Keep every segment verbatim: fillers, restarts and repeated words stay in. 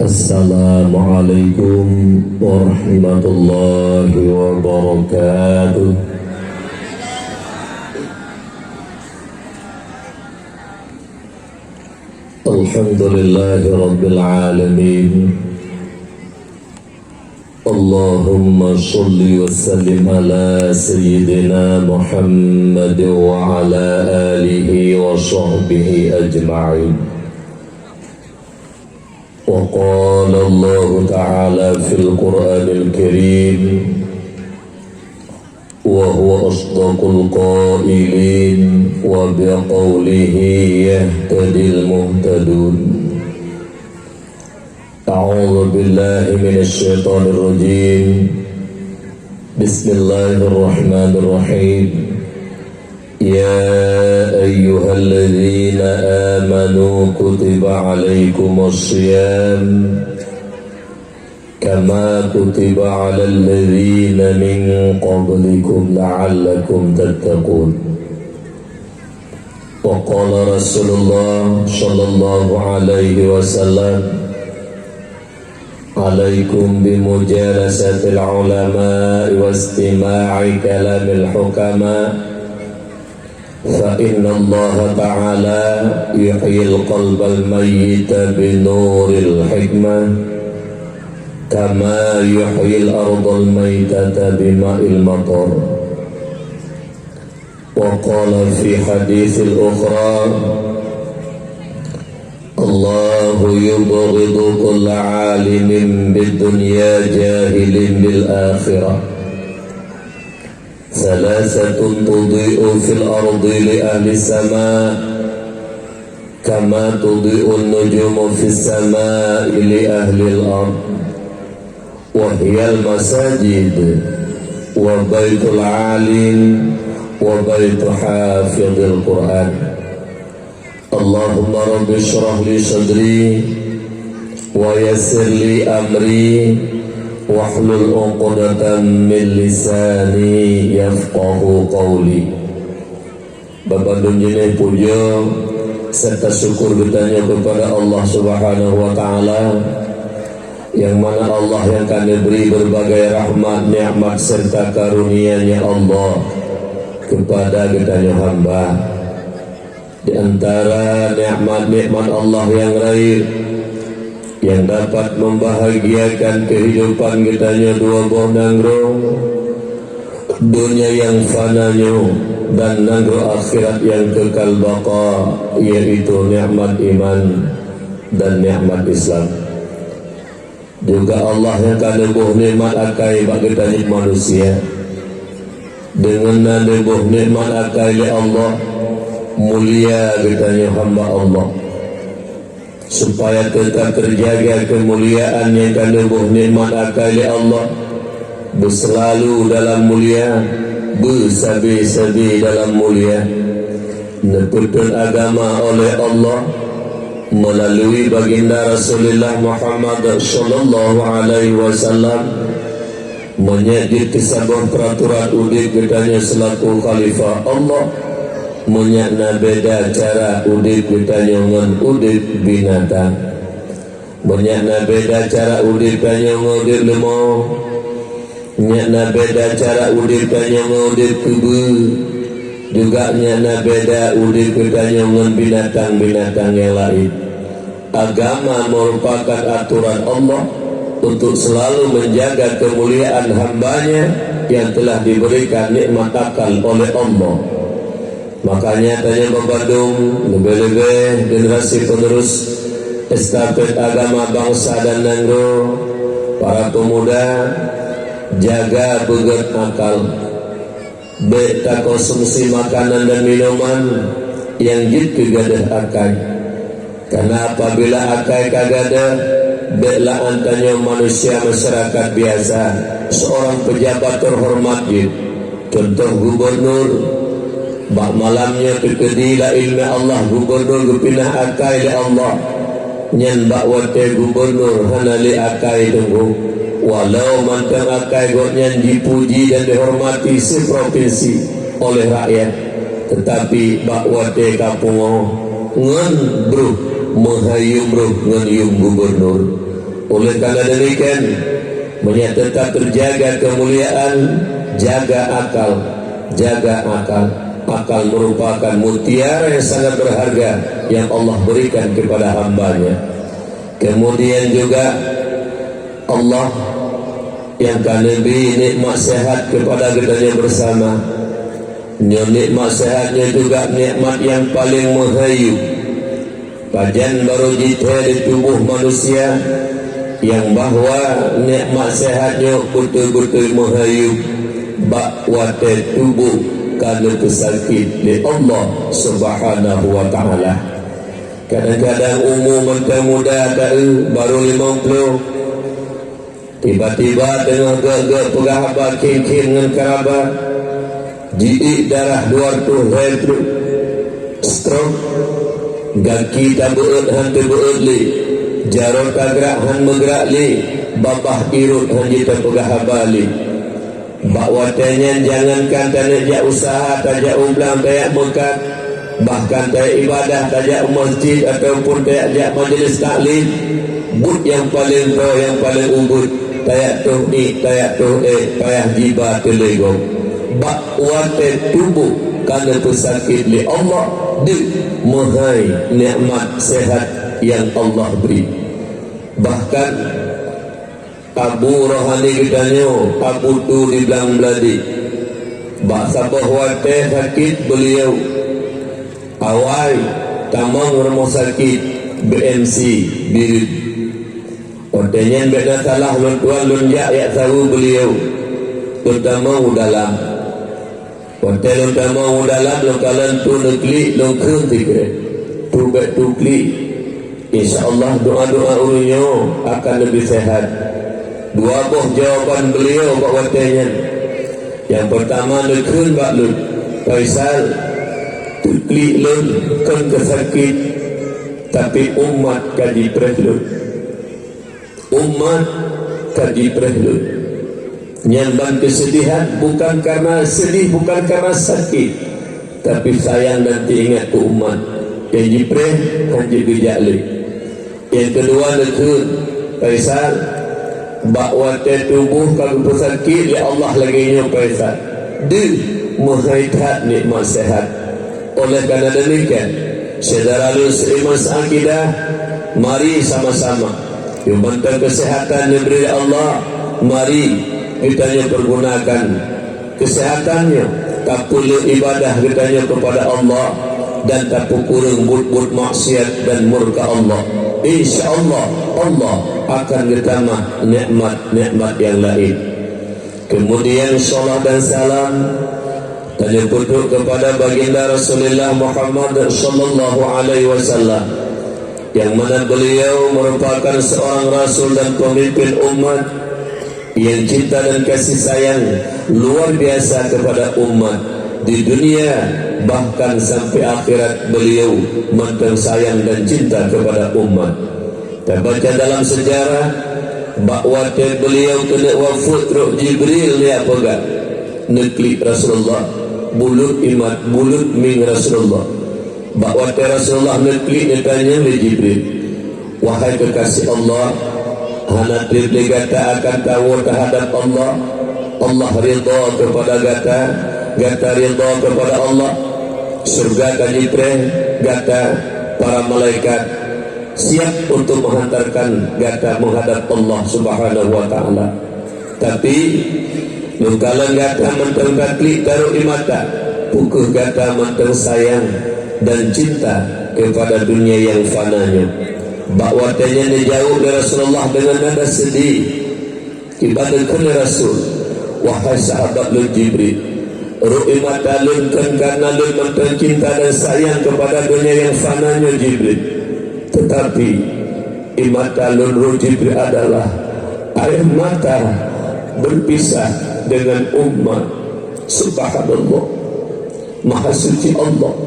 Assalamualaikum warahmatullahi wabarakatuh. Alhamdulillahi rabbil alamin. Allahumma shalli wa sallim ala sayyidina Muhammad wa ala alihi wa sahbihi ajma'in. Wa qala Allahu ta'ala fil Qur'anil Karim, wa huwa asdaqul qailin, wa biqaulihi yahtadil muhtadun. A'udzu billahi minasy syaithanir rajim. Bismillahirrahmanirrahim. Ya ayyuhalladzina amanu kutiba alaikumus siyam kama kutiba alal ladzina min qablikum la'allakum tattaqun. Wa qala Rasulullah sallallahu alaihi wasallam, alaikum bimujalasatil ulama wastima'i kalamil hukama, fa innallaha ta'ala yuhyil qalbal mayyita binuril hikmah, kama yuhyil ardal maitata bima'il matar. Wa qala fi haditsil ukhra, Allahu yubghidu kulla alimin bid dunya jahilin bil akhirah. Thalathatun tudhi'u fil ardi li ahli sama, kama tudhi'un nujumu fis sama'i li ahlil ard. Wa hiyal masajid, wa baitul alim, wa baitu hafidhil Qur'an. Allahumma rabbi shrah li sadri, wa yassir li amri, wahlul uqdatan min lisani yafqahu qawli. Banmandum jeuneh pujoe serta syukur geutanyoe keupada Allah Subhanahu wa Ta'ala, nyang mana Allah nyang ka neubri beurbagai rahmat, nikmat serta karunia-Nya Allah keupada geutanyoe hamba. Di antara nikmat-nikmat Allah nyang rayeuk, nyang dapat membahagiakan kehidupan geutanyoe dua boh nanggroe, donya nyang fana nyoe dan nanggroe akhirat nyang kekal baqa, yaitu nikmat iman dan nikmat Islam. Juga Allah nyang ka neuboh nikmat akai bak geutanyoe manusia. Deungon na neuboh nikmat akai lé Allah, mulia geutanyoe hamba Allah. Supaya teutab teujaga keumuliaan nyang ka neuboh nikmat akai lé Allah, beuseulalu dalam mulia, beusabe-sabe dalam mulia, neupeutrön agama oleh Allah meulalui baginda Rasulullah Muhammad sallallahu alaihi wasallam. Meunyoe jeuet keu saboh peuraturan udeb geutanyoe seulaku khalifah Allah, meunyoe na beda cara udeb geutanyoe ngon udeb binatang, meunyoe na beda cara udeb tanyoe ngon udeb leumô, nyoe na beda cara udeb tanyoe ngon udeb keubeue, juga nyoe na beda udeb geutanyoe ngon binatang-binatang nyang laén. Agama merupakan aturan Allah untuk selalu menjaga kemuliaan hamba-Nya yang telah diberikan nikmat akal oleh Allah. Makanya tanyoe bandum, leubeh-leubeh generasi penerus estafet agama bangsa dan nanggroe, para pemuda, jaga beugét akal. Bék takonsumsi makanan dan minuman nyang jeuet keu gadôh akai. Karena apabila akai ka gadôh, bék la'an tanyoe manusia masyarakat biasa, seorang pejabat terhormat jeuet, contoh gubernur. Bak malam nyoe teukeudi laén lé Allah gubernur geupinah akai lé Allah. Nyan bak watée gubernur hana lé akai teungku. Walau mantong akai gobnyan jipuji dan dihormati seupropinsi oleh rakyat, teutapi bak watée ka pungoh ngon broh, meuhai yum broh ngon yum gubernur. Oleh karena demikian, meunyo teutap teujaga keumuliaan, jaga akal, jaga akal. Akal merupakan mutiara yang sangat berharga yang Allah berikan kepada hamba-Nya. Kemudian juga, Allah nyang ka neubri nikmat sehat kepada geutanyoe bersama. Nyoe nikmat sehat nyoe juga nikmat nyang paleng meuhayeu. Pajan barô jithèe di tuboh manusia, nyang bahwa nikmat sehat nyoe beutôi-beutôi meuhayeu bak watèe tuboh ka neupeusakét lé Allah Subhanahu wa Ta'ala. Kadang-kadang umu mantong muda taeu, barô limong ploh, tiba-tiba teungoh gèt-gèt peugah haba khém-khém ngon keurabat, jiék darah dua reutôh lhèe ploh, stroke, gaki tabeuet hán teubeuet lé, jaroe tagrak hán meugrak lé, babah irot hán jiteupeugah haba lé. Bak watèe nyan, jangankan taneuk jak useuha, tajak u blang, tajak meukat, bahkan tajak ibadah, tajak u masjid ataupun tajak jak majlis taklim, buet nyang paleng toh, nyang paleng ubit, tajak toh iék, tajak toh ék, payah jiba teuleugom. Bak watèe tuboh ka neupeusakét lé Allah, deuh meuhai nikmat sehat nyang Allah bri. Bahkan, Abu rohani geutanyoe, Abu Tu di Blang Bladik, bak saboh watèe sakét beuliau, awai tamong rumoh sakét B M C Bireuen. Watèe nyan bèk na salah lôn tuan, lôn jak, jak saweue beuliau, lôn tamong u dalam. Watèe lôn tamong u dalam, lôn kalon Tu neuklik, lôn kheun sikrek, "Tu, bèk Tu klik. Insya Allah, doa-doa ureueng nyoe akan leubeh sehat." Dua boh jawaban beuliau bak watèe nyan. Nyang peurtama neukheun bak lôn, "Faisal, teuklik lôn kon keu sakét, tapi umat ka jipreh lôn." Umat ka jipreh lôn. Nyan ban keusedihan, bukan karena sedih, bukan karena sakét, tapi sayang dan teuingat keu umat nyang jipreh hán jeuet geujak lé. Nyang keudua neukheun, "Faisal, bak watèe tuboh ka geupeusakét lé Allah lagèe nyoe, Faisal, deuh meuhai that nikmat sehat." Oleh karena demikian, syedara lôn seiman seakidah, mari sama-sama, nyoe mantong keuseuhatan nyang bri lé Allah, mari geutanyoe peurgunakan keuseuhatan nyoe tapeuleuek ibadah geutanyoe keupada Allah dan tapeukureueng buet-buet maksiat dan murka Allah. Insya Allah, Allah akan geutamah nikmat-nikmat nyang laén. Kemudian, salat dan salam tanyoe peutrok keupada Baginda Rasulullah Muhammad sallallahu alaihi wasallam, yang mana beliau merupakan seorang rasul dan pemimpin umat yang cinta dan kasih sayang luar biasa kepada umat di dunia, bahkan sampai akhirat beliau mantong sayang dan cinta kepada umat. Tabaca dalam sejarah, bak watèe beliau keuneuk wafeuet, trok Jibril neujak peugah, neuklik Rasulullah, buleut imat, buleut mieng Rasulullah. Bak watèe Rasulullah neuklik, neutanyong lé Jibril, "Wahai kekasih Allah, hana trép lé gata akan tawoe teuhadap Allah? Allah ridha keupada gata, gata ridha keupada Allah? Syeuruga ka jipreh gata, para malaikat siap untuk menghantarkan gata menghadap Allah Subhanahu wa Ta'ala. Tapi, lôn kalon gata mantong taklik tarok di mata, peu kheueh gata mantong sayang dan cinta kepada dunia yang fana nyoe." Bak watèe nyan neujaweueb lé Rasulullah deungon nada seudeh. Kiban neukheun lé Rasul, "Wahai sahabat lôn Jibril, rot di mata lôn kon karena lôn mantong cinta dan sayang kepada dunia yang fana nyoe, Jibril. Tetapi, di mata lôn, rot Jibril, adalah air mata berpisah dengan umat." Subhanallah. Maha suci Allah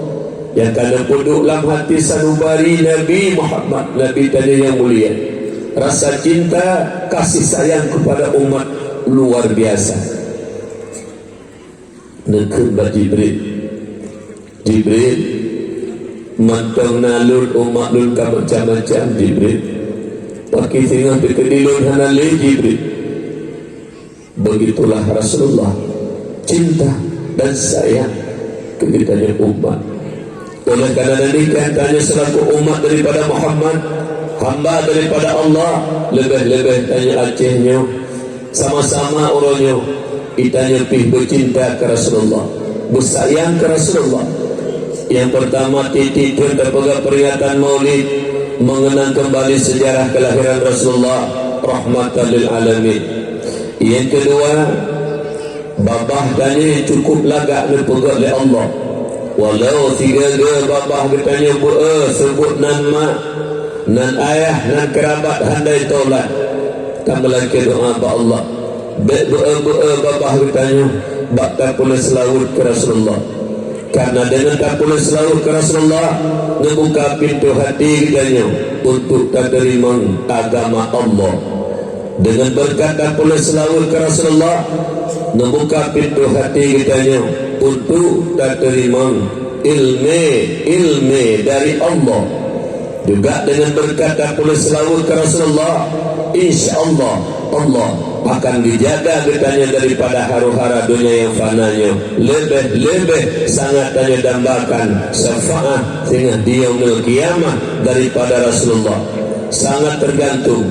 nyang ka neupeuduek lam hati sanubari Nabi Muhammad, Nabi tanyoe nyang mulia. Rasa cinta, kasih sayang kepada umat luar biasa. Neukheun bak Jibril, "Jibril, mantong na lôn, umat lôn ka macam-macam, Jibril. Pakri singoh teukeudi lôn hana lé Jibril. Begitulah Rasulullah cinta dan sayang keu geutanyoe umat. Oleh karena demikian, tanyoe selaku umat daripada Muhammad, hamba daripada Allah, leubeh-leubeh tanyoe Aceh nyoe, sama-sama uroe nyoe, geutanyoe pih beucinta keu Rasulullah, beusayang keu Rasulullah. Nyang peurtama, tieb-tieb thon tapeugah peuringatan Maulid, mengenang kembali sejarah kelahiran Rasulullah, rahmatan lil alamin. Nyang keudua, babah tanyoe cukôp lagak neupeugét lé Allah. Walau sigaga babah geutanyoe beu-e seubut nan mak, nan ayah, nan keurabat handai tolak, tameulakée doá bak Allah, bék beu-e-beu-e babah geutanyoe bak tapeuleue seulaweuet keu Rasulullah. Karena deungon tapeuleue seulaweuet keu Rasulullah, neubuka pintoe hati geutanyoe untuk tateurimong agama Allah. Deungon beureukat tapeuleue seulaweuet keu Rasulullah, neubuka pintoe hati geutanyoe untuk tateurimong ileumé-ileumé dari Allah. Juga deungon beureukat tapeuleue seulaweuet keu Rasulullah, insya Allah, Allah akan geujaga geutanyoe daripada haru-hara donya nyang fana nyoe. Leubeh-leubeh sangat tanyoe dambakan syafaat singoh di Yaumul Qiyamah daripada Rasulullah. Sangat tergantung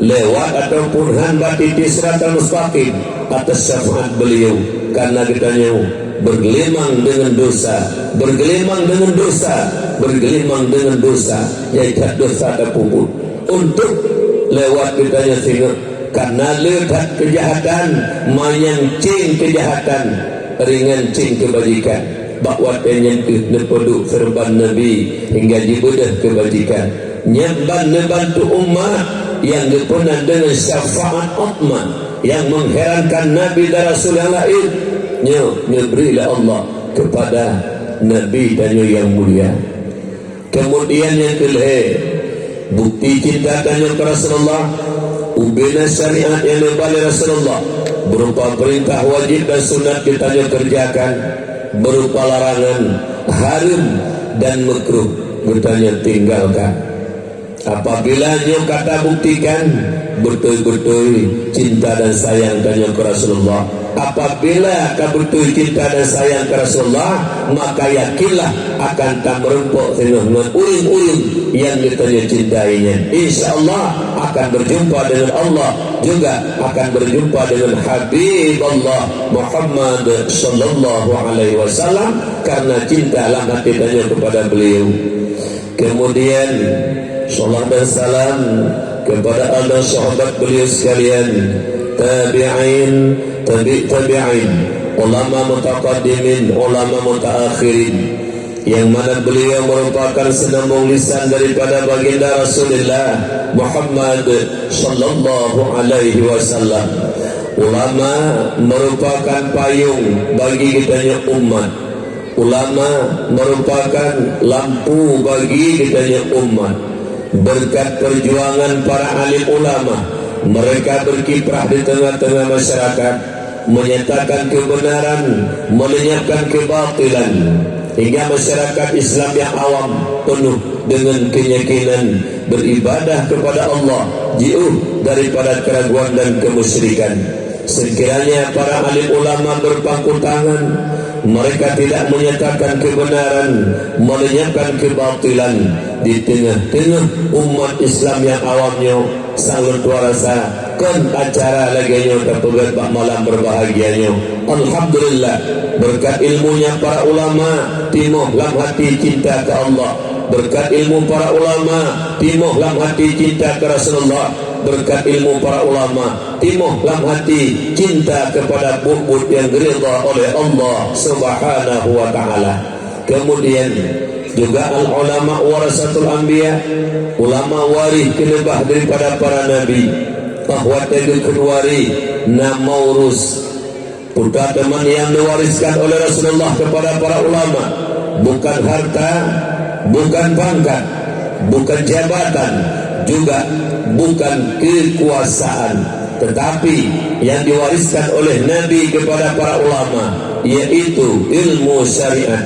lewat ataupun han bak tieb-tieb siratal mustaqim atas syafaat beliau, karena geutanyoe bergelimang dengan dosa, bergelimang dengan dosa, bergelimang dengan dosa, nyang that dosa tapeubuet. Untuk lewat geutanyoe singoh, karena le that keujahatan, manyang céng keujahatan, ringan céng keubajikan. Bak watée nyan kheueh neupeuduek seureuban Nabi hingga jibeudôh keubajikan. Nyan ban neubantu umat nyang geupeuna deungon syafaat Utsman nyang mengherankan nabi dan rasul nyang laén. Nyoe neubri lé Allah keupada Nabi tanyoe nyang mulia. Keumudian nyang keulhée, bukeuti cinta tanyoe keu Rasulullah, ubena syariat nyang neuba lé Rasulullah, beurupa peurintah wajéb dan sunat geutanyoe keureujakan, beurupa larangan hareuem dan meukruh geutanyoe tinggalkan. Apabila nyoe ka tabuktikan beutôi-beutôi cinta dan sayang tanyoe keu Rasulullah, apabila ka beutôi cinta dan sayang keu Rasulullah, maka yakinlah akan tameurumpok singoh ngon ureuëng-ureuëng nyang geutanyoe cintai nyan. Insya Allah akan berjumpa dengan Allah, juga akan berjumpa dengan Habib Allah Muhammad sallallahu alaihi wasallam karena cinta lam hati tanyoe kepada beliau. Kemudian, salawat dan salam kepada ahli sahabat beliau sekalian, tabi'in, tabi' tabi'in, ulama mutaqaddimin, ulama mutaakhirin, yang mana beliau merupakan senambung lisan daripada baginda Rasulullah Muhammad sallallahu alaihi wasallam. Ulama merupakan payung bagi geutanyoe umat. Ulama merupakan lampu bagi geutanyoe umat. Berkat perjuangan para alim ulama, mereka berkiprah di tengah-tengah masyarakat, menyatakan kebenaran, melenyapkan kebatilan, hingga masyarakat Islam yang awam penuh dengan keyakinan beribadah kepada Allah, jiôh daripada keraguan dan kemusyrikan. Sekiranya para alim ulama berpangku tangan, mereka tidak menyatakan kebenaran, melenyapkan kebatilan di tengah-tengah umat Islam nyang awam nyoe, sang lôn tuan rasa kon acara lagée nyoe tapeugét bak malam berbahagia nyoe. Alhamdulillah, berkat ilmunya para ulama, timoh lam hati cinta ke Allah. Berkat ilmu para ulama, timoh lam hati cinta ke Rasulullah. Berkat ilmu para ulama, timoh lam hati cinta kepada buet-buet nyang geuridha oleh Allah Subhanahu wa Ta'ala. Kemudian juga al-ulama warasatul anbiya, ulama waréh keuleubah daripada para nabi. Bahwa teugeukeun waréh na maurus. Putra teman yang diwariskan oleh Rasulullah kepada para ulama, bukan harta, bukan pangkat, bukan jabatan, juga bukan kekuasaan, tetapi yang diwariskan oleh Nabi kepada para ulama, yaitu ilmu syariat.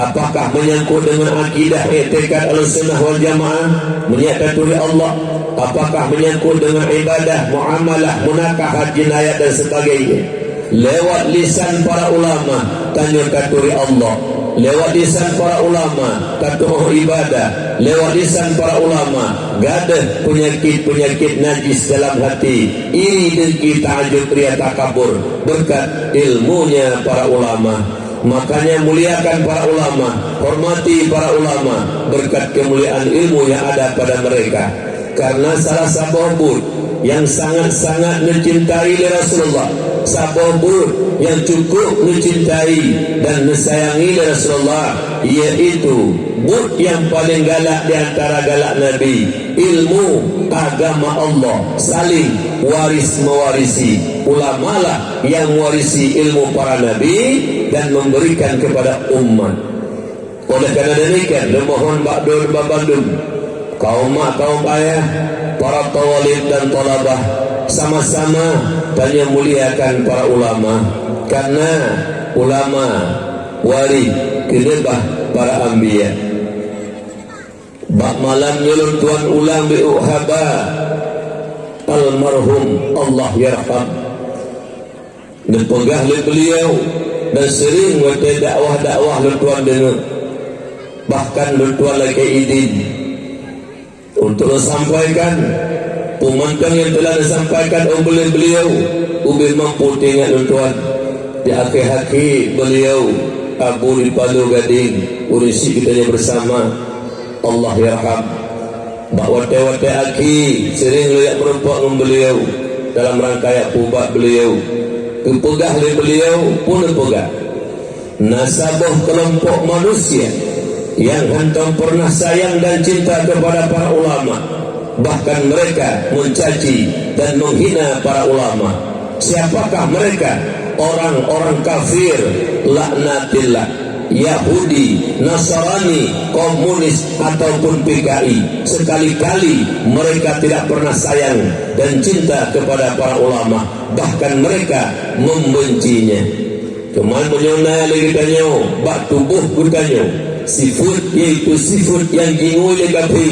Apakah menyangkut dengan akidah, iktikad Ahlussunnah wal Jamaah, meunyo taturi Allah? Apakah menyangkut dengan ibadah, muamalah, munakahat, jinayat dan sebagainya? Lewat lisan para ulama, tanyoe taturi Allah. Lewat lisan para ulama, tatu'oh ibadah. Lewat lisan para ulama, gadôh peunyakét-peunyakét najis dalam hati, iri, dengki, ta'ajub, ria, takabur, berkat ilmunya para ulama. Makanya muliakan para ulama, hormati para ulama, berkat kemuliaan ilmu yang ada pada mereka. Karena salah saboh buet nyang sangat-sangat neucintai lé Rasulullah, saboh buet nyang cukup neucintai dan neusayangi lé Rasulullah, yaitu buet nyang paleng galak di antara galak Nabi, ilmu agama Allah, saling waris mewarisi. Ulamalah nyang mewarisi ilmu para nabi dan memberikan kepada umat. Oleh karena demikian, lôn mohon bak droe bandum, kaum mak, kaum ayah, para thalib dan thalabah, sama-sama tanyoe muliakan para ulama, karena ulama waréh keuleubah para anbiya. Bak malam nyoe lôn tuan ulang beuh haba almarhum, Allah yarham. Neupeugah lé beliau dan sering watée dakwah-dakwah lôn tuan deungoe. Bahkan lôn tuan lakée idin untuk lôn sampaikan peumantong nyang telah neusampaikan oleh beliau ubé mampu teuingat lôn tuan. Di akhé-akhé beliau, Abu di Palu Gading, ureuëng syiek geutanyoe bersama, Allah yarham. Bak watée-watée akhé sering lôn jak meurumpok ngon beliau dalam rangka jak peuubat beliau. Geupeugah lé beliau, peue neupeugah, na saboh keulompok manusia nyang hantom pernah sayang dan cinta kepada para ulama, bahkan mereka mencaci dan menghina para ulama. Siapakah mereka? Orang-orang kafir, laknatillah. Yahudi, Nasrani, komunis, ataupun P K I, sekali-kali mereka tidak pernah sayang dan cinta kepada para ulama, bahkan mereka membencinya. Teuma meunyoe na lé geutanyoe bak tuboh geutanyoe sifeuet, yaitu sifeuet nyang jingui lé kafé,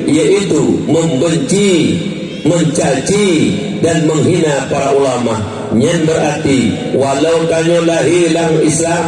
yaitu membenci, mencaci, dan menghina para ulama, nyan berarti walau tanyoe lahé lam Islam,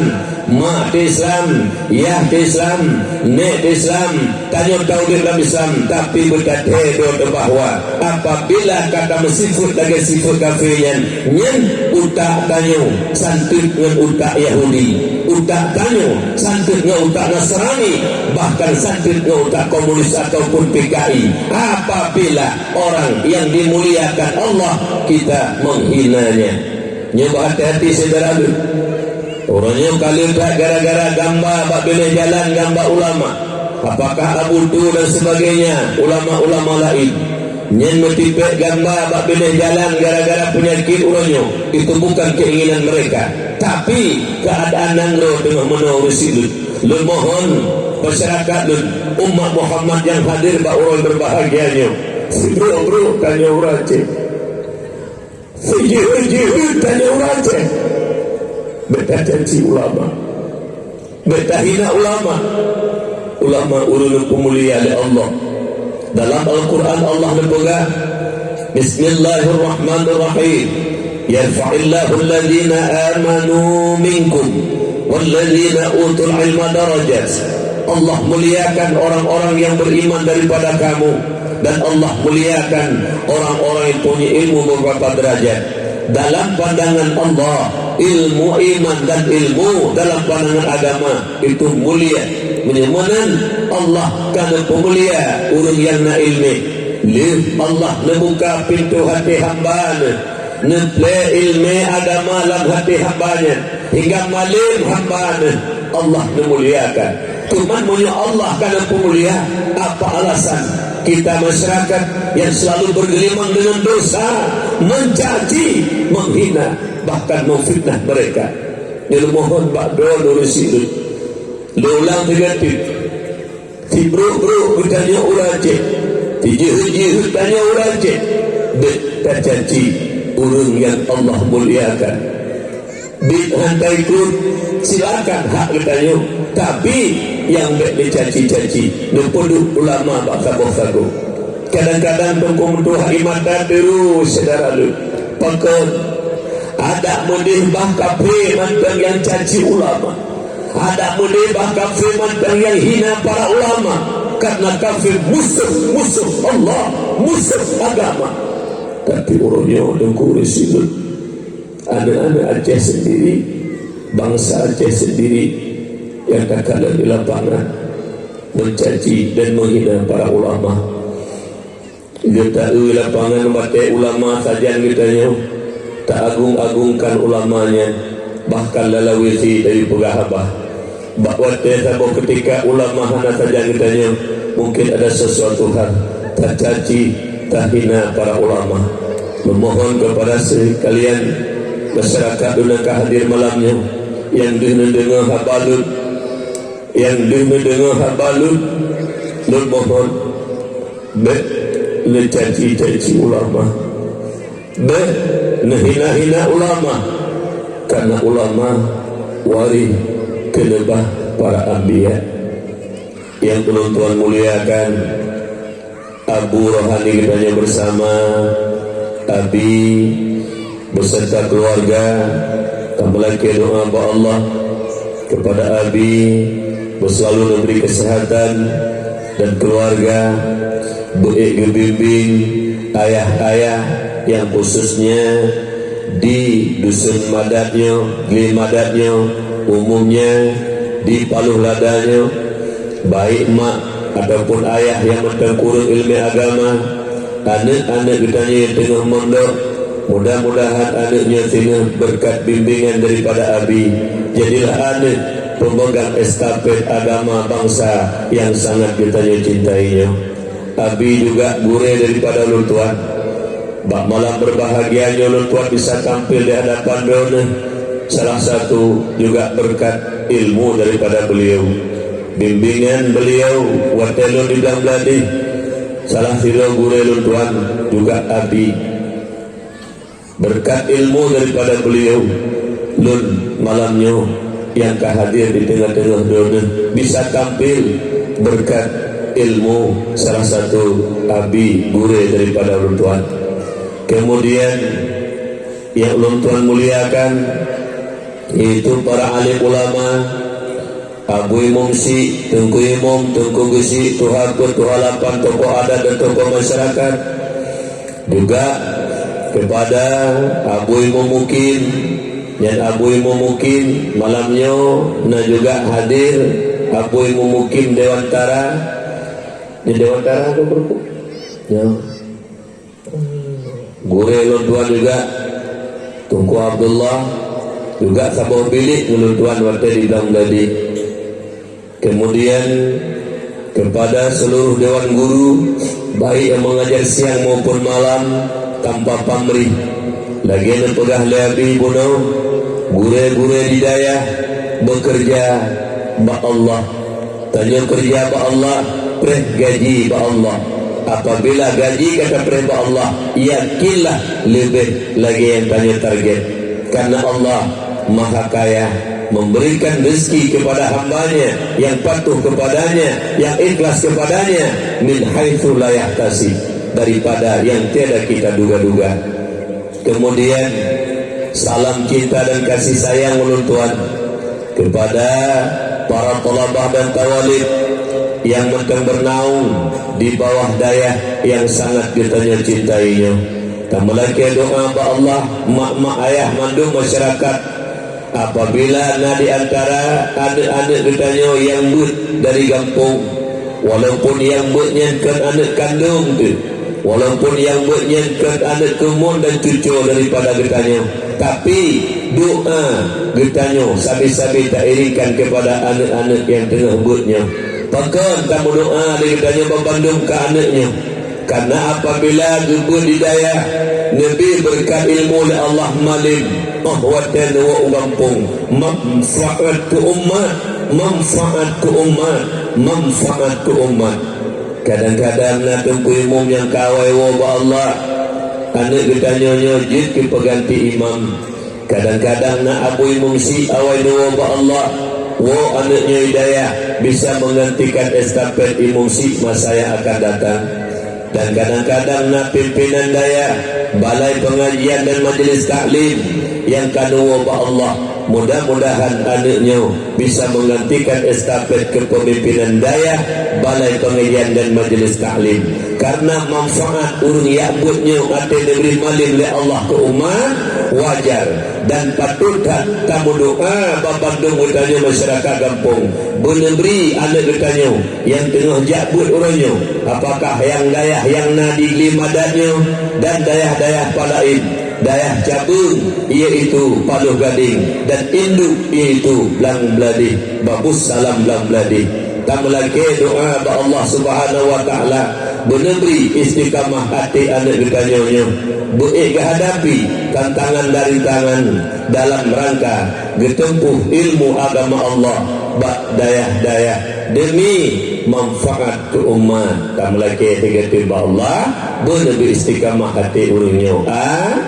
mak teu Islam, yah teu Islam, nék teu Islam, tanyoe taudeb lam Islam, tapi beutathée droe teuh bahwa apabila ka tameusifeuet lagée sifeuet kafé nyan, nyan utak tanyoe santeut ngon utak Yahudi, utak tanyoe santeut ngon utak Nasrani, bahkan santeut ngon utak komunis ataupun P K I. Apabila orang yang dimuliakan Allah kita menghinanya, nyoe beuhati-hati syedara lôn. Uroe nyoe ka leutak gara-gara gamba bak binéh jalan, gamba ulama. Apakah Abu Tu dan sebagainya, ulama-ulama laén. Nyan meutipék gamba bak binéh jalan gara-gara peunyakét uroe nyoe, itu bukan keinginan mereka. Tapi keuadaan nanggroe teungoh meunoe ureuëng syiek lôn. Lôn mohon masyarakat lôn, umat Muhammad nyang hadir bak uroe berbahagia nyoe, sibrok-brok tanyoe ureuëng Aceh. Sijeuheut-jeuheut tanyoe ureuëng Aceh. Bék tacaci ulama. Bék tahina ulama. Ulama ureuëng peumulia lé Allah. Dalam Al-Qur'an Allah neupeugah, "Bismillahirrahmanirrahim. Yarfa'illahu alladhina amanu minkum walladhina utul ilma darajat." Allah muliakan orang-orang yang beriman daripada kamu, dan Allah muliakan orang-orang yang punya ilmu beberapa derajat. Dalam pandangan Allah, ilmu iman dan ilmu dalam pandangan agama itu mulia. Meunyoe meunan, Allah ka neupeumulia ureuëng nyang na iéleumé. Lheueh Allah neubuka pintoe até hamba Neuh, neuplée iéleumé agama lam até hamba nyan, hingga malém hamba Neuh, Allah neumuliakan. Teuma meunyoe Allah ka neupeumulia, apa alasan kita masyarakat yang selalu bergelimang dengan dosa, mencaci, menghina, bahkan memfitnah mereka? Nyoe lôn mohon bak droeneuh syiek lôn, lôn ulang sigoe teuk. Sibrok-brok geutanyoe ureuëng Aceh, sijeuheut-jeuheut tanyoe ureuëng Aceh, bék tacaci ureuëng nyang Allah muliakan. Bit hana ikot, silakan hak geutanyoe. Tapi nyang bék neucaci-caci, neupeuduek ulama bak saboh sagoe. Kadang-kadang teungku meutuah ié mata teurôh syedara lôn. Pakon? Adak meudeh bah kafé mantong nyang caci ulama. Adak meudeh bah kafé mantong nyang hina para ulama. Karena kafé musuh-musuh Allah, musuh agama. Tapi uroe nyoe teungku reusileuen. Aneuk-aneuk Aceh sendiri, bansa Aceh sendiri nyang takalon di lapangan, mencaci dan menghina para ulama. Geutaeu lapangan watée ulama sajan geutanyoe, taagung-agungkan ulama nyan, bahkan lalawée si dari peugah haba. Bak watée saboh keutika ulama hana sajan geutanyoe, mungkin ada sesuatu hal tacaci, tahina para ulama. Memohon kepada sekalian masyarakat nyang ka hadir malam nyoe, nyang deuh neudeungoe haba lôn, nyang deuh neudeungoe haba lôn, lôn mohon, bék neucaci-caci ulama. Bék neuhina-hina ulama, karena ulama waréh keuleubah para anbiya. Nyang ulôn tuan muliakan, Abu Rohani geutanyoe bersama Abi beserta keluarga, tameulakée doa bak Allah kepada Abi, beuselalu neubri kesehatan dan keluarga, beuék geubimbing ayah-ayah nyang khususnya di Dusun Madat nyoe, Gli Madat nyoe, umumnya di Paloh Lada nyoe, baik mak ataupun ayah nyang mantong kureueng ileumé agama, aneuk-aneuk geutanyoe nyang teungoh mondok, mudah-mudahan aneuk nyoe singoh beureukat bimbingan daripada Abi, jadilah aneuk pemegang estafet agama bansa nyang sangat geutanyoe cintai nyoe. Abi juga gurée daripada ulôn tuan. Bak malam berbahagia nyoe ulôn tuan bisa tampil di hadapan droeneuh, salah satu juga beureukat ilmu daripada beliau. Bimbingan beliau watée lôn di Blang Bladih, salah sidroe gurée lôn tuan juga Abi. Beureukat ilmu daripada beliau, lôn malam nyoe nyang ka hadir di teungoh-teungoh droeneuh bisa tampil beureukat ilmu salah satu abi gurée daripada ulôn tuan. Kemudian, nyang ulôn tuan muliakan, yaitu para alim ulama, Abu Imum Syiek, Teungku Imum, Teungku Geuchik, Tuha Peuet, Tuha Lapan, tokoh adat dan tokoh masyarakat. Juga kepada Abu Imum Mukim, dan Abu Imum Mukim malam nyoe na juga hadir Abu Imum Mukim Dewantara. Di Dewantara tu, Teungku? Ya. Gurée lôn tuan juga, Teungku Abdullah, juga saboh bilék ngon lôn tuan watée di Blang Bladih. Kemudian, kepada seluruh dewan guru, baik yang mengajar siang maupun malam, tanpa pamrih, lagée neupeugah lé Abi bunoe, gurée-gurée di dayah bekerja bak Allah. Tanyoe keureuja bak Allah, preh gaji bak Allah. Apabila gaji ka tapreh bak Allah, yakinlah leubeh lagée nyang tanyoe target. Karena Allah Maha Kaya, memberikan rezeki kepada hamba-Nya yang patuh kepada-Nya, yang ikhlas kepada-Nya, min haitsu la yahtasib, daripada yang tiada kita duga-duga. Kemudian, salam cinta dan kasih sayang ulôn tuan kepada para thalabah dan thawalib nyang mantong bernaung di bawah dayah nyang sangat geutanyoe cintai nyoe. Tameulakée doa bak Allah, mak-mak ayah mandum masyarakat. Apabila na di antara aneuk-aneuk geutanyoe nyang beuet dari gampông, walaupun nyang beuet nyan kon aneuk kandông teuh, walaupun nyang beuet nyan kon aneuk keumuen dan cucoe daripada geutanyoe, tapi doa geutanyoe sabe-sabe tairingkan kepada aneuk-aneuk nyang teungoh beuet nyoe. Pakon tameudoa lé geutanyoe banmandum keu aneuk nyoe? Karena apabila geubeuet di dayah, neubi beureukat ilmu lé Allah malem, óh watée neuwoe u gampông, manfaat keu umat, manfaat keu umat, manfaat keu umat. Kadang-kadang na teungku imum nyang ka awai woe bak Allah, aneuk geutanyoe nyoe jeuet keu peuganti imam. Kadang-kadang na Abu Imum Syik awai neuwoe bak Allah, woe aneuk nyoe i dayah bisa menggantikan estafet Imum Syik masa yang akan datang. Dan kadang-kadang na pimpinan dayah, balai pengajian dan majelis taklim yang ka neuwoe bak Allah. Mudah-mudahan aneuk nyoe bisa menggantikan estafet kepemimpinan dayah, balai pengajian dan majelis taklim. Karena manfaat ureuëng jak beuet nyoe até neubri malem lé Allah keu umat, wajar dan patôt that tameudoá bak bandum geutanyoe masyarakat gampông, beuneubri aneuk geutanyoe nyang teungoh jak beuet uroe nyoe, apakah nyang dayah nyang na di Gli Madat nyoe dan dayah-dayah palaén, dayah cabeueng, iaitu Paloh Gadeng, dan induk, iaitu Blang Bladeh, Babus Salam Blang Bladeh. Tameulakée doá bak Allah Subhanahu wa Taala, beuneubri istiqamah até aneuk geutanyoe nyoe, beuék geuhadapi tantangan dan rintangan dalam rangka geuteumpôh ilmu agama Allah bak dayah-dayah demi manfaat keu umat. Tameulakée sigoe teuk bak Allah, beuneubri istiqamah até ureuëng nyoe. A-,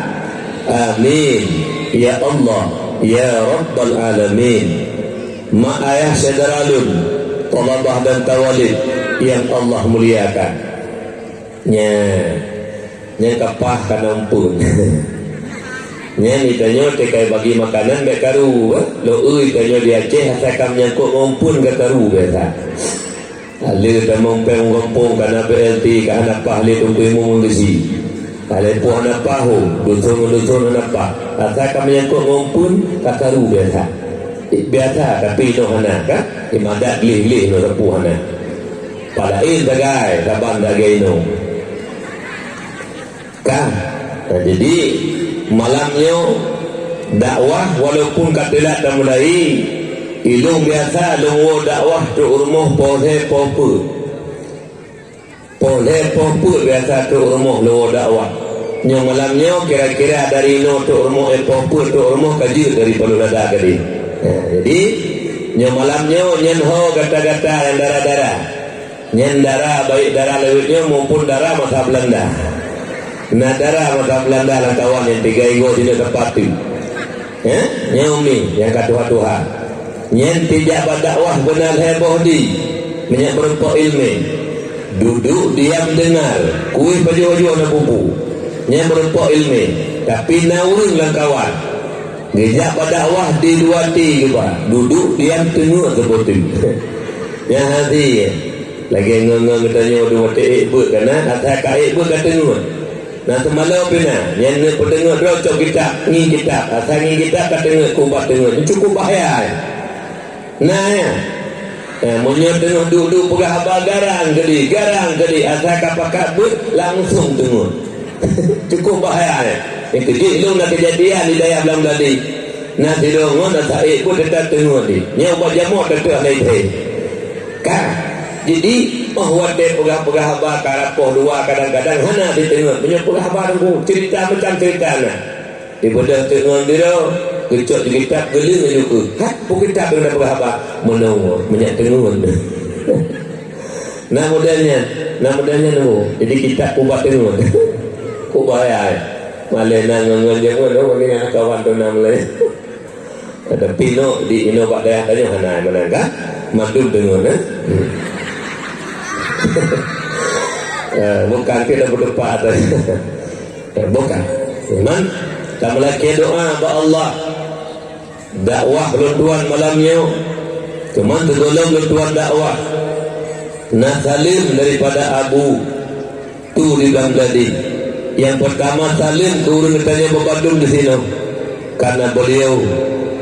amin. Ya Allah, ya Rabbal Alamin. Mak ayah syedara lôn, thalabah dan tawalib nyang Allah muliakan. Nya, nyang kapah kana umpun. Nyan geutanyoe teukai bagi makanan bèk karu, eh? Lo eu geutanyoe di Aceh asai ka meunyangkot ngon umpun ka karu biasa. Aleuh tamong péng gampông kana B L T ka hana pah lé Teungku Imum Geuzi. Alèh po hana pah ho, dusun ngon dusun hana pah. Asai ka meunyangkot ngon umpun ka karu biasa. Biasa tapi inoe hana ka? Imadat gleh-gleh inoe sapeue hana. Palaén sagai saban sagai inoe. Ka. Nah, jadi malam nyoe dakwah walaupun ka teulat tamulai, ilôn biasa lôn woe dakwah trok rumoh poh lhèe poh peuet. Poh lhèe poh peuet biasa trok rumoh lôn woe dakwah. Nyoe malam nyoe kira-kira dari inoe trok rumoh, eh, poh peuet trok rumoh ka jeuet dari Paloh Lada keudeh. Nah, jadi nyoe malam nyoe nyan ho gata-gata nyang dara-dara. Nyan dara, baik dara lawét nyoe maupun dara masa Beulanda. Na dara masa Beulanda lam kawan nyan tiga igoe sineuk teupati. Eh, nyan umi nyang ka tuha-tuha. Nyan tijak bak dakwah beuna lhèe boh di, meunyoe meurumpok ileumèe. Duduk diam dengar, kueh pajoh-pajoh na pupu. Nyan meurumpok ileumèe, tapi na ureueng lam kawan. Geujak bak dakwah di dua ti geuba, duduk diam teungeut seupôt teuk. Nyan hati, lagèe ngon-ngon geutanyoe dua ti ék beuet ka na, asai ka ék beuet ka teungeut. Na teumalo pih na, nyan neuk peuteungeut droe cok kitab, ngieng kitab, asai ngieng kitab ka teungeut, kubat teungeut. Cukup bahaya. Na, ya. Eh, meunyoe teungoh duek-duek peugah haba garang keudeh, garang keudeh, asai ka pakat beuet, langsong teungeut. Cukup bahaya, ya. Nyang keujeuet lôn na keujadian di dayah Blang Bladeh. Na sidroe ngon asai ék beuet teutap teungeut di. Nyoe bak jamoe teutap hana jitém. Ka. Jadi, óh watèe peugah-peugah haba ka rapoh dua kadang-kadang hana jiteungeut. Meunyoe peugah haba teungku, cerita macam cerita na. Dibeudôh teuk ngon sidroe, geucok di kitab, geuleueng laju keu. Hat, peue kitab nyang na peugah haba? Meunoe, meunyak teungeut. Na model nyan, na model nyan, oh. Jadi kitab kubat teungeut. Kubat ya. Malèe na ngon-ngon jameun, oh, ni aneuk kawan tu na mulai. Tapi no, di inoe bak dayah tanyoe hana meunan ka? Mandum teungeut, eh? Eh, bukan kita berdebat. Bukan. Cuman, tameulakèe doa bak Allah. Dakwah lôn tuan malam nyoe. Cuman teugohlom lôn tuan dakwah. Na saleuem daripada Abu Tu di Blang Bladeh. Nyang peurtama saleuem keu ureueng geutanyoe bak bandum disinoe. Karena beliau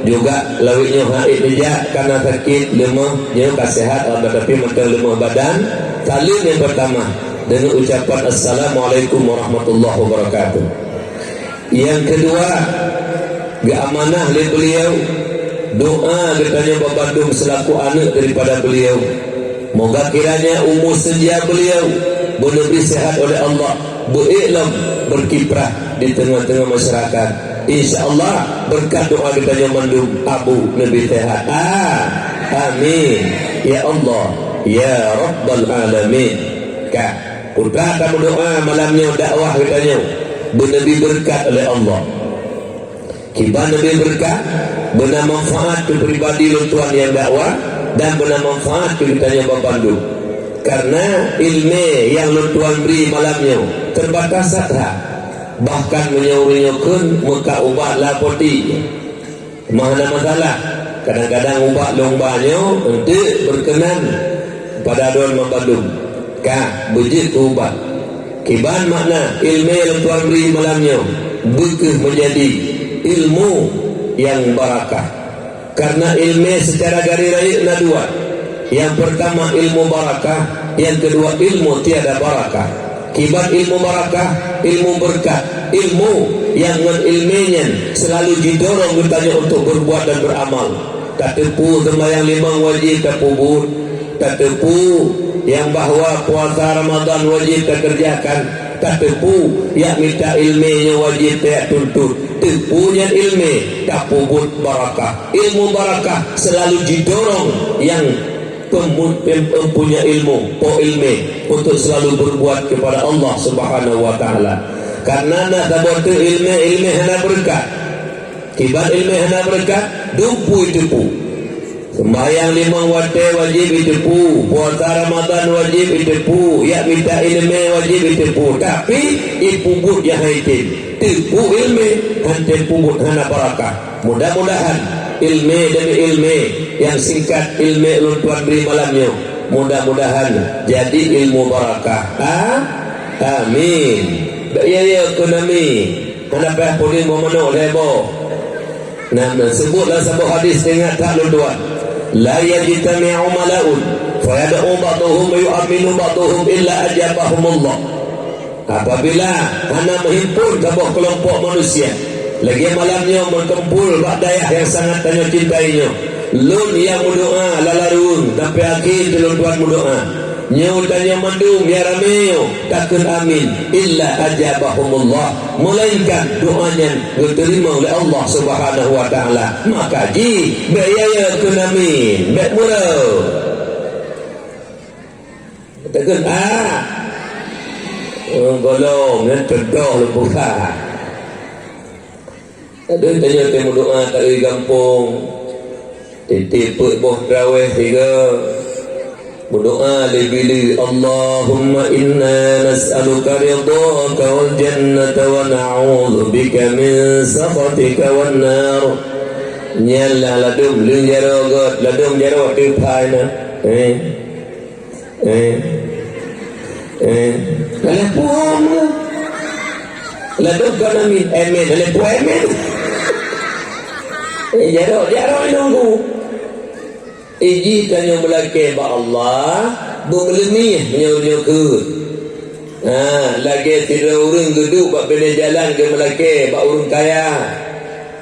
juga lawét nyoe han ék neujak, karena sakét, leumoh, nyoe ka seuhat, tapi mantong leumoh badan. Saleuem nyang peurtama. Deungon ucapan, "Assalamualaikum warahmatullahi wabarakatuh." Nyang keudua, geuamanah lé beliau doa geutanyoe bak bandum seulaku aneuk daripada beliau. Moga kiranya umu seunjia beliau beuneubri seuhat oleh Allah, beuék lom beukiprah di teungoh-teungoh masyarakat. Insya Allah, beureukat doa geutanyoe mandum, Abu neubri seuhat. A-, amin. Ya Allah, ya Rabbal Alamin. Ka. Putra tameudoa malam nyoe dakwah geutanyoe beuneubri beureukat oleh Allah. Kiban leubeh beureukat, beuna manfaat keu pribadi lôn tuan nyang dakwah dan beuna manfaat keu geutanyoe bandum. Kareuna iéleumé nyang lôn tuan bri malam nyoe teubatas that, bahkan meunyoe ureuëng nyoe kheun meukat ubat la poti, meuhana masalah. Kadang-kadang ubat lôn ba nyoe eunteuk beukeunan pada droen bandum ka beujeuet keu ubat. Kiban makna iéleumé lôn tuan bri malam nyoe beu kheueh meujadi ilmu nyang barakah. Kareuna iéleumé seucara garéh rayeuk na dua. Nyang peurtama ilmu barakah, nyang keudua ilmu tiada barakah. Kiban ilmu barakah, ilmu beureukat, ilmu nyang ngon iéleumé nyan seulalu jidorong geutanyoe untuk beurbuat dan beuramal. Tateupeue seumbahyang limong wajéb tapeubuet, tateupeue nyang bahwa puasa Ramadhan wajéb takeureujakan, tateupeue jak mita iéleumé nyoe wajéb tajak tuntot. Teupeue nyan iéleumé tapeubuet barakah. Ilmu barakah seulalu jidorong nyang peumu-, pem-, peupunya ilmu, po iéleumé, untuk seulalu beurbuat keupada Allah Subhanahu wa Taala. Kareuna na saboh teuk iéleumé, iéleumé hana beureukat. Kiban iéleumé hana beureukat, dumpeue teupeue. Seumbahyang limong watée wajéb jiteupeue, puasa Ramadhan wajéb jiteupeue, jak mita iéleumé wajéb jiteupeue, tapi jipeubuet nyang hana item. Teupeue iéleumé, han tem peubuet hana barakah. Mudah-mudahan iéleumé demi iéleumé nyang singkat iéleumé ulôn tuan bri malam nyoe, mudah-mudahan jadi ilmu barakah. A-, amin. Bak ya, ya, keu nami. Hana payah puléng boh manok lhée boh. Nah, na seubut lam saboh hadis, ingat that lôn tuan. "La yajtami'u mala'un, fayad'u ba'duhum wa yu'minu ba'duhum illa ajabahumullah." Apabila hana meuhimpon saboh keulompok manusia, lagée malam nyoe meukumpol bak dayah nyang sangat tanyoe cintai nyoe, lôn nyang meudoá lala ruweueng sampoe akhé teulôn tuan meudoá. Nyoe tanyoe mandum nyang ramé nyoe takheun amin, illa ajabahumullah, meulainkan doá nyan geuteurimong lé Allah Subhanahu wa Taala. Maka jih bék yaya kheun amin, bék meureuh. Takheun a. Oh, gohlom nyan teudoh leubuka. Adoe tanyoe teuh meudoá taeu gampông. Tieb-tieb peuet boh teurawéh tiga. Meudoá lé bileue, "Allahumma inna nas'aluka ridhaka wal jannata wa na'udzubika min sakhatika wan nar." Nyan lah ladôm leueng jaroe gét, ladôm jaroe teuphai na. Eh. Eh. Eh. Lalai puhom ke? Ladôm ka nami, amin. Lalai puhom, amin. Eh, jaroe, jaroe nunggu. Iji tanyoe meulakée bak Allah, beumeuleumie nyoe-nyoe keuh. Ha, lagée sidroe ureuëng geuduek bak binéh jalan geumeulakée bak ureuëng kaya.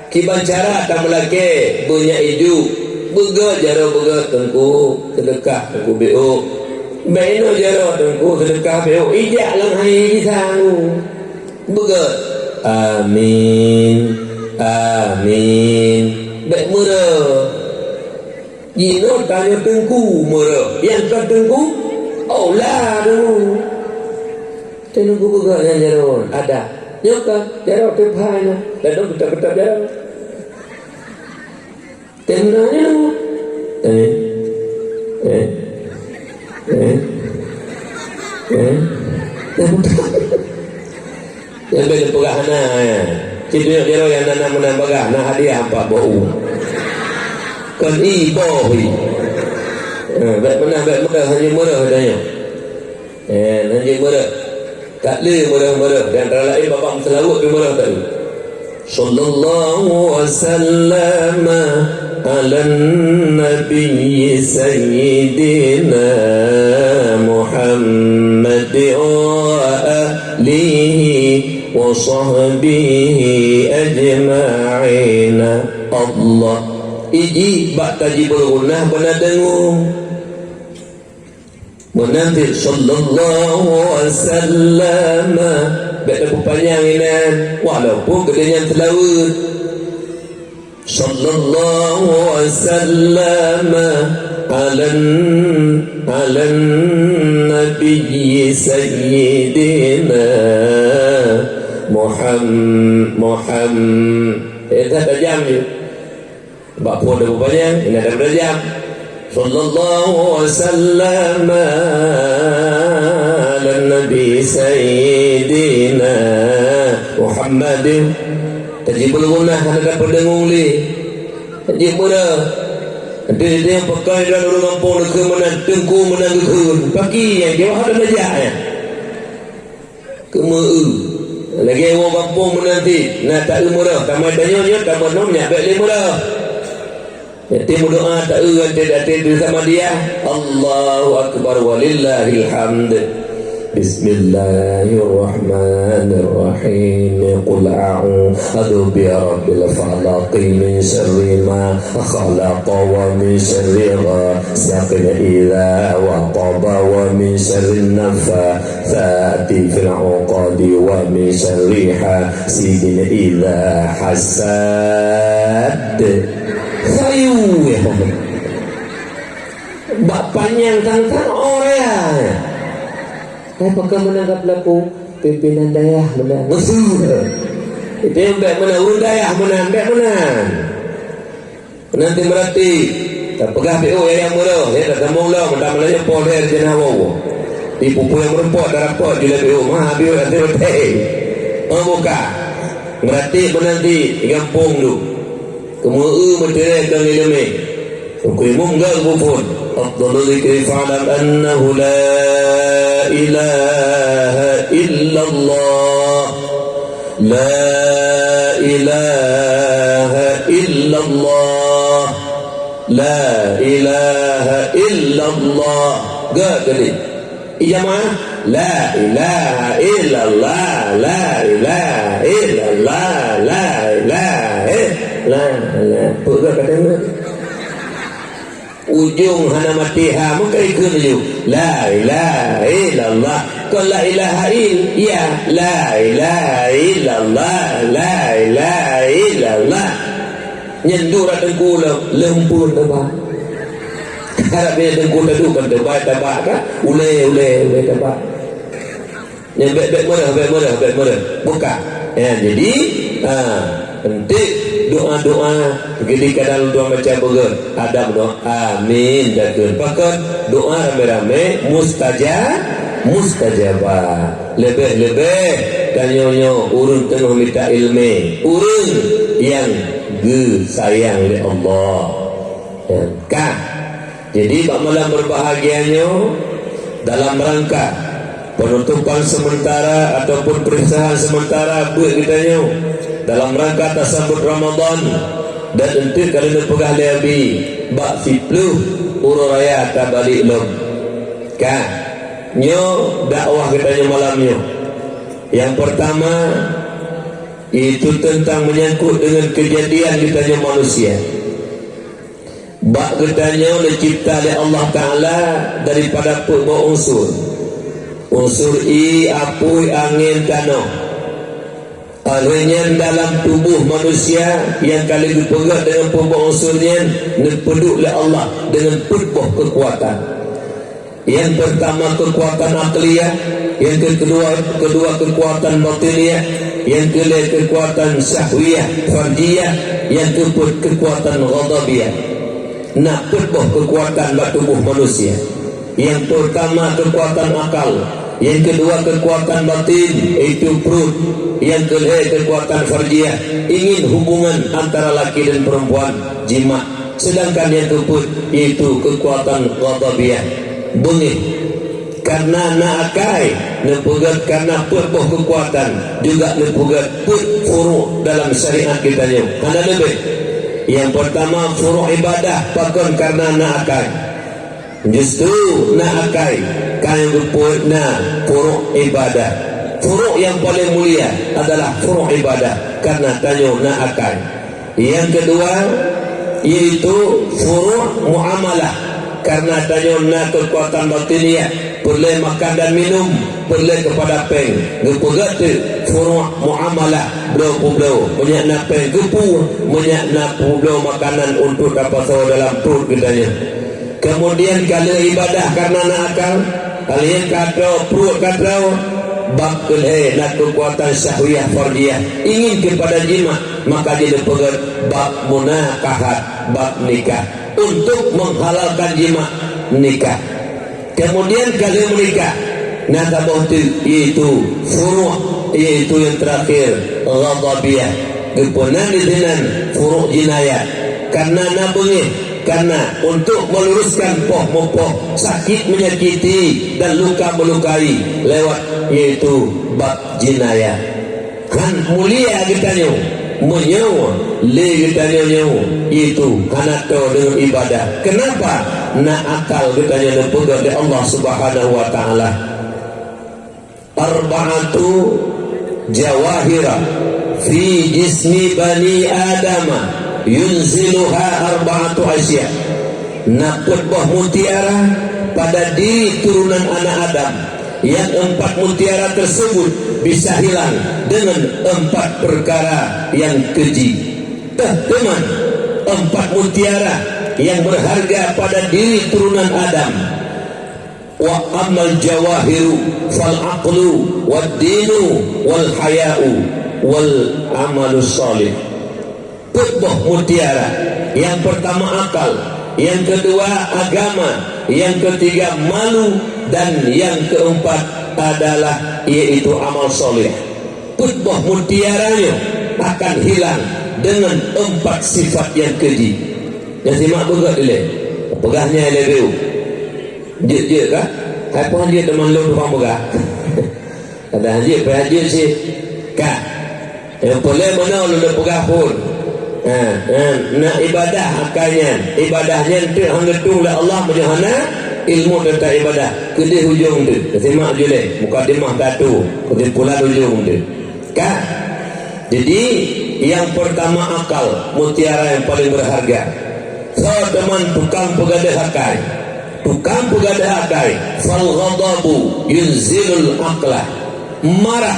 Kiban cara tameulakée, beunyak iju, beugét jaroe beugét, "Teungku, seudeukah Teungku bék ôk." Bék inoe jaroe, "Teungku, seudeukah bék ôk." Ijak lam hai bisa ngu. Beugét. Amin. Amin. Bék meureuh. Jinoe tanyoe teungku meureuh. Nyang kon teungku, olah dulu. Teungku peugah nyan jaroe, ada. Nyoe ka, jaroe teuphai na. Lalu beutap-beutap jaroe. Teungoh nyoe. Eh. Eh. Eh. Eh. Nyang bèk neupeugah hana, eh. Cit duek jaroe nyang na, na meunan bagah, na hadiah empat boh u. Kon iboh i. Eh, bèk meunan, bèk meureuh, hanjeuet meureuh tanyoe. Eh, hanjeuet meureuh. Taklé meureuh-meureuh. Di antara laén babah meuseulaweuet pih meureuh taklé. Sallallahu wasallam ala nabi sayyidina Muhammad wa alihi wa sahbihi ajma'in. Allah. Iji bak tajibul gunah beuna deungoe. Meunan cit sallallahu wasallam. Bèk tapeupanyang inan, walaupun geutanyoe nyan seulaweuet. Sallallahu wasallam ala, ala nabi sayyidina Muham-, Muham-, Tajam je. Bak phon dah beupanyang, ingat dah tajam. Sallallahu wasallam ala Nabi Sayyidina Muhammadin. Tajibul gunah hana dapat dengung lé. Tajib meudah. Nanti dia pakai dan ureueng gampông dekat meunan, teungku meunan geukheun. Paki nyang jaweueb hana tajak nyan. Keumeu-eu. Lagèe woe gampông meunan cit, na taeu meurah, tamai tanyoe nyoe tameunom nyak bèk lé meurah. Nyak meudoa taeu até-até di Samadiyah. Allahu Akbar walillahil hamd. Bismillahirrahmanirrahim. Qul a'udzu birabbil falaq, min syarri ma khalaq, wa min syarri ghasiqin idza waqab, wa min syarrin naffa tsati fil 'uqad, wa min syarri hasidin idza hasad. Sayu, ya. Bak panyang sang-sang orang. Hai pakai menang kat pelaku, pimpinan dayah menang. Musuh. Itu yang baik menang, ureueng dayah menang, baik menang. Nanti meurati, tapeugah P O nyang meureuh, ya, tasambong lom, mantong meulayeue poh lhèe jeunah woe. Di pupuk nyang meureumpok, tarapok, jileh P O, mah, P O, nanti meurati. Oh, buka. Meurati, meunanti, di gampông tu. Keumeu-eu meuteureh keu ileumèe. Teungku Imum gak bubun. Afdhalu dzikri fa'lam annahu la ilaha illallah. La ilaha illallah. La ilaha illallah. Gak kali. Ijamaah. La ilaha illallah. La ilaha illallah. La ilaha illallah. Peugah kata Ujong hana maté ha, meuka ikheun laju. La ilaha illallah. Kon la ilaha il, ya. La ilaha illallah. La ilaha illallah. Nyan duek rot teungku lom, leumpun taba. Harap dia teungku tadu kan taba, taba ka. Ulèe, ulèe, ulèe taba. Nyan bèk, bèk meureuh, bèk meureuh, bèk meureuh. Buka. Ya, jadi, ha, enteuk doa-doa keudika dalam dua macam beugöt. Adam doa, amin, dakeuh. Pakon doa ramé-ramé mustaja-, mustajabah. Leubeh-leubeh tanyoe nyoe ureueng teungoh mita ileumèe, ureueng nyang geusayang lé Allah. Ya, ka. Jadi, bak malam berbahagia nyoe, dalam rangka penutupan sementara ataupun perissahan sementara buet geutanyoe, dalam rangka tasambut Ramadan, dan enteuk ka lheueh neupeugah lé Abi, bak siplôh uroe raya tabalek lom. Ka, nyoe dakwah geutanyoe malam nyoe. Nyang pertama, yaitu teuntang menyangkut deungon keujadian geutanyoe manusia. Bak geutanyoe neucipta lé Allah Taala daripada peuet boh unsur. Unsur ie, apui, angén, tanoh. Óh lheueh nyan dalam tuboh manusia nyang ka lheueh geupeugöt deungon peuet boh unsur nyan neupeuduek lé Allah deungon peuet boh keukuatan. Nyang peurtama keukuatan akliyah, nyang keudua, keudua keukuatan batiniyah, nyang keulhèe keukuatan syahwiyah, farjiyah, nyang keupeuet keukuatan ghadabiyah. Na peuet boh keukuatan bak tuboh manusia. Nyang peurtama keukuatan akal, nyang keudua keukuatan batin, yaitu pruet, nyang keulhèe keukuatan farjiyah, ingin hubungan antara laki dan perempuan, jimak. Seudangkan nyang keupeuet, yaitu keukuatan ghadabiyah, beungéh. Kareuna na akai, neupeugöt kareuna peuet boh keukuatan, juga neupeugöt peuet furu' dalam syariat geutanyoe. Hana leubeh. Nyang peurtama furu' ibadah, pakon kareuna na akai. Justru na akai, ka nyang geupeuet na furu' ibadah. Furu' nyang paleng mulia adalah furu' ibadah, kareuna tanyoe na akai. Nyang keudua, yaitu furu' muamalah. Kareuna tanyoe na keukuatan batiniyah, peureulèe makan dan minum, peureulèe keupada péng. Geupeugöt teuk furu' muamalah, bloe peubloe. Meunyak na péng geupeu, meunyak na peubloe makanan untuk tapasoe dalam pruet geutanyoe. Keumudian ka lheueh ibadah kareuna na akal, hal nyang ka troe, pruet ka troe, Bab keulhèe na keukuatan syahwiyah fardiyah, ingin keupada jimak, maka jeuet peugöt bab munakahat, bab nikah, untuk menghalalkan jimak, nikah. Kemudian ka lheueh meunikah, na saboh teuk, yaitu furu', yaitu nyang terakhir, ghadhabiyah. Geupeunan di sinan furu' jinayah. Karena na beungéh, karena untuk meluruskan poh meupoh, sakit menyakiti, dan luka melukai lewat, yaitu bab jinayah. Han mulia geutanyoe, meunyoe lé geutanyoe nyoe, yaitu hana toe deungon ibadah. Kenapa? Na akal geutanyoe neupeugöt lé Allah Subhanahu wa Ta'ala. Arba'atu jawahira fi jismi bani Adama yunziluha arba'atu asya. Na peuet boh mutiara pada diri turunan anak Adam, nyang empat mutiara tersebut bisa hilang dengan empat perkara yang keji. Teuh teuma empat mutiara yang berharga pada diri turunan Adam. Wa ammal jawahiru fal aqlu wad dinu wal haya'u wal amalu shalih. Peuet boh mutiara, yang pertama akal, yang kedua agama, yang ketiga malu, dan yang keempat adalah yaitu amal soleh. Peuet boh mutiara nyoe akan hilang dengan empat sifat yang keji. Nyang simak beugöt ilée. Peugah nyan ilée biu. Jeuet-jeuet ka? Hai peue han jeuet teuma lôn tukang peugah. Ada han jeuet, peue han jeuet cit. Ka. Nyang peureulée meunoe lôn peugah phon. Ha, ha, na ibadah akai nyan. Ibadah nyan teuk han geutueng lé Allah meunyoe hana ilmu teuntang ibadah. Keudeh ujong teuk. Simak julée, mukadimah tatu, keusimpulan ujong teuk. Ka? Jadi, yang pertama akal, mutiara yang paling berharga. Soe teuma tukang peugadeuh akai. Tukang peugadeuh akai, fal ghadabu yunzilul aqla. Marah,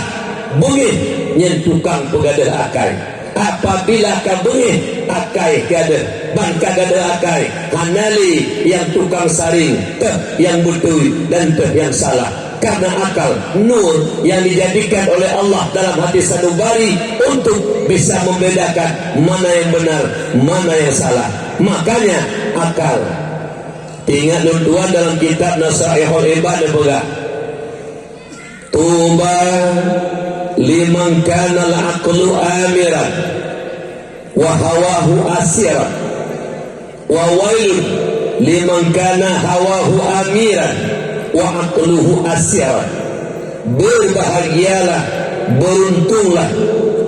beungéh nyan tukang peugadeuh akai. Apabila ka beungéh akai gadeuh, ban ka gadeuh akai, hana lé nyang tukang saring, teuh nyang beutôi dan teuh nyang salah. Karena akal, nur yang dijadikan oleh Allah dalam hati sanubari untuk bisa membedakan mana yang benar, mana yang salah. Makanya akal. Ingat lôn tuan dalam kitab Nasaihul Ibad neupeugah, "Tuba liman kana al-aqlu amiran wa hawahu asiran." Wa wailun liman kana hawahu amiran wa aqluhu asiran. Berbahagialah, beruntunglah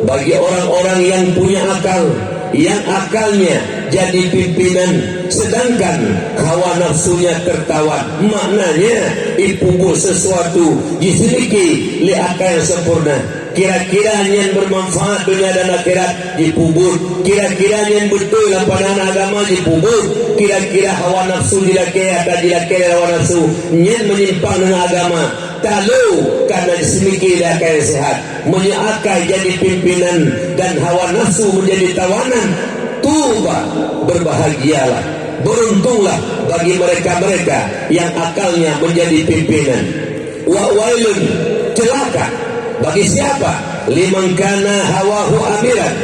bagi orang-orang yang punya akal, yang akalnya jadi pimpinan, sedangkan hawa nafsunya tertawan. Maknanya, ipeubuet sesuatu, jiseuliki lé akai yang sempurna. Kira-kira nyan bermanfaat dunia dan akhirat, jipeubuet. Kira-kira nyan beutôi lam pandangan agama, jipeubuet. Kira-kira hawa nafsu jilakée, ata jilakée lé hawa nafsu, nyan menyimpang dengan agama, talo karena jiseuliki lé akai yang sehat. Meunyoe akai jadi pimpinan dan hawa nafsu menjadi tawanan, tuba, berbahagialah, beruntunglah bagi mereka-mereka yang akalnya menjadi pimpinan. Wa wailun, celaka bagi siapa? Liman kana hawahu amiran,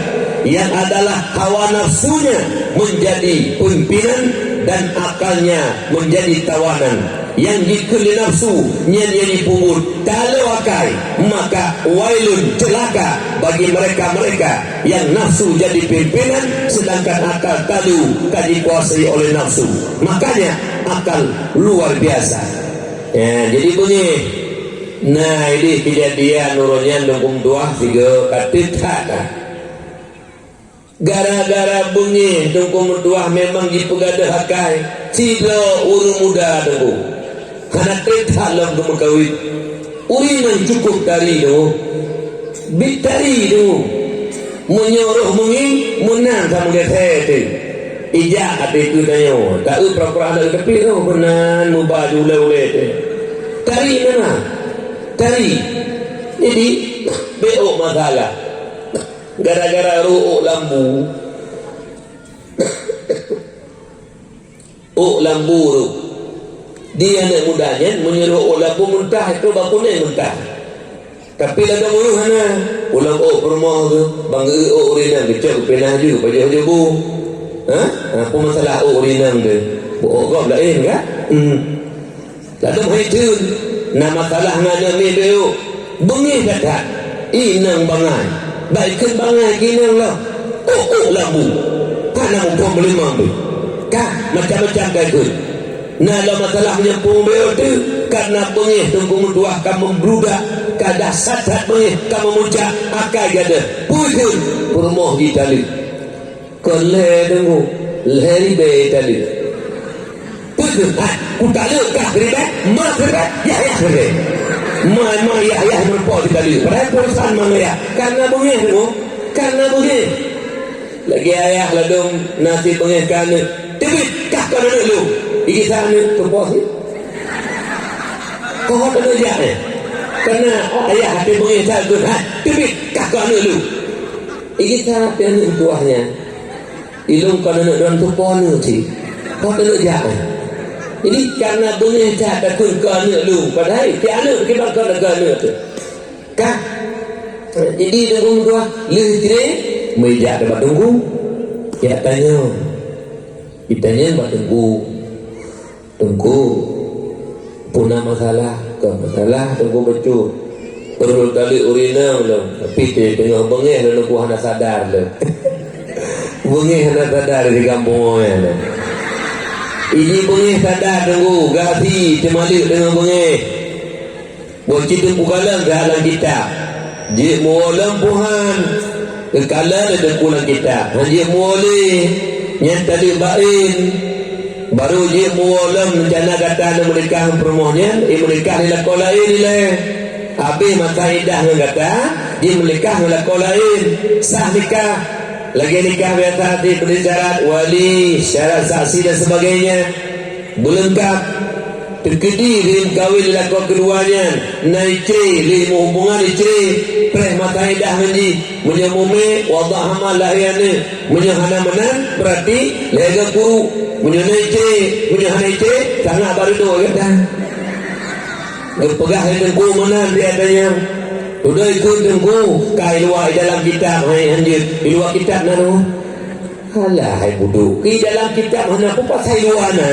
yang adalah hawa nafsunya menjadi pimpinan dan akalnya menjadi tawanan. Nyang jikheun lé nafsu, nyan nyang jipeubuet. Talo akai, maka wailun, celaka bagi mereka-mereka yang nafsu jadi pimpinan, sedangkan akal talo ka jikuasai oleh nafsu. Makanya akal luar biasa. Ya, jadi beungéh. Nah, idéh keujadian uroe nyan Teungku meutuah sigoe ka teutat. Gara-gara beungéh Teungku meutuah memang jipeugadeuh akai sidroe ureuëng muda Teungku. Hana teutat lom geumeukawen. Ureuëng nyang cukup tari Teungku. Bit tari Teungku. Meunyoe roh meungieng, meunan sameugét he teuh. Ijak até keu tanyoe, taeu pura-pura hana teupeu roh meunan muba di ulée-ulée teuh. Tari memang. Tari. Jadi, bék ôk masalah. Gara-gara roh ôk lambu. Ôk lambu roh. Di aneuëk muda nyan meunyoe roh ôk lambu meuntah, itu bakunai meuntah. Tapi ladôm ureuëng hana, ulôn ôk peurumoh tu, bang geuôk ureuëng inong, geucok geupeunah ju, pajoh-joh bu. Ha? Ha, peue masalah ôk ureuëng inong tu? Beu ôk gob laén kan? Hmm. Ladôm hai theun, na masalah ngon aneuk miet beu ôk. Beungéh that-that. Inong bangai. Bah ikheun bangai keu inong lom. Ôk-ôk lam bu. Hana muphom meulimong beu. Ka, macam-macam ka ikheun. Na lom masalah meunyampung beu teuh, karena beungéh teungku meutuah ka meubludak, ka dahsyat that beungéh ka meumuncak, akai gadôh. Peue kheun? Peurumoh jitaleuk. Kon lhée teungku, lhée ribée jitaleuk. Peue kheun? Hai, kutaleuk kah ribée, ma ribée, yah yah ribée. Ma, ma yah yah meureumpok jitaleuk. Padahai peue urusan ma ngon yah. Karena beungéh teungku, karena beungéh. Lagée ayah ladôm na sit beungéh keu aneuk, "Teubiet kah kon aneuk lôn." Igisa aneuk, "Teupoh sit." Keuhot aneuk jak, eh. Karena ayah até beungéh that geuh, "Hai, teubiet kah kon aneuk lôn." Igisa até aneuk meutuah nyan, "Ilôn kon aneuk droen, teupoh aneuk sit." Keuhot aneuk jak, eh. Jadi, karena beungéh that takheun kon aneuk lôn, padahai si aneuk kiban kon aneuk teuh. Ka. Jadi teungku meutuah, lheueh jicre, meujak teumpat teungku. Jak tanyong. Jitanyong bak teungku. "Teungku, peue na masalah?" "Kon masalah, teungku bacut. Peureulée taleuek ureueng inong lôn, tapi teungoh beungéh lôn, teungku hana sadar lôn." Beungéh hana sadar di gampông nyan. Iji beungéh sadar teungku, gasi teumaleuek teungoh beungéh. Boh cit teungku kalon keuhai lam kitab. Jeuet meuwoe lom puhan. Geukalon lé teungku lam kitab. Han jeuet meuwoe lé. Nyan taleuek baén. Barô jeuet meuwoe lom rencana gata neumeunikah ngon peurumoh nyan, imeunikah lé lakoe laén ilée. Habéh masa idah ngon gata, jimeunikah ngon lakoe laén. Sah nikah. Lagée nikah biasa, dibri syarat wali, syarat saksi dan sebagainya. Beuleungkap, teukeudi lheueh meukawen lé lakoe keudua nyan, na icre, lheueh meuhubungan icre, preh masa idah ngon jih. Meunyoe mume, wadha hamal, lahé aneuk. Meunyoe hana meunan, beurati lhée goe kuruk. Meunyoe na icre, meunyoe hana icre, sangat bak reudok gata. Geupeugah lé teungku meunan di ateueh nyan. Dudoe kheun teungku, ka i luwa, i dalam kitab, hai hanjeuet, i luwa kitab na dua. Alah, hai budok, i dalam kitab hana peue pasai luwa na.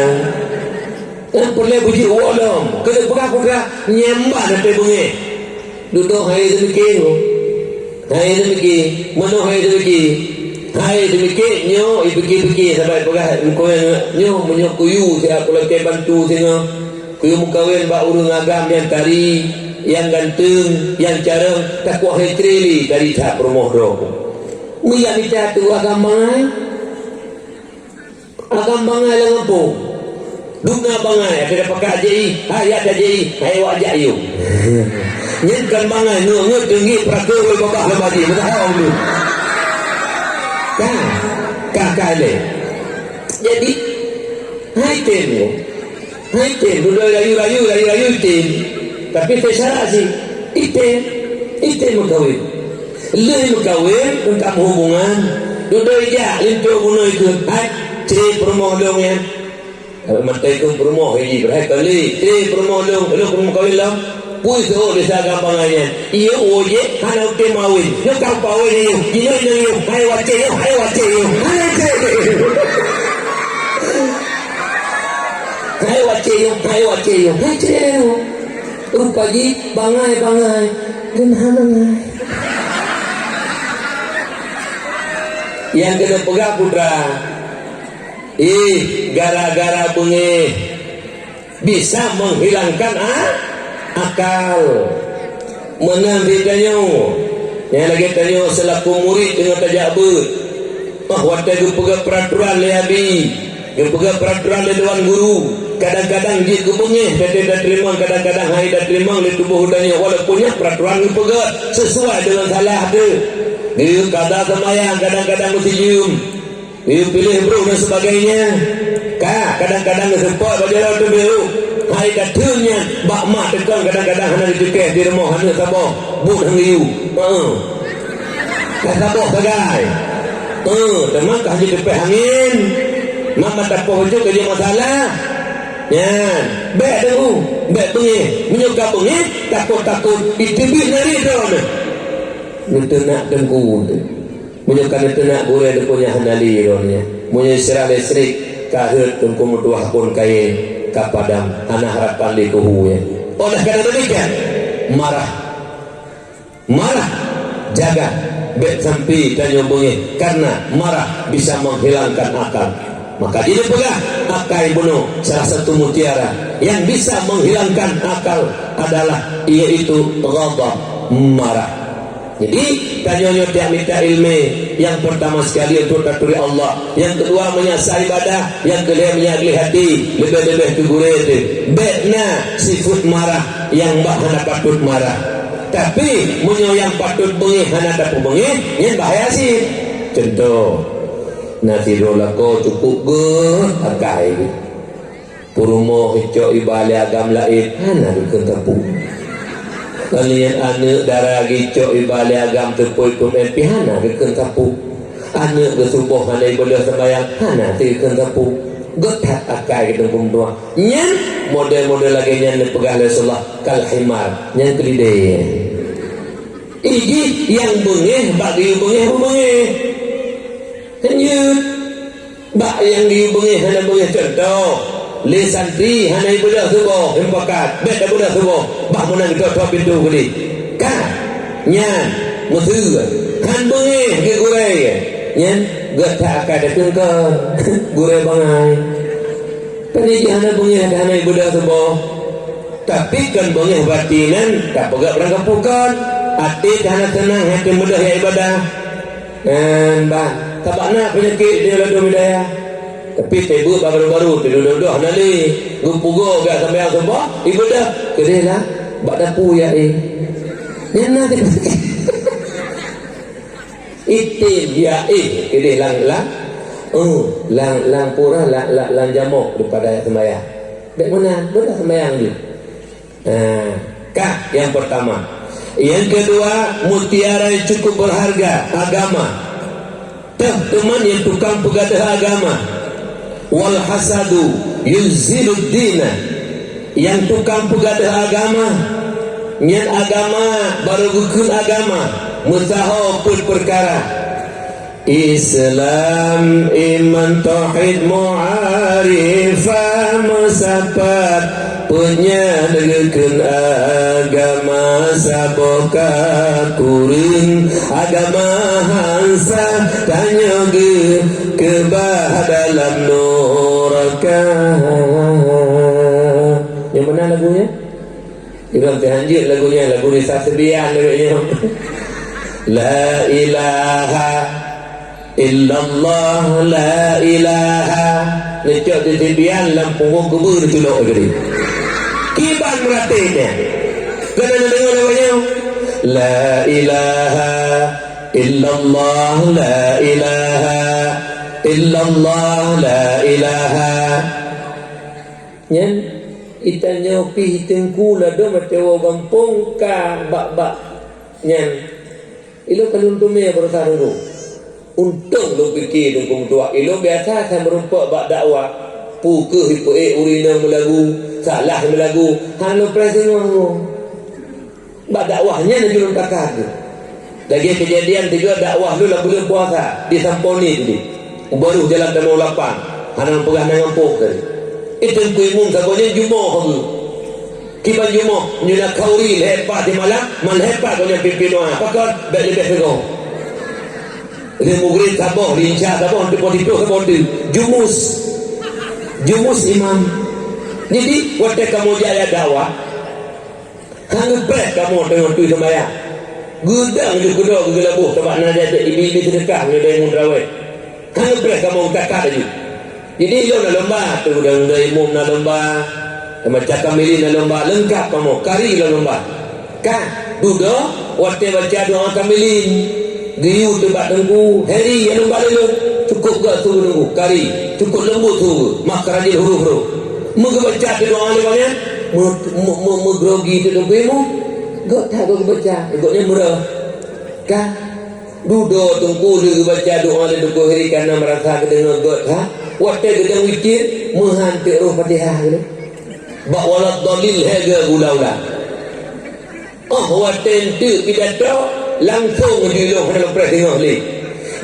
Nyang peureulée beujeuet woe lom, keuneuk peugah peugah nyang ban até beungéh. Dudoe hai teumiki nyoe. Hai teumiki, meunoe hai teumiki. Hai teumiki nyoe, ipike-pike sabai peugah nyoe, meunyoe kuyue siat kulakée bantu singoh. Kuyue meukawen bak ureueng agam nyang tari, nyang ganteueng, nyang carông, takot hai cre lé tari that peurumoh droe. Meujak mita tu agam bangai. Agam bangai lam gampông. Dum na bangai, até tapakat J I, hai jak J I, hai wak jak yum. Nyan kon bangai, ngeut-ngeut teunggih peuraku wai babah lam baji, meusaho ulôn. Ka, ka, ka lé. Jadi, hai tem nyoe. Hai tem, dudoe rayu-rayu, rayu-rayu tem. Tapi teuh syarat jih. Item, item meukawen. Lheueh meukawen, eungkab hubungan. Dudoe jak linto bunoe keuh, hai, cre peurumoh lôn nyan. Mantong keuh peurumoh, iji, beuhai kali, cre peurumoh lôn, lôn peurumoh kawin lom. Pui seuôt di saga bangai nyan. Iyo, woe jih, hana utem mawin. Nyoe ka upawen iyo, jinoe inong iyo, hai wacée iyo, hai wacée iyo. Hana cre. Hai wacée iyo, hai wacée iyo. Hai cre iyo. Rupa jih bangai-bangai, dan hana ngai. Nyang keuneuk peugah putra, ih, gara-gara beungéh bisa menghilangkan a-, akal. Meunan di tanyoe, nyang lagée tanyoe seulaku murit deungon tajak beuet. Óh watée geupeugét peuraturan lé abi, geupeugét peuraturan lé dewan guru, kadang-kadang jeuet keu beungéh, watée tateurimong, kadang-kadang hai tateurimong lé tuboh geutanyoe, walaupun nyan peuraturan geupeugét sesuai deungon salah teuh. Geuyue kada seumayang, kadang-kadang meusijeuem, geuyue piléh brôk dan sebagainya. Ka, kadang-kadang geuseupôt bak jaroe teubiet, hai tatheun nyan bak mak teuh kon, kadang-kadang hana geucukéh di rumoh aneuk saboh, buet han geuyue. Heeh. Ka saboh sagai. Eh, teuma ka jiteupeue angén. Mak mata poh jeuet ka jeuet masalah. Nyan, bèk deungoe, bèk beungéh. Meunyoe ka beungéh, takot-takot, iteubiet nari droeneuh. Neuteunak teungku. Meunyoe ka neuteunak gurèe teungku nyan hana lé droeneuh. Meunyoe sirah listrik ka rhot teungku meutuah phôn kayèe ka padam, hana harapan lé keuhu nyan. Oleh karena demikian, marah. Marah, jaga, bèk sampai tanyoe beungéh, karena marah bisa menghilangkan akal. Maka jeuet peugah akai bunoe salah satu mutiara yang bisa menghilangkan akal adalah yaitu ghadab, marah. Jadi, tanyoe nyoe tiap mita ileumèe, yang pertama sekali untuk taturi Allah, yang kedua meunyo sa ibadah, yang kelhèe meunyo gleh até, leubeh-leubeh keu gurèe teuh. Bèk na sifeuet marah nyang bak hana patôt marah. Tapi, meunyoe nyang patôt beungéh hana tapeubeungéh, nyan bahaya cit. Cuntoh, na sidroe lakoe cukup gèt akai. Peurumoh icok iba lé agam laén, hana geukheun sapeue. Lalu nyan aneuk dara geucok iba lé agam teupôi peumen pih hana geukheun sapeue. Aneuk geusuboh hana ibeudôh seumayang, hana teugeukheun sapeue. Gèt that akai geuteumèe dua. Nyan model-model lagèe nyan neupeugah lé Rasulullah kal himar, nyan keulidèe. Ih jih nyang beungéh bak geuyue beungéh, beungéh. Kan jeuet. Bak nyang geuyue beungéh hana beungéh, cuntoh, lé santri hana ibeudôh suboh, hana pakat, bèk tabeudôh suboh, bah meunan geutok-tok pintoe keudéh. Ka, nyan, meuseue, han beungéh keu gurèe, nyan, gèt that akai tateungkon, gurèe bangai. Kan jih hana beungéh, hana ibeudôh suboh. Tapi kon beungéh batin nyan, tapeugah barang kapeue kon, até hana seunang, han teumeudôh jak ibadah. Nyan ban, sabab na peunyakét di ladôm hidayah. Tapi teubiet bak baru-baru, teududoh-doh hana lé. Geupugoe gak sambayang suboh, ibeudôh, keudéh lah, bak dapu ya éh. Nyan na teubiet. Item ya éh, keudéh lang, lang. Oh, lang, lang pura, lang, lang, lang jamok daripada jak sambayang. Bèk meunan, beudôh sambayang jih. Nah, kah yang pertama. Yang kedua, mutiara yang cukup berharga, agama. Teuh teuma nyang tukang peugadôh agama. Wal hasadu yuzilud dina. Nyang tukang peugadôh agama, nyan agama barô geukheun agama, meusaho peuet peukara. Islam, iman, tauhid, ma'rifah, meusapat, peuet nyan geukheun agama saboh ka kureueng, agama han sah tanyoe geukeubah dalam nuraka. Nyang mana lagu nyan? Irong teuh hanjeuet lagu nyan, lagu Nisa Sebian lagèe nyoe. La ilaha illallah, la ilaha. Neucok di Sebian lam punggong keubeue neuculok tadi. Kiban meuraték nyan. Keuneuk neudeungoe lagu nyoe. La ilaha illallah, la ilaha illallah, la ilaha. Nyan, itanyoe pih teungku ladôm watèe woe gampông ka bak-bak nyan. Ilôn ka lôn teumé baroesa teungku. Untông lôn pike teungku meutuah. Ilôn biasa asai meurumpok bak dakwah. Peu kheueh ipeuék ureueng inong meulagu, salah meulagu, hana lôn preh singoh-singoh. Bak dakwah nyan laju lôn takat. Lagèe keujadian tiga dakwah lôn lam buleuen puasa di Samponi tadi. Baru jalan Tamong Lapang, hana peugah na gampông tadi. Itu Teungku Imum saboh nyan jumoh lagèe. Kiban jumoh, nyoe na khauri lhèe pat di malam, man lhèe pat gobnyan pimpin doa. Pakon? Bèk leubeh sigoe. Lheueh mugrib saboh, lincah saboh, untuk potipoh saboh tu. Jumus. Jumus imam. Jadi, watèe kamoe jak dakwah, hana geupreh kamoe teungoh tui seumayang. Geudang laju keunoe geugeulaboh, sabab na jadèk ibi-ibi seudeukah nyoe dai meuntrawèh. Hana geupreh kamoe geutakah laju. Jadi, ilôn na lomba, tu dan dai imum na lomba, macam kamilin na lomba, leungkap kamoe, kari na lomba. Ka, dudoe, watèe baca doa kamilin. Geuyue teuh bak teungku, Heri, nyang lomba lé lôn. Cukôp gèt su teungku, kari. Cukôp leumbot su, makhrajil huruf-huruf. Meugeubaca teuh doa lé gobnyan, meu-, meu-, meu-, meugrogi teuh teungku imum. Gèt that geubaca, gobnyan meurah. Ka, dudoe teungku lheueh geubaca doa lé teungku Heri kana meurasa geudeungoe gèt that. Watèe geudong witir, meuhan teuk roh Fatihah geuh. Bak waladdallin lhèe gula-gula. Oh, watèe enteuk pidato, langsông jilong hana leupah teungoh lé.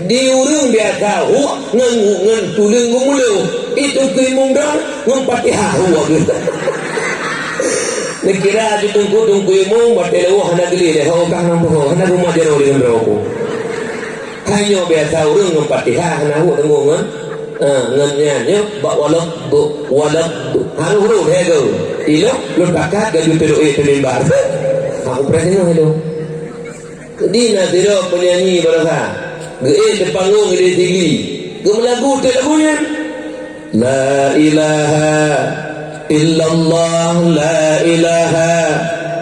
Di ureueng biasa huwok ngon, ngon tuleueng geumulo, itu keu imum dong ngon Fatihah huwok geuh. Neukira jih teungku, teungku imum, watèe leuwah hana geulé lé, ho kah nang poho, hana geumat jaroe deungon droe. Hai nyoe biasa ureueng ngon Fatihah hana huwok teungku ngon, eh, ngon nyan nyoe bak walad, walad. Harôh rôh lhèe goe. Ilong lôn pakat gaju teurok ék teumimbar. Aku preh nyoe ilong. Di na sidroe peunyanyi baroesa geuék di panggong di Sigli. Geumeulagu teuk lagu nyan. La ilaha illallah, la ilaha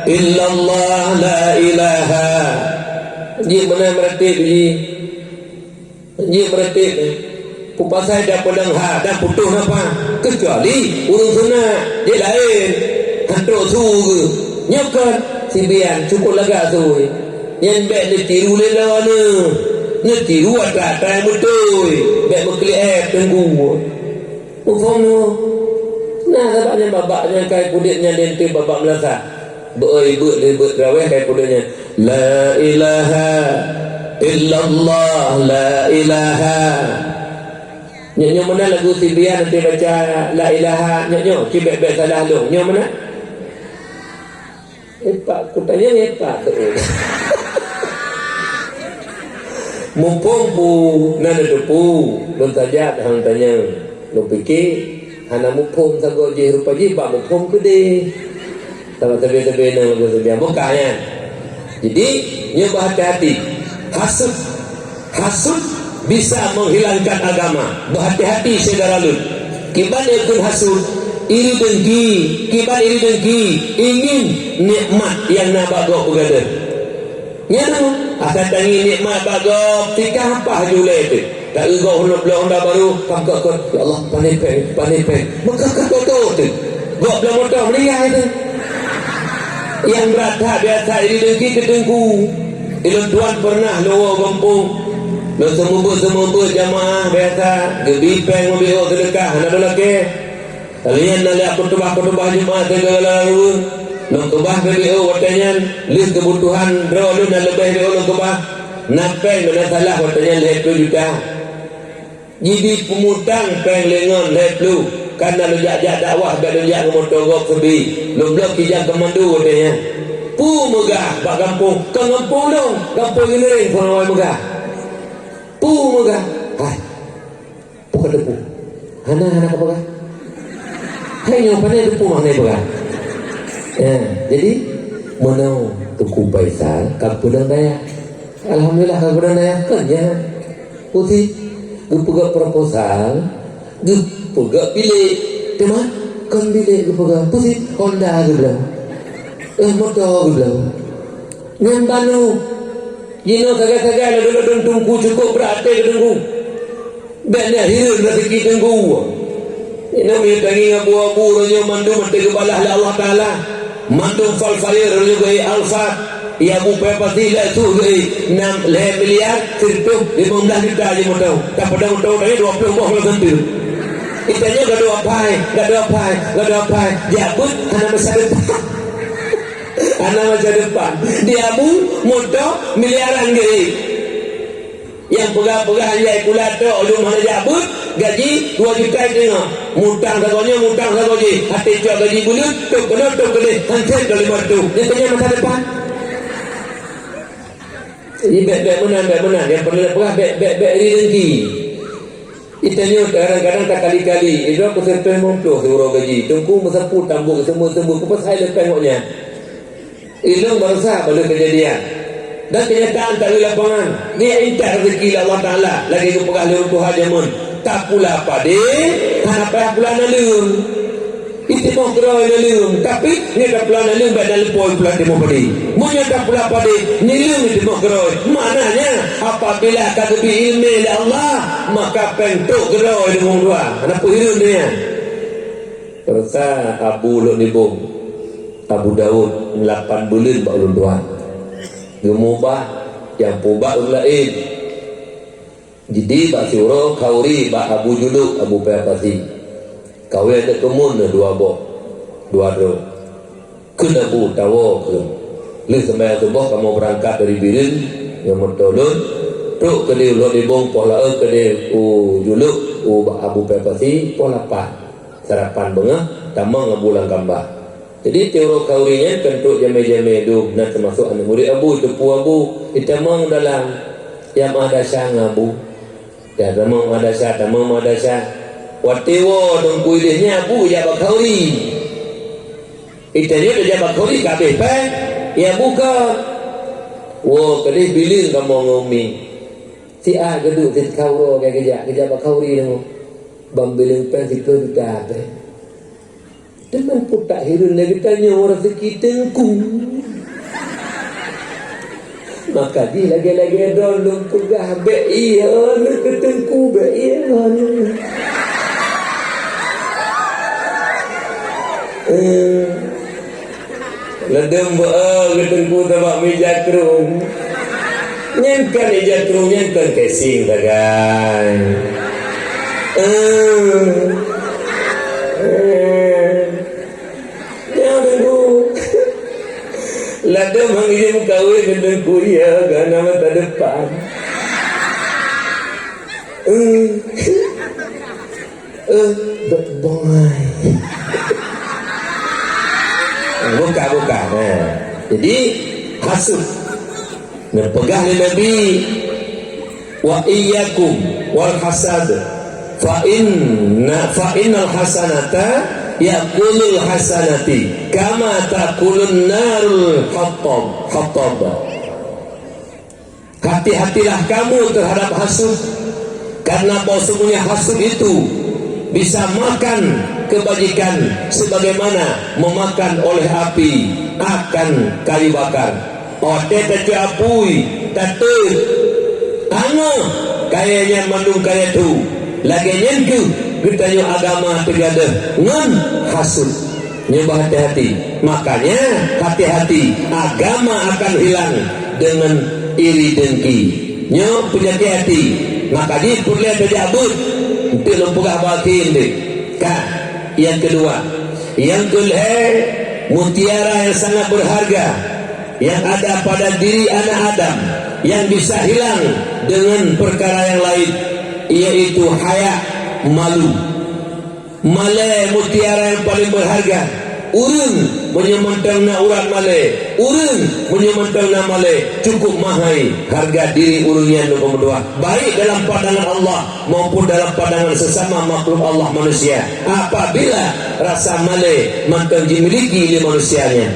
illallah, la ilaha. Jih meunan meuratéb jih. Jih meuratéb. Peue pasai dan peudong ha dan putôh nafah. Keucuali ureueng sunat, jih laén. Han trok su geuh. Nyoe kon sibian cukôp lagak su. Nyan bèk neutiru lé droeneuh. Neutiru atra-atra nyang beutôi. Bèk meukeuliek teungku. Muphom nyoe. Na sabab nyan babah nyan kai pudek nyan lintée babah meunasah. Beu-oi beuet lé beuet teurawéh kai pudek nyan. La ilaha illallah, la ilaha. Nyoe, nyoe meunan lagu sibian nanti baca la ilaha. Nyoe, nyoe, ci bèk-bèk salah lôn. Nyoe meunan. Epak, kutanyong epak tu. Muphom bu, na neuteupeue, lôn tajak hang tanyong. Lôn pike, hana muphom sagoe jih, rupa jih bak muphom keudeh. Saban sabe-sabe na lagu sabe. Buka nyan. Jadi, nyoe beuhati-hati. Hasut Hasut bisa menghilangkan agama. Beuhati-hati syedara lôn. Kiban nyang kheun hasut, iri dengki, kiban iri dengki, ingin nikmat nyang na bak gob beugadôh. Nyan, asai tangieng nikmat bak gob, tikah paih julée teuh. Taeu gob hana bloe honda baru, pangkot-kot, "Ya Allah, pane péng, pane péng." Meukeukot-kot teuh. Gob bloe moto meuninggai teuh. Nyang brat that biasa iri dengki keu teungku. Ilôn tuan peureunah lôn woe gampông. Lôn seumeubeuet-seumeubeuet jamaah biasa, geubi péng meubeuet seudeukah, hana lôn lakée. Lheueh nyan na lé khutubah-khutubah Jumat sigoe lam ruweueng. Lôn keubah keu B O watée nyan, lheueh keubutuhan droe lôn nyang leubeh B O lôn keubah. Na péng, na salah watée nyan lhèe plôh juta. Jibi peumutang péng lé ngon lhèe plôh, kana lôn jak-jak dakwah bèk lôn jak ngon moto gob seubi. Lôn bloe kijang keumandu watée nyan. Peue meugah bak gampông, kon gampông lôn, gampông Ineureng phon awai meugah. Peue meugah? Hai, peue ka teupeu? Hana, hana ka peugah. Hai nyoe pane teupeu mah hana peugah. Ya, jadi meunoe Teungku Faisal ka peudong dayah. Alhamdulillah ka peudong dayah, kon nyan. Putéh, geupeugah proposal, geupeugah bilék, teuma kon bilék geupeugah, putéh, honda geubloe. Eh, moto geubloe. Nyan baru. Jinoe sagai-sagai ladôm-ladôm teungku cukôp brat até keu teungku. Bèk na hireuen raseuki teungku. Inong miyueb tangieng abu-abu uroe nyoe mandum até geubalah lé Allah Taala. Mandum falfire uroe nyoe geuék Alphard. Iya bu payah pasti lhèe su geuék nam lhèe miliar sireutoh limong blaih juta jih moto. Tapeudong moto tanyoe dua ploh boh lam santeu. Itanyoe gadôh apai, gadôh apai, gadôh apai. Jak beuet hana masa depan. Hana masa depan. Di abu moto miliaran geuék. Nyang peugah-peugah lhèe buleuen tok lôn hana jak beuet, gaji dua juta teungoh. Mutang sagoe nyoe, mutang sagoe jih. Até cok gaji buleuen, tôb keunoe, tôb keudeh, han sép ka lima reutôh. Nyan keuh nyan masa depan. Jadi bèk-bèk meunan, bèk meunan. Nyang peureulèe peugah bèk-bèk iri dengki. Itanyoe kadang-kadang takali-kali, idroe peuet reutôh limong ploh siuroe gaji. Teungku meusapeue tambôk seumeue-seumeue, peue pasai leupah ngon nyan. Ilôn baroesa bak lheueh keujadian. Dan keunyataan taeu lapangan, nyan intat raseuki lé Allah Taala, lagèe geupeugah lé ureueng tuha jameun, tapula padé, hana payah pula naleueng. Itimoh keudroe naleueng, tapi nyoe tapula naleueng bèk na lupa pula timoh padé. Meunyoe tapula padé, nileueng itimoh keudroe. Maknanya, apabila ka geubri ileumèe lé Allah, maka péng trok keudroe deungon dua. Hana peuhireuen nyan. Baroesa Abu Lhok Nibong, Abu Daud, lapan buleuen bak ulôn tuan. Geumeuubah, nyang peuubah ureueng laén. Jadi bak siuroe khauri bak Abu Juluk, Abu Paya Pasi. Kawé aneuk keumun na dua boh. Dua droe. Kheun Abu, tawoe kheun. Lheueh seumayang suboh kamoe beurangkat dari Bireuen ngon moto lôn, trok keudeh u Lhok Libong, poh laôt keudeh u Juluk, u Abu Pepasi, poh lapan. Sarapan beungoh, tamong Abu lam kamba. Jadi, tiep uroe khauri nyan kan trok jamé-jamé dum, na teumasok aneuk murit Abu, teupeu Abu, jitamong dalam, jak madrasah ngon Abu. Dah tamong madrasah, tamong madrasah. Watèe woe Teungku idéh nyan, Abu jak bak khauri. Itanyoe tajak bak khauri ka abéh péng, ya buka. Woe keudéh Bireuen kamoe ngon Umi. Siat geuduek sit ka uroe ka geujak, geujak bak khauri nyoe. Ban Bireuen péng siplôh juta péng. Teuma peue tak hireuen lé geutanyoe raseuki Teungku. Maka jih lagèe-lagèe droe lôn peugah, bèk ié neuh keu Teungku, bèk ié neuh. Eh, ladôm beu-e keu Teungku sabab meuija krueng. Nyan kan ija krueng, nyan kan casing sagai. Eh. Eh. Nyoe Teungku. Ladôm han geujeuet meukawen ngon Teungku, ya, karena masa depan. Eh. Eh, bèk bangai. Buka, buka. Nah. Jadi, hasut. Neupeugah lé Nabi, "Wa iyyakum wal hasad, fa inna, fa innal hasanata ya'kulul hasanati, kama ta'kulun narul hatab, hatab." Hati-hatilah kamu terhadap hasut, karena bahwasanya hasut itu bisa makan kebajikan sebagaimana memakan oleh api akan kayu bakar. Watèe tacok apui, tateuk, angoh kayèe nyan mandum kayèe tho. Lagèe nyan kheueh geutanyoe agama teugadôh ngon hasut. Nyoe beuhati-hati. Makanya, hati-hati, agama akan hilang dengan iri dengki. Nyoe peunyakét hati. Maka jih peureulèe tajak beuet. Eunteuk lôn peugah bak akhé eunteuk. Ka. Nyang keudua. Nyang keulhèe, mutiara yang sangat berharga yang ada pada diri anak Adam yang bisa hilang dengan perkara yang lain, yaitu haya, malu. Malèe mutiara nyang paleng beurharga. Ureueng meunyoe mantong na urat malèe, ureueng meunyoe mantong na malèe, cukup mahai hareuga diri ureueng nyan lôn peumeutuah, baik dalam pandangan Allah maupun dalam pandangan sesama makhluk Allah manusia. Apabila rasa malèe mantong jimiliki lé manusia nyan,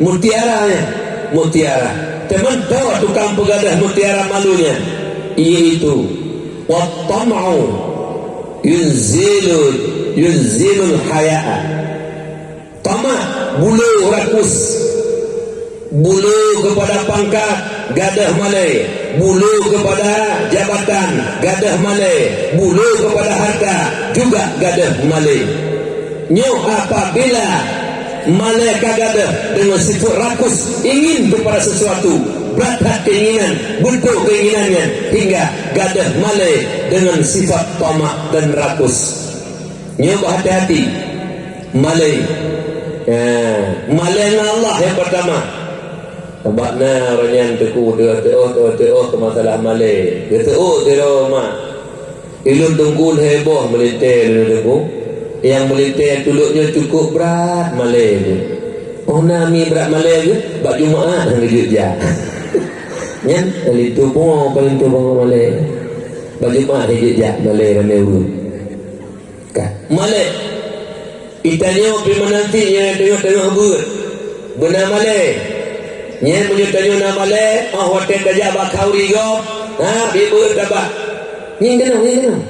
mutiara nyan, mutiara. Teuma toh tukang peugadôh mutiara malu nyan, iaitu, "Wat tama'u yunzilu, yunzilul haya'a." Tamak, bulo rakus. Bulo keupada pangkat, gadôh malèe. Bulo keupada jabatan, gadôh malèe. Bulo keupada harta, juga gadôh malèe. Nyoe apabila malèe ka gadôh deungon sifeuet rakus, ingin keupada sesuatu, brat that keinginan, beutôi keinginan nyan, hingga gadôh malèe deungon sifat tamak dan rakus. Nyoe beuhati-hati. Malèe. Ya, malèe ngon Allah nyang peurtama. Sabab na ureueng nyan teungku teuôh-teuôh, teuôh-teuôh keu masalah malèe. Geuteuôh sidroe mak. Ulôn teungku lhèe boh meulintèe lôn teungku. Nyang meulintèe tulok nyoe cukup brat malèe jih. Oh na mi brat malèe jih, bak Jumaat han geujeuet jak. Nyan paléng tuboh, paléng tuboh malèe. Bak Jumaat han geujeuet jak malèe ramè ureueng. Ka. Malèe. Geutanyoe pih meunan cit nyang teungoh-teungoh beuet. Beuna malèe. Nyan meunyoe tanyoe na malèe, 'oh watèe tajak bak khauri gob, ha, beuet tabak. Nyan keunoe, nyan keunoe.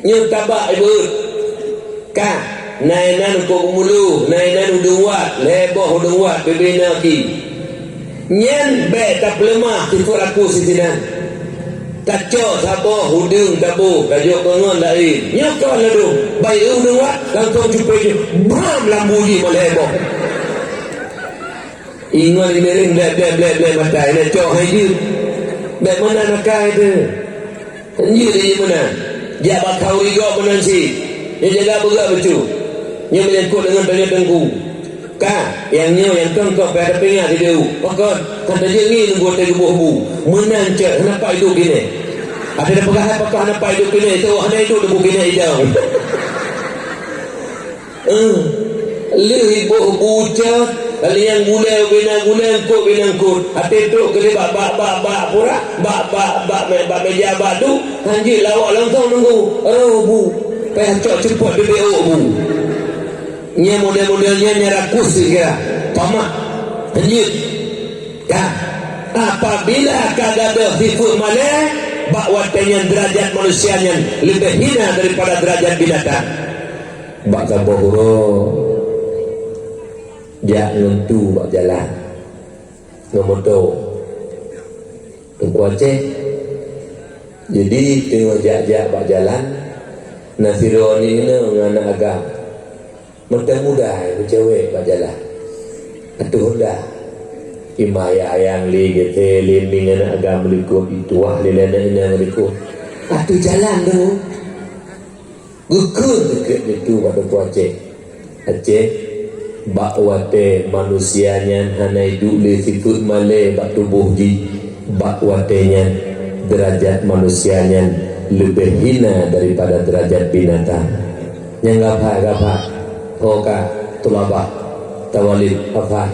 Nyoe tabak beuet. Ka, na inan kok geumulu, na inan udeueng wat, lhèe boh udeueng wat, bèbèe na ki. Nyan bèk tapeuleumah sifeuet rakus sinan. Tacok saboh udeueng taboh, tajok keu ngon laén. Nyoe kon ladôm, bayeue udeueng wat, langsông cupet jih, bram lam bu jih meulhèe boh. Ingat miring blèk, blèk, blèk, blèk mata, inan cok hai jeuet. Bèk meunan akai teuh. Jeuet jih meunan. Jak bak khauri gob meunan cit. Nyoe jaga beugöt bacut. Nyoe menyangkut deungon tanyoe teungku. Ka, nyang nyoe nyang kong-kong payah tapeuingat di deu. Pakon, kan tajeuet ngieng nunggu watèe geuboh bu. Meunan cit, hana pat iduek keunoe. Até tapeugah hai pakon hana pat iduek keunoe, itu hana iduek teungku keunoe idong. Eh, lheueh iboh bu cot, liang gulèe bina gulèe, eungkôt bina eungkôt. Até trok keu bak, bak, bak, bak pura, bak, bak, bak, bak meja bak tu, hanjeuet lawok langsong nunggu. Roh bu, payah cok ceupot bibék ôk bu. Nyan model-model nyan, nyan rakus sikira. Pamah. Hanjeuet. Ka. Apabila ka gadôh sifeuet malèe, bak watèe nyan deurajat manusia nyan leubeh hina daripada deurajat binatang. Bak saboh uroe, jak ngon tu bak jalan. Ngon moto. Teungku Aceh. Jadi, teungoh jak-jak bak jalan, na sidroe aneuk inong ngon aneuk agam. Meuteumudai meucewek bak jalan. Ateueh honda. Ima ayang-ayang lé geuthée lé mieng aneuk agam likot, ituah lé aneuk inong likot. Ateueh jalan tu. Geukheun teukeue lé tu bak Teungku Aceh. Aceh, bak watée manusia nyan hana iduek lé sifeuet malée bak tuboh jih, bak watée nyan deurajat manusia nyan leubeh hina daripada deurajat binatang. Nyang gafai, gafai. Ho ka, tulabah, tawalib, gafai.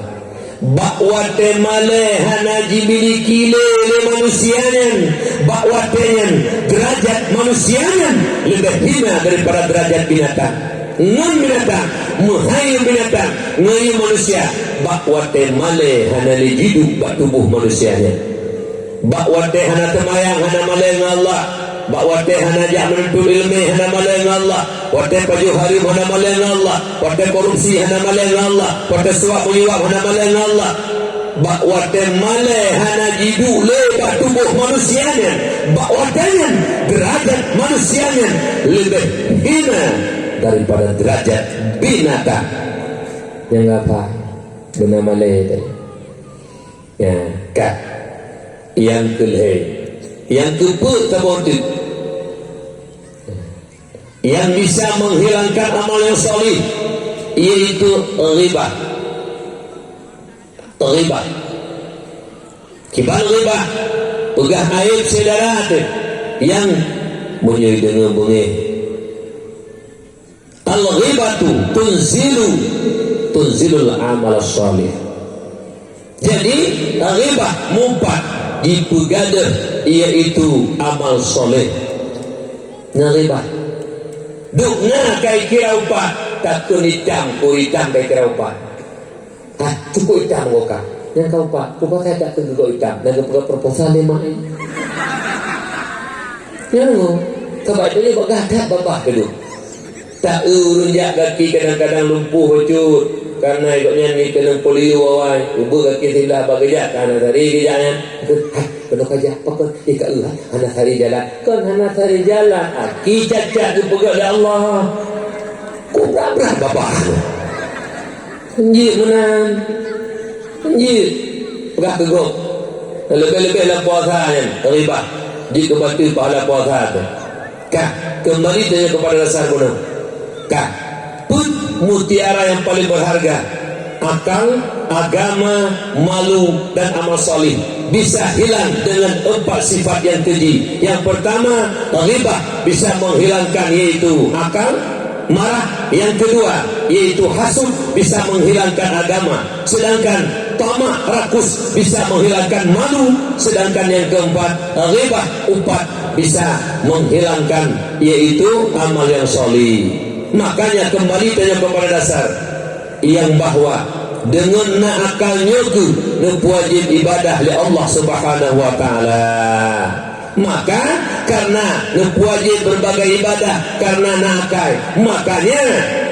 Bak watée malée hana jimiliki lé, lé manusia nyan, bak watée nyan deurajat manusia nyan leubeh hina daripada deurajat binatang. Ngon binatang, meuhai ngon binatang, ngon manusia, bak watée malée hana lé jiduek bak tuboh manusia nyan. Bak watée hana teumayang, hana malée ngon Allah. Bak watée hana jak meununtut iéleumé, hana malée ngon Allah. Watée pajoh hareuem, hana malée ngon Allah. Watée korupsi, hana malée ngon Allah. Watée suap menyuap, hana malée ngon Allah. Bak watée malée hana jiduek lé bak tuboh manusia nyan, bak watée nyan deurajat manusia nyan leubeh hina daripada deurajat binatang. Nyang gafai, beuna malée tadi. Ya, ka. Nyang keulhée, nyang keupeuet saboh teuk, nyang bisa menghilangkan amal yang salih, yaitu ghibah. Ghibah. Kiban ghibah, peugah aéb syedara teuh, nyang meunyoe deungoe beungéh. Al-ghibatu tunzilu, tunzilul amal salih. Jadi, ghibah meupat jipeugadôh, yaitu amal saleh. Ngon ghibah. Duek na kai kira upat, takheun itam, ku itam kai kira upat. Ah, cukup itam goka. Nyang ka upat, ku pakai tak keu geugot itam, dan geupeugah proposal lé mak ai. Nyang ngo, sabab itu lé bak gadat babah keudeh. Tak eu ureuëng jak gaki kadang-kadang lumpuh bacut, karena gobnyan ni keunong polio awai, ubeuek gaki siblah bak geujak, ka hana sari geujak nyan. Hai, keunoe ka jak, pakon, eh, ka eu, hai, hana sari jalan. Kon hana sari jalan, aki cacat geupeugah lé Allah. Ku brat-brat babah. Jeuet meunan. Jeuet. Peugah keu gob. Leubeh-leubeh lam puasa nyan, ribah. Jeuet keu bateue pahala puasa teuh. Ka, keumbali tanyoe keupada dasar bunoe. Ka, peue mutiara nyang paleng beurharga? Akal, agama, malu, dan amal saleh. Bisa hilang dengan empat sifat nyang keji. Nyang peurtama, ribah bisa menghilangkan, yaitu akal, marah. Nyang keudua, yaitu hasut, bisa menghilangkan agama. Sedangkan tamak, rakus, bisa menghilangkan malu. Sedangkan nyang keumpat, ribah, upat, bisa menghilangkan, yaitu amal nyang saleh. Makanya keumbali tanyoe keupada dasar nyang bahwa deungon na akal nyoe kheueh neupeuwajéb ibadah lé Allah Subhanahu wa Taala. Maka, karena neupeuwajéb beurbagai ibadah karena na akai, makanya,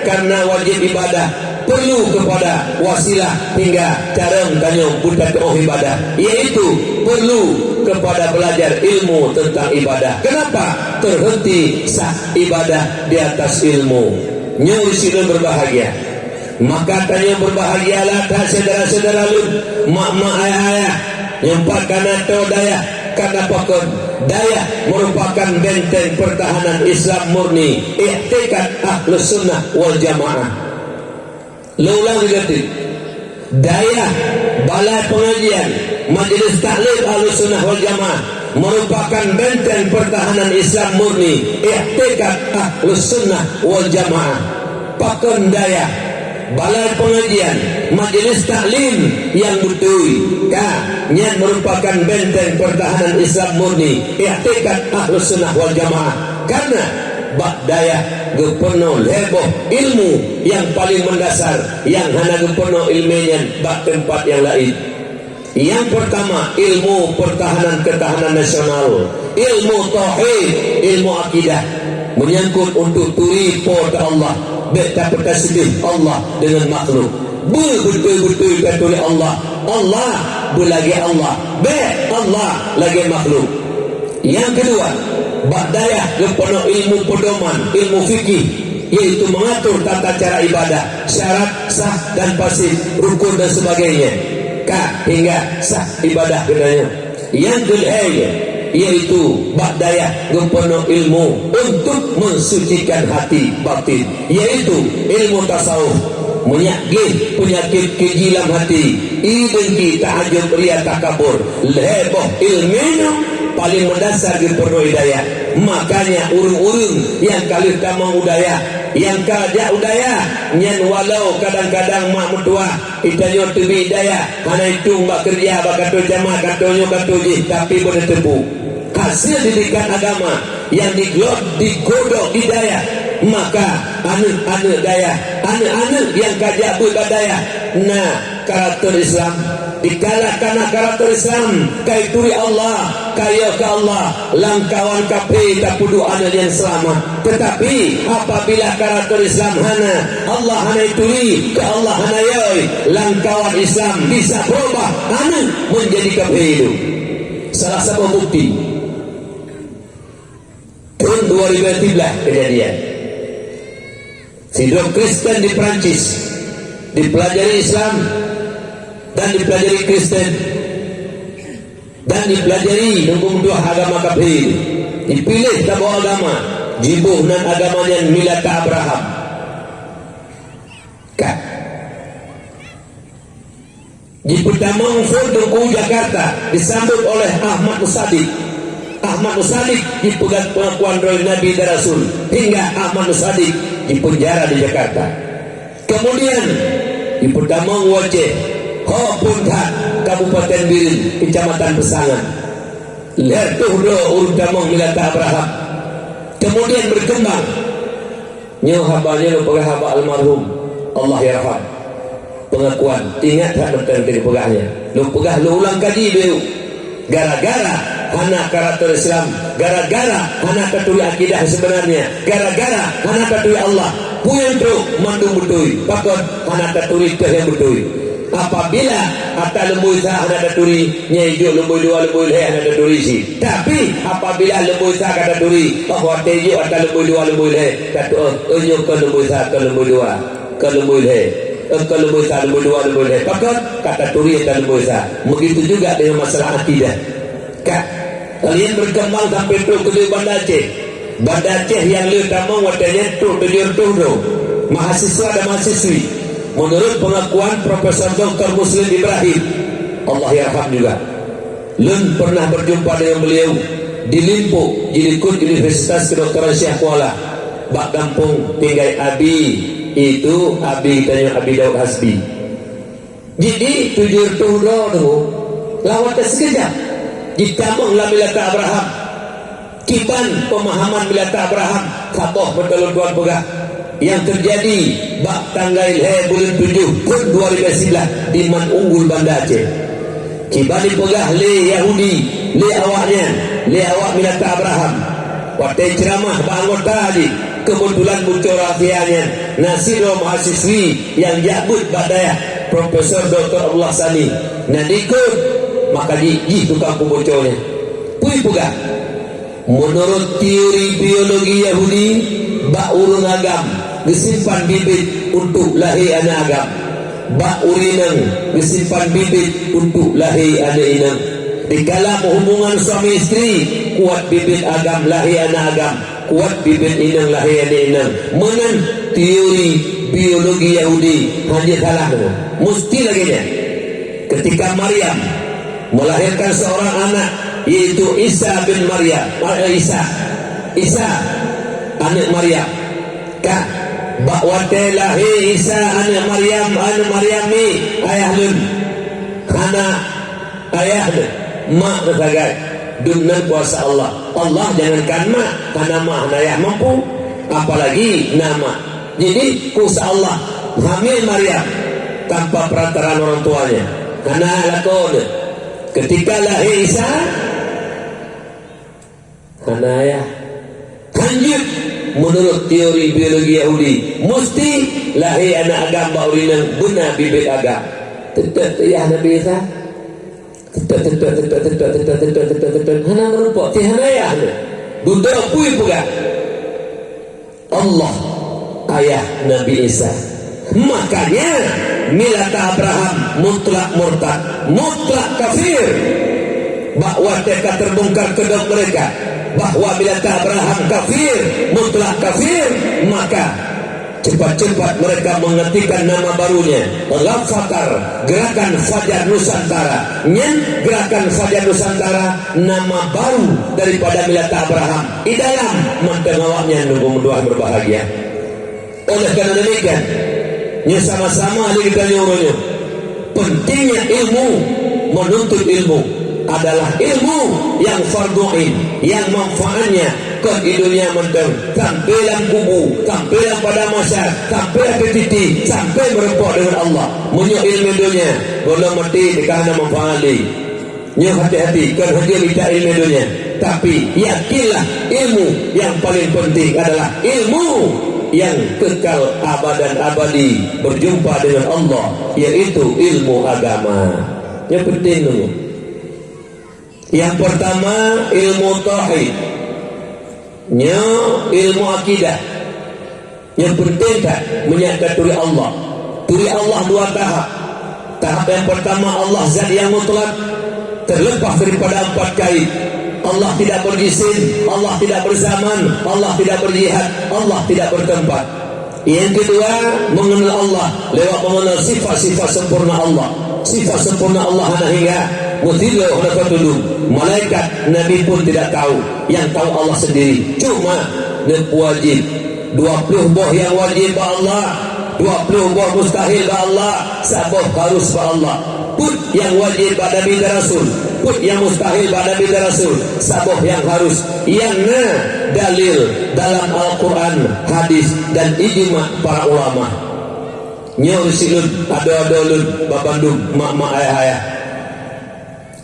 karena wajéb ibadah perlu keupada wasilah hingga carông tanyoe beutatuoh ibadah, yaitu perlu keupada beulajar ilmu teuntang ibadah. Keunapa? Teuhenti sah ibadah di atas ilmu. Nyoe ureuëng beurbahagia. Maka tanyoe beurbahagialah that syedara-syedara lôn, mak-mak, ayah-ayah, nyang pat kana toe dayah, kana pakon. Dayah merupakan benteng pertahanan Islam murni, iktikad Ahlus Sunnah wal Jamaah. Lôn ulang lagi, dayah Balai Pengajian Majelis Taklim Ahlussunnah Wal Jamaah merupakan benteng pertahanan Islam murni iktikad Ahlussunnah Wal Jamaah. Pakon dayah Balai Pengajian Majelis Taklim nyang beutôi, ka, nyan merupakan benteng pertahanan Islam murni iktikad Ahlussunnah Wal Jamaah. Karena bak dayah geupeunoh lhée boh ilmu nyang paleng meundasar nyang hana geupeunoh ileumé nyan bak teumpat nyang laén. Nyang peurtama, ilmu peurtahanan keutahanan nasional, ilmu tauhid, ilmu akidah, meunyangkot untuk turi Po teu Allah, bék tapeutasbih Allah deungon makhlok. Beubeutôi-beutôi taturi Allah, Allah beulagée Allah, bék Allah lagée makhlok. Nyang keudua, bak dayah geupeunoh ilmu peudoman, ilmu fikih, yaitu mengatur tata cara ibadah, syarat, sah dan fasid, rukun dan sebagainya, ka hingga sah ibadah geutanyoe. Nyang keulhée, yaitu bak dayah geupeunoh ilmu untuk mensucikan hati batin, yaitu ilmu tasawuf. Meunyak gleh peunyakét keji lam hati, iri, dengki, taajub, ria, takabur, lhée boh ileumé nyoe paleng meundasar geupeunoh i dayah. Makanya ureuëng-ureuëng nyang ka lheueh tamong u dayah, nyang ka jak u dayah, nyan walau kadang-kadang mak meutuwah, geutanyoe teubiet dayah, hana itong bak keureuja, bak kantô camat, kantô nyoe, kantô jih, tapi beuneuteupeu. Hasil didikan agama nyang diglot, digodok di dayah, maka aneuëk-aneuëk dayah, aneuëk-aneuëk nyang ka jak beuet bak dayah, na karakter Islam. Dikala kana karakter Islam, ka ituri Allah, ka yôh keu Allah, lam kawan kaphé tapeuduek aneuëk nyang seulamat. Teutapi, apabila karakter Islam hana, Allah hana ituri, keu Allah hana yôh, lam kawan Islam bisa beurubah aneuëk meunjadi kaphé itu. Salah saboh bukti, thôn dua ribu tiga belas keujadian. Sidroe Kristen di Perancis dipeulajari Islam dan dipeulajari Kristen dan dipeulajari nunggu meutuah agama kaphé. Dipiléh saboh agama, jiboh nan agama nyan Milata Abraham. Ka. Jipeutamong phôn Teungku Jakarta, disambot oleh Ahmad Musadik. Ahmad Musadik jipeugah peungakuan droe Nabi dan Rasul, hingga Ahmad Musadik jipeunjara di Jakarta. Keumudian, jipeutamong u Aceh, ho phôn that, Kabupaten Bireuen, Keucamatan Peusangan. Lhée reutôh droe ureuëng tamong Milata Abraham. Keumudian beukeumbang. Nyoe haba nyoe lôn peugah haba almarhum, Allah yarham. Peungakuan, ingat that mantong lôn peugah nyan. Lôn peugah, lôn ulang kaji bacut. Gara-gara hana karakter Islam, gara-gara hana taturi akidah seubeunarnya, gara-gara hana taturi Allah, peue nyang trok mandum beutôi, pakon hana taturi keu nyang beutôi. Apabila ata lumbôi sa hana taturi, nyan jok lumbôi dua, lumbôi lhée hana taturi cit. Tapi, apabila lumbôi sa ka taturi, oh watée jok ata lumbôi dua, lumbôi lhée, ka tu'oh, oh nyoe kon lumbôi sa, kon lumbôi dua, kon lumbôi lhée, oh kon lumbôi sa, lumbôi dua, lumbôi lhée. Pakon? Ka taturi ata lumbôi sa. Begitu juga dengan masalah akidah. Ka, kalian berkembang sampai trok keu Banda Aceh. Banda Aceh nyang le tamong watée nyan trok tujoh reutôh droe, mahasiswa dan mahasiswi. Menurut pengakuan Profesor Doktor Muslim Ibrahim, Allah yarham juga. Lôn pernah berjumpa dengan beliau di Limpok, di likot Universitas Kedokteran Syiah Kuala, bak gampông tinggai Abi, itu Abi geutanyoe Abi Daud Hasbi. Jadi, tujoh reutôh droe tu, lawat teuh sikeujab. Jitamong lam Milata Abraham. Kiban peumahaman Milata Abraham, saboh meuteulon tuan peugah, nyang teujadi bak tanggai lhée buleuen tujoh thon dua ribée siblaih di Man Unggul Banda Aceh. Kiban jipeugah lé Yahudi, lé awaknyan, lé awak Milata Abraham. Watée ceuramah bak anggota jih, keubeutulan bucoe rahsia nyan na sidroe mahasiswi nyang jak beuet bak dayah Profesor Doktor Abdullah Sani. Na dikot, maka jih, jih tukang peubucoe nyan. Peue jipeugah? Meunurot teori biologi Yahudi, bak ureuëng agam geusimpan bibit untuk lahé aneuëk agam. Bak ureuëng inong geusimpan bibit untuk lahé aneuëk inong. Dikala meuhubongan suami istri, kuat bibit agam lahé aneuëk agam, kuat bibit inong lahé aneuëk inong. Meunan teori biologi Yahudi, hana salah deungoe. Musti lagée nyan. Ketika Maryam melahirkan seorang anak, yaitu Isa bin Maryam, eh, Isa. Isa, aneuk Maryam. Ka, bak watée lahé Isa aneuk Maryam, aneuk Maryam nyan ayah lôn. Hana ayah lôn, mak lôn sagai. Dum nan kuasa Allah. Allah jangankan mak, hana mak, hana ayah mampu, apalagi na mak. Jadi, kuasa Allah hamil Maryam tanpa perantaraan orang tuanya. Hana lakoe lé. Ketika lahé Isa, hana ayah. Hanjeuet, menurut teori biologi Yahudi, musti lahé aneuk agam bak ureueng inong beuna bibit agam. Teutap teu yah Nabi Isa. Teutap, teutap, teutap, hana meurumpok, teuh hana ayah lé. Dudoe peue peugah? Allah, ayah Nabi Isa. Makanya, millata Abraham mutlak murtad, mutlak kafir. Bak watée ka terbongkar keudok mereka bahwa millata Abraham kafir, mutlak kafir, maka cepat-cepat mereka menggantikan nama barunya, Ghafatar, Gerakan Fajar Nusantara. Nyan Gerakan Fajar Nusantara nama baru daripada millata Abraham. Di dalam mantong awaknyan, nunggu meudoa berbahagia. Oleh karena demikian, nyoe sama-sama lé geutanyoe uroe nyoe. Pentingnya ilmu, menuntut ilmu adalah ilmu yang fardhu ain, yang manfaatnya kon di dunia mantong, sampai lam kubu, sampai lam padang mahsyar, sampai ateueh titi, sampai meurumpok dengan Allah. Meunyoe ilmu dunia, gohlom maté, ka hana manfaat lé. Nyoe hati-hati, kon hana mita ilmu dunia, tapi yakinlah ilmu yang paling penting adalah ilmu yang kekal abadan abadi berjumpa dengan Allah, yaitu ilmu agama. Nyoe penting ilmu. Yang pertama, ilmu tauhid. Nyoe ilmu akidah. Nyang peunteng that, meunyoe ka turi Allah. Turi Allah dua tahap. Tahap nyang peurtama, Allah zat nyang mutlak, terlepas daripada empat kait. Allah tidak berjisim, Allah tidak berzaman, Allah tidak berjihad, Allah tidak bertempat. Nyang keudua, mengenal Allah lewat mengenal sifat-sifat sempurna Allah. Sifat sempurna Allah hana hingga, meusidroe hana tatudong. Malaikat, nabi pun tidak tahu, nyang tahu Allah sendiri. Cuma, neuwajéb Dua ploh boh nyang wajéb bak Allah, dua ploh boh mustahil bak Allah, saboh harus bak Allah. Peue nyang wajéb bak Nabi dan Rasul, peue nyang mustahil bak Nabi dan Rasul, saboh nyang harus, nyang na dalil dalam Al-Quran, hadis, dan ijma para ulama. Nyoe reusik lôn, adoe-adoe lôn, bak bandum mak-mak ayah-ayah.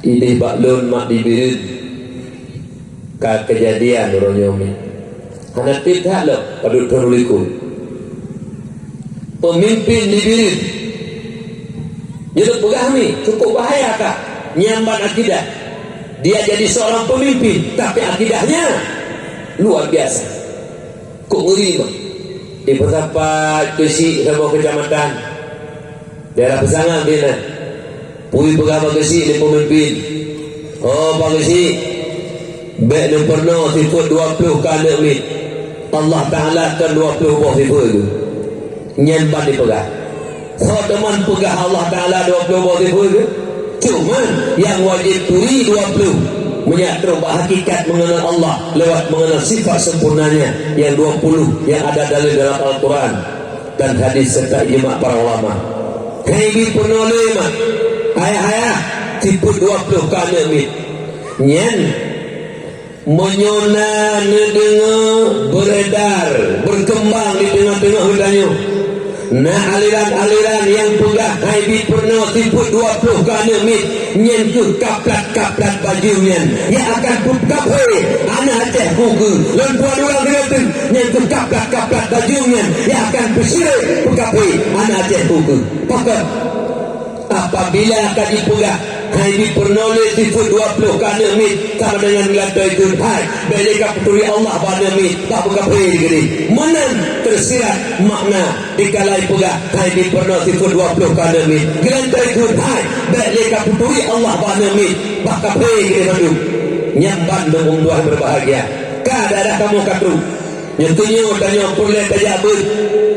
Idéh bak lôn mak di Bireuen ka keujadian uroe nyoe mi. Hana tiep that lom padub thon likot. Peumimpin di Bireuen. Nyoe peugah mi, cukup bahaya ka. Nyan ban akidah. Dia jadi seorang pemimpin, tapi akidahnya luar biasa. Kok ngeri mah. Di Peusapat, Keuchik, saboh keucamatan. Daerah Peusangang di na. Pui peugah bak Keuchik di peumimpin. Oh, bak Keuchik, bék neupeurunoe sifeuet dua ploh keu aneuk miet. Allah Taala kon dua ploh boh sifeuet geuh. Nyan ban dipeugah. Soe teuma peugah Allah Taala dua ploh boh sifeuet geuh? Cuma nyang wajéb turi dua ploh. Meunyoe trok bak hakikat mengenal Allah lewat mengenal sifat sempurnanya yang dua puluh yang ada dalil dalam Al-Quran dan hadis serta ijma para ulama. Hai bi peunoh lé mak, ayah-ayah, sifeuet dua ploh keu aneuk miet. Nyan meunyoe na neudeungoe beredar, berkembang di teungoh-teungoh geutanyoe, na aliran-aliran nyang peugah hai bi peurunoe sifeuet dua ploh keu aneuk miet, nyan keuh kaplat-kaplat baju nyan nyang akan peukafé aneuk Aceh kukeu lôn tuan ulang sigoe teuk, nyan keuh kaplat-kaplat baju nyan nyang akan peusyirek peukafé aneuk Aceh kukeu. Pakon? Apabila ka jipeugah, hai bi peurunoe lé sifeuet dua ploh keu aneuk miet sama dengan geulantoe kheun, hai, bék lé ka peuturi Allah bak aneuk miet, bak peukafé di keudeh. Meunan teusirat makna dikala jipeugah, hai bi peurunoe sifeuet dua ploh keu aneuk miet. Geulantoe kheun, hai, bék lé ka peuturi Allah bak aneuk miet, bak kafé di keudeh mandum. Nyan ban lôn tuan berbahagia. Ka daerah kamoe ka trok. Nyoe keuh nyoe tanyoe peureulée tajak beuet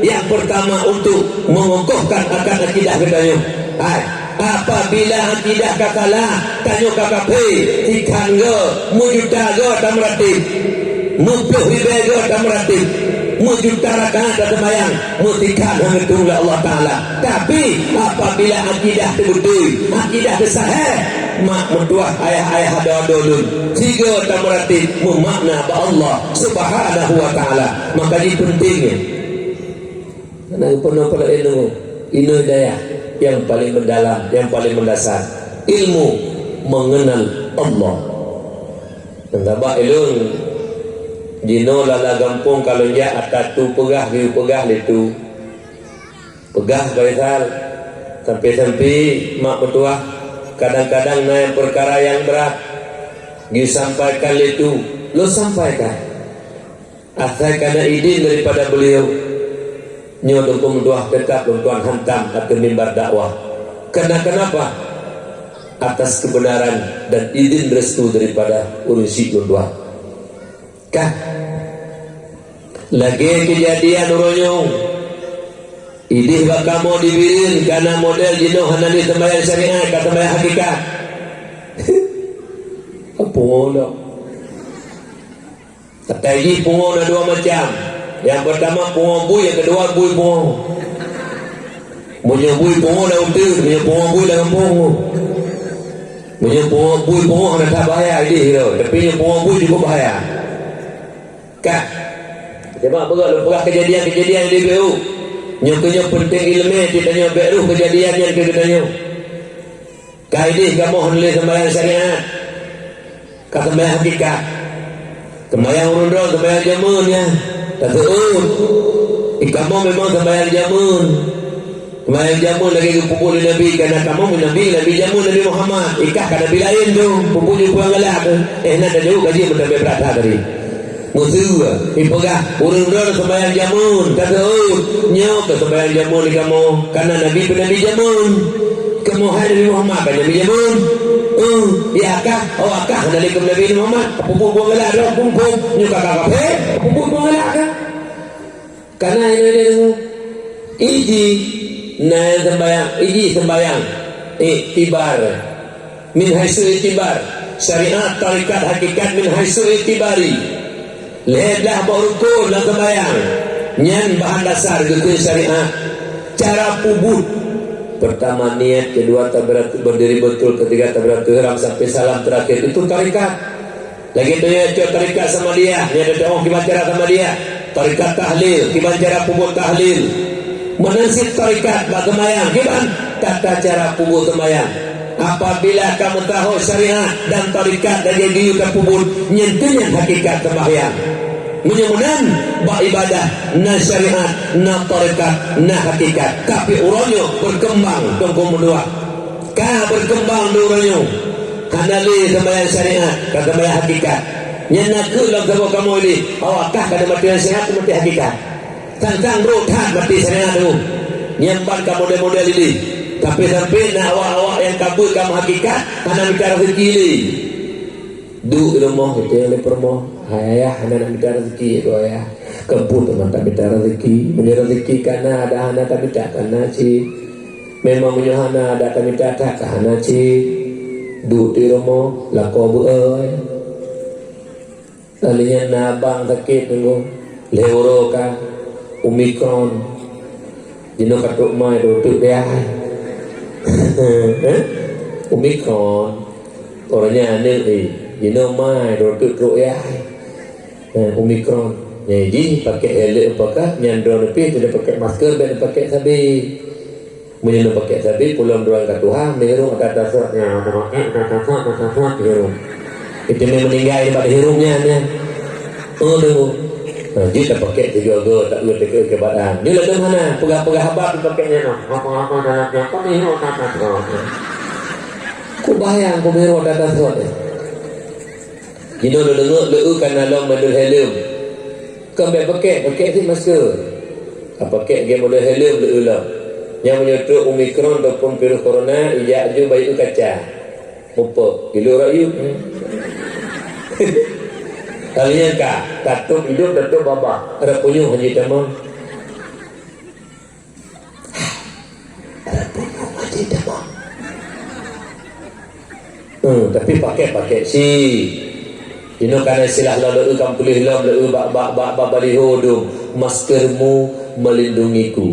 nyang peurtama untuk mengokohkan akan akidah geutanyoe. Hai, apabila akidah ka salah, tanyoe ka kafé, sikhan goe, meujuta goe tameuratéb, meuplôh ribée goe tameuratéb, meujuta rakaat taseumayang, meusikhan hana geutueng lé Allah Taala. Tapi, apabila akidah teubeutôi, akidah teusahéh, mak meutuah, ayah-ayah, adoe-adoe lôn, sigoe tameuratéb meumakna bak Allah Subhanahu wa Taala. Maka jih peunteng nyan. Karena geupeuna peureulée ilmu, inoe dayah nyang paleng meudalam, nyang paleng meudasar, ilmu mengenal Allah. Sabab ulôn jinoe lala gampông ka lôn jak ata tu peugah, geupeugah lé tu. Peugah Faisal, sampai-sampai mak meutuah, kadang-kadang na nyang peukara nyang brat, geusampaikan lé tu, lôn sampaikan. Asai ka na idin daripada beliau, nyoe Teungku meutuah teutap lôn tuan hantam ateueh mimbar dakwah. Karena kenapa? Atas kebenaran dan idin restu daripada ureuëng syik lôn tuan. Kah? Lagée keujadian uroe nyoe, ideh bak kamoe di Bireuen ka na model jinoe hana lé seumayang syariat, ka seumayang hakikat. Pungo lom. Katai jih pungo na dua macam. Nyang peurtama pungo bui, nyang keudua bui pungo. Meunyoe bui pungo na uteuen, meunyoe pungo bui na gampông. Meunyoe pungo bui pungo hana that bahaya ideh tu, tapi nyoe pungo bui cukup bahaya. Kah? Cuba peugah lôn peugah keujadian-keujadian di B U. Nyoe keuh nyoe peunteng iéleumé, tanyoe bék rôh keujadian nyan keu geutanyoe. Ka ideh kamoe hana lé seumayang syariat. Ka seumayang hakikat. Seumayang ureuëng droe, seumayang jameun nyan. Taseuôt. Di kamoe memang seumayang jameun. Seumayang jameun lagée geupeubuet lé Nabi, karena kamoe Nabi, Nabi jameun Nabi Muhammad. Ikah ka Nabi laén tu, peubuet jih peue nyang galak tu. Eh, na tajaweueb ka jeuet meutabée brat that tadi. Meuseue, ipeugah, ureuëng droe seumayang jameun, taseuôt. Nyoe keuh seumayang jameun di kamoe, karena Nabi pun Nabi jameun. Kamoe hai Nabi Muhammad kan Nabi jameun. Eh, ya kah, awak kah hana lé keu Nabi Muhammad. Peubuet buang galak droe kungkung, nyoe ka kafé, peubuet buang galak kah? Karena ini, ini, iji na sembahyang, iji sembahyang iktibar. Min haitsu iktibar, syariat, tarekat, hakikat min haitsu iktibari. Lhée blaih boh rukun lam sembahyang, nyan bahan dasar geukheun syariat. Cara peubuet, pertama niat, kedua tabarat, berdiri betul, ketiga tabarat ihram sampai salam terakhir, itu tarekat. Lagée tanyoe cok tarekat Samadiyah, nyan teuh kiban cara Samadiyah. Tarekat tahlil, kiban cara peubuet tahlil. Meunan cit tarekat bak seumayang, kiban tata cara peubuet seumayang. Apabila ka meutuah syariat dan tarekat lagée geuyue tapeubuet, nyan keuh nyan hakikat seumayang. Meunyoe meunan, bak ibadah na syariat, na tarekat, na hakikat. Tapi uroe nyoe beukeumbang teungku meutuah. Ka beukeumbang di uroe nyoe. Hana lé seumayang syariat, ka seumayang hakikat. Nyan na keuh lam saboh kamoe lé, awak kah ka maté syariat, maté hakikat. Sang-sang brok that maté syariat tu. Nyan ban ka model-model lé. Tapi sampai na awak-awak nyang ka beuet ka meuhakikat, hana mita raseuki lé. Duek di rumoh, itu nyang dipeureumoh. Hai ayah, hana nak mita raseuki, ya ayah. Keupeue teuma tak mita raseuki? Meunyoe raseuki ka na, ada hana tak mita, ka na cit. Memang meunyoe hana, ada tak mita, tak ka hana cit. Duek di rumoh, lakoe beu-oi. Lalu nyan na abang sakét nunggu. Lhée uroe ka Omicron. Jinoe ka trok mai dua trok deh. Eh? Omicron. Orangnya aneuëk, eh. Jinoe mai dua trok trok deh. Eh, Omicron. Nyang jih pakai helm pakai nyan droe neupih tidak pakai masker dan pakai sabe. Meunyoe pakai sabe pulang droe ka tuha meuhirup ata tasot. Ya, pakai ata tasot, ata tasot hirup. Itu memang meninggal bak hirup nyan, nyan. Oh, tu. Nah, jih tak pakai tiga go, tak boleh pakai ke badan. Dia lah mana? Peugah-peugah haba tu pakai nyan. Apa-apa dalam dia, kau meuhirup ata tasot. Ku bayang, ku meuhirup ata tasot. Jinoe lôn deungoe leu kana lom mandul helm. Kon bék pakèk, pakèk cit masker. Ka pakèk gét model helm leu lom. Nyang meunyoe trok Omicron ataupun virus corona, ijak aju bayeue kaca. Mupok, ilok rakyuet. Kalian ka, tatôp idôp, tatôp babah. Ada punyueng hana jitamong. Ada punyueng hana jitamong. Hmm, tapi pakèk-pakèk sit. Inoe kana istilah lôn, lôn ka tuléh lom, lôn bak, bak, bak, bak baliho dum. Maskermu melindungiku.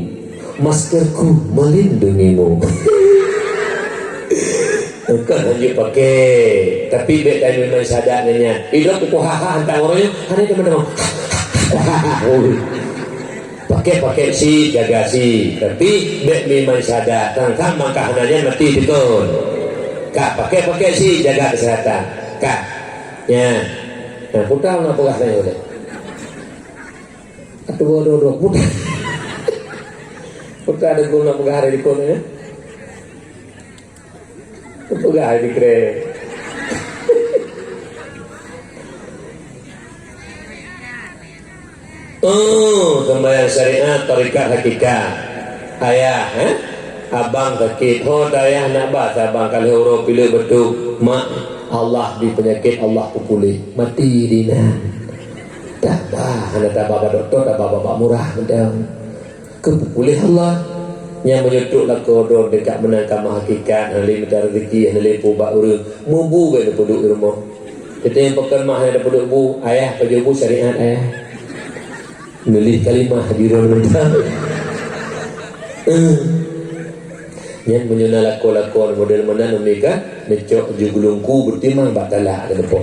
Maskerku melindungimu. Bukan hanya pakai, tapi bèk tanyoe meusadat nyan. Idôp ku ha-ha hantam uroe nyoe, hana teman-teman. Pakai-pakai sit, jaga sit. Tapi bèk meusadat. Tang-tang mangkah hana nyan mati dikon. Ka pakai-pakai sit, jaga kesehatan. Ka. Nyan. Nah, putar na peugah tanyoe deh. Dua, dua, dua. Putar. Putar ada guna peugah hari dikon ya. Peugah di kre. Oh, sembahyang syariat, tarekat hakikat. Ayah, eh? Abang sakét. Ho, ayah nak ba, sabang ka lheueh uroe pileuk beutôi. Mak, Allah bri peunyakét, Allah peupuléh. Mati di nan. Tabah, hana tabah bak dokto, tabah bak murah mantong. Keu peupuléh Allah. Nyang meunyoe trok lakoe droe teuka meunan ka meuhakikat, hana lé mita rezeki, hana lé peue bak ureueng, mubu bèk neupeuduek di rumoh. Teuntèe pakon mah hana neupeuduek bu, ayah pajoh bu syariat ayah. Nuléh kalimah di rumoh mantong. Eh. Nyan meunyoe na lakoe-lakoe model meunan umi ka, neucok ju geulungku beutimang bak talak keu neupoh.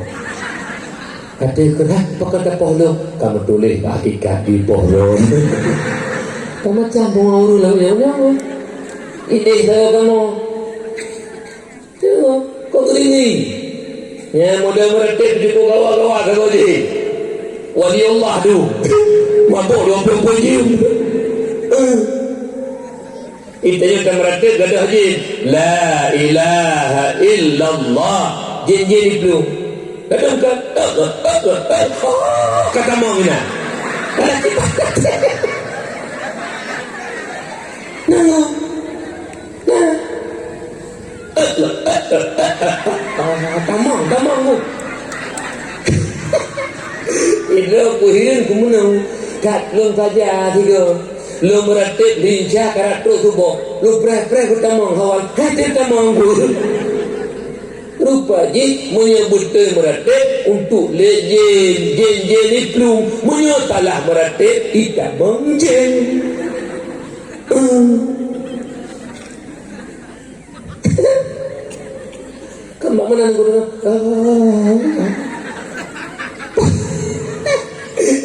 Até keuh, "Hah, pakon tapoh lôn?" "Ka meutuléh bak hakikat jipoh lôn." Ka macam pungo ureueng laén nyang nyoe. Idéh saboh kamoe. Tengok, kok geuringgi. Nyan model meuratéb jipeugawa-gawa saboh jih. Wali Allah tu. Mabök dua ploh peuet jeuem. Eh. Geutanyoe tameuratéb gadôh jén, "La ilaha illallah." Jén-jén iplueng. Gadôh ka, ka tamong inan. Nah, nah. Tamong, tamong tu. Idroe kuhireuen kumeunong, kat lôn saja sigoe. Lôn meuratéb lincah karat trok suboh. Lôn preh-preh keutamong hawan, ka teutamong geuh. Rupa jih, meunyoe beutôi meuratéb, untuk lé jén, jén-jén iplueng. Meunyoe salah meuratéb, itamong jén. Hmm. Kan mak meunan guru tu.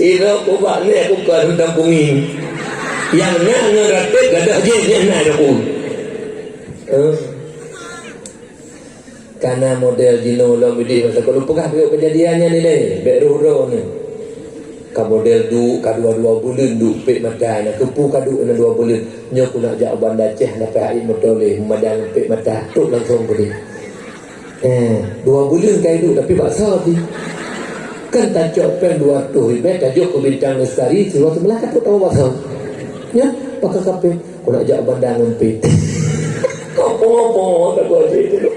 Ira kubak ni aku ka tentang bumi. Yang nak ngeuratéb gadah jin, yang nak aku. Eh. Kana model jinoe lom bidih masa kalau peugah kejadian nyan nilai, bèk roh droe ni. Ka model duek, ka dua-dua buleuen duek pek mata, na keupeue ka duek na dua buleuen. Nyoe ku nak jak u Banda Aceh, na pih ait moto lé, meumada ngon pek mata, trok langsong keudeh. Eh, dua buleuen ka iduek, tapi bak soe pih. Kan tacok péng dua reutôh ribèe, tajok keu Bintang Lestari, siuroe seubeulaih ka trok tawoe bak soe. Nyan, pakai kapé, ku nak jak u Banda ngon pek. Kok pongo-pongo tak gua cit tu.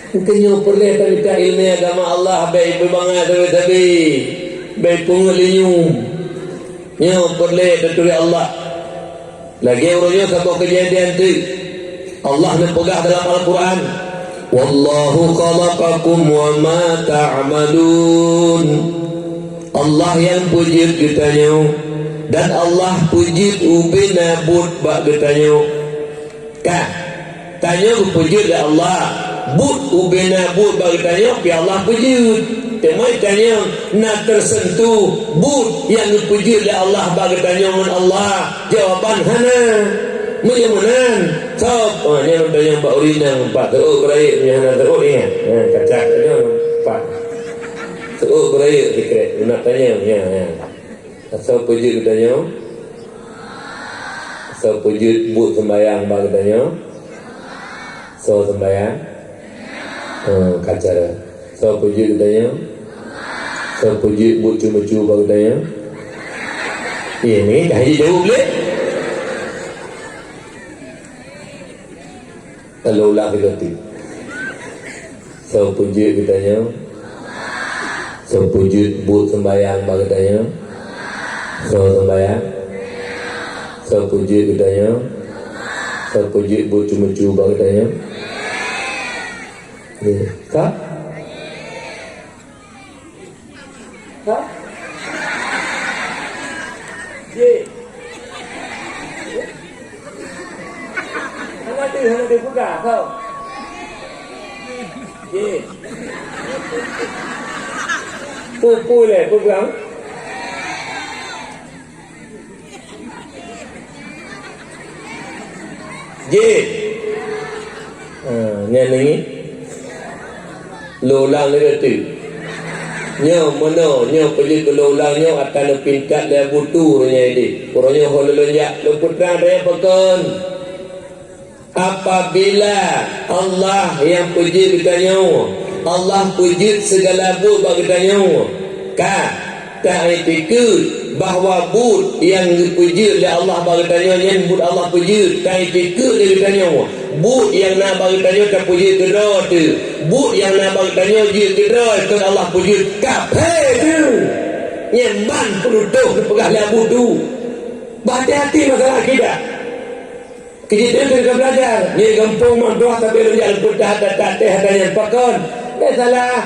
Mungkin nyoe peureulèe tamita ileumèe agama Allah, bèk ipeubangga sabe-sabe, bèk ipeungeut linyueng. Nyoe peureulèe taturi Allah. Lagèe uroe nyoe saboh keujadian teuk. Allah neupeugah dalam Al-Quran, "Wallahu khalaqakum wa ma ta'malun." Allah nyang peujeuet geutanyoe, dan Allah peujeuet ubena buet bak geutanyoe. Ka, tanyoe geupeujeuet lé Allah. Buet ubena buet bak geutanyoe pih Allah peujeuet. Teuma tanyoe na teuseuntuh buet nyang geupeujeuet lé Allah bak geutanyoe ngon Allah. Jawaban hana. Meunyoe meunan, sob, oh, nyan tanyoe bak ureueng nyang pat teuôt beurayeuk, meunyoe hana teuôt ingat. Ha, kacak tanyoe pat. Teuôt beurayeuk sikrek, guna tanyoe, ya, ya. Soe peujeuet geutanyoe? Soe peujeuet buet seumbahyang bak geutanyoe? Soe seumbahyang? Oh, ka cara. Soe peujeuet geutanyoe? Soe peujeuet buet ceumeucue bak geutanyoe? Ye, ni dah jijaweueb lé. Lalu ulang tiga kali. Soe peujeuet geutanyoe? Soe peujeuet buet seumbahyang bak geutanyoe? Soe seumbahyang? Soe peujeuet geutanyoe? Soe peujeuet buet ceumeucue bak geutanyoe? Ka? Ha? Jih. Hana deuh, hana deuh peugah, soe? Jih. Peue-peue lé, peue peugah? Jih. Ha, nyan nangih. Lôn ulang lé teuk. Nyoe meunoe, nyoe peujeuet keu lôn ulang nyoe atra neupintat lé Abu Tu uroe nyan ideh. Uroe nyoe ho lôn jak, lôn peutrang atra nyan pakon. Apabila Allah nyang peujeuet geutanyoe, Allah peujeuet sigala buet bak geutanyoe, ka ta-itikeuet bahwa buet nyang geupeujeuet lé Allah bak geutanyoe nyan buet Allah peujeuet, ta-itikeuet lé geutanyoe. Buet nyang na bak geutanyoe tapeujeuet keudroe teuh. Buet nyang na bak geutanyoe jeuet keudroe kon Allah peujeuet, kaphé teuh. Nyan ban peunutoh geupeugah lé Abu Tu. Bah hati-hati masalah akidah. Keu jih teuh ka belajar. Nyoe gampông meudoa tapi lôn jak lôn peudah that-that teuh hata nyan pakon. Bèk salah.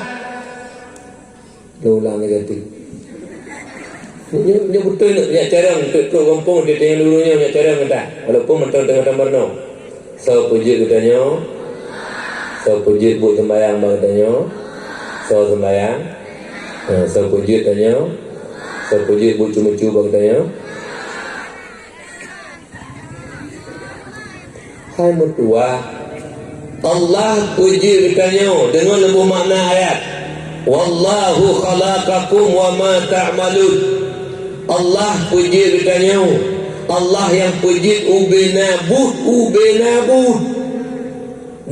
Lôn ulang lagèe tu. Nyoe, nyoe beutôi nyoe, nyak carông, trok gampông di tengah dulu nyoe, nyak carông gata. Walaupun mantong teungoh tameurunoe. Soe peujeuet geutanyoe? Soe peujeuet buet seumbahyang bak geutanyoe? Soe seumbahyang? Ha, soe peujeuet tanyoe? Soe peujeuet buet ceumeucue bak geutanyoe? Hai meutuwah, Allah peujeuet geutanyoe deungon leumoh makna ayat, "Wallahu khalaqakum wa ma ta'malun." Allah peujeuet geutanyoe. Allah nyang peujeuet ubena buet, ubena buet.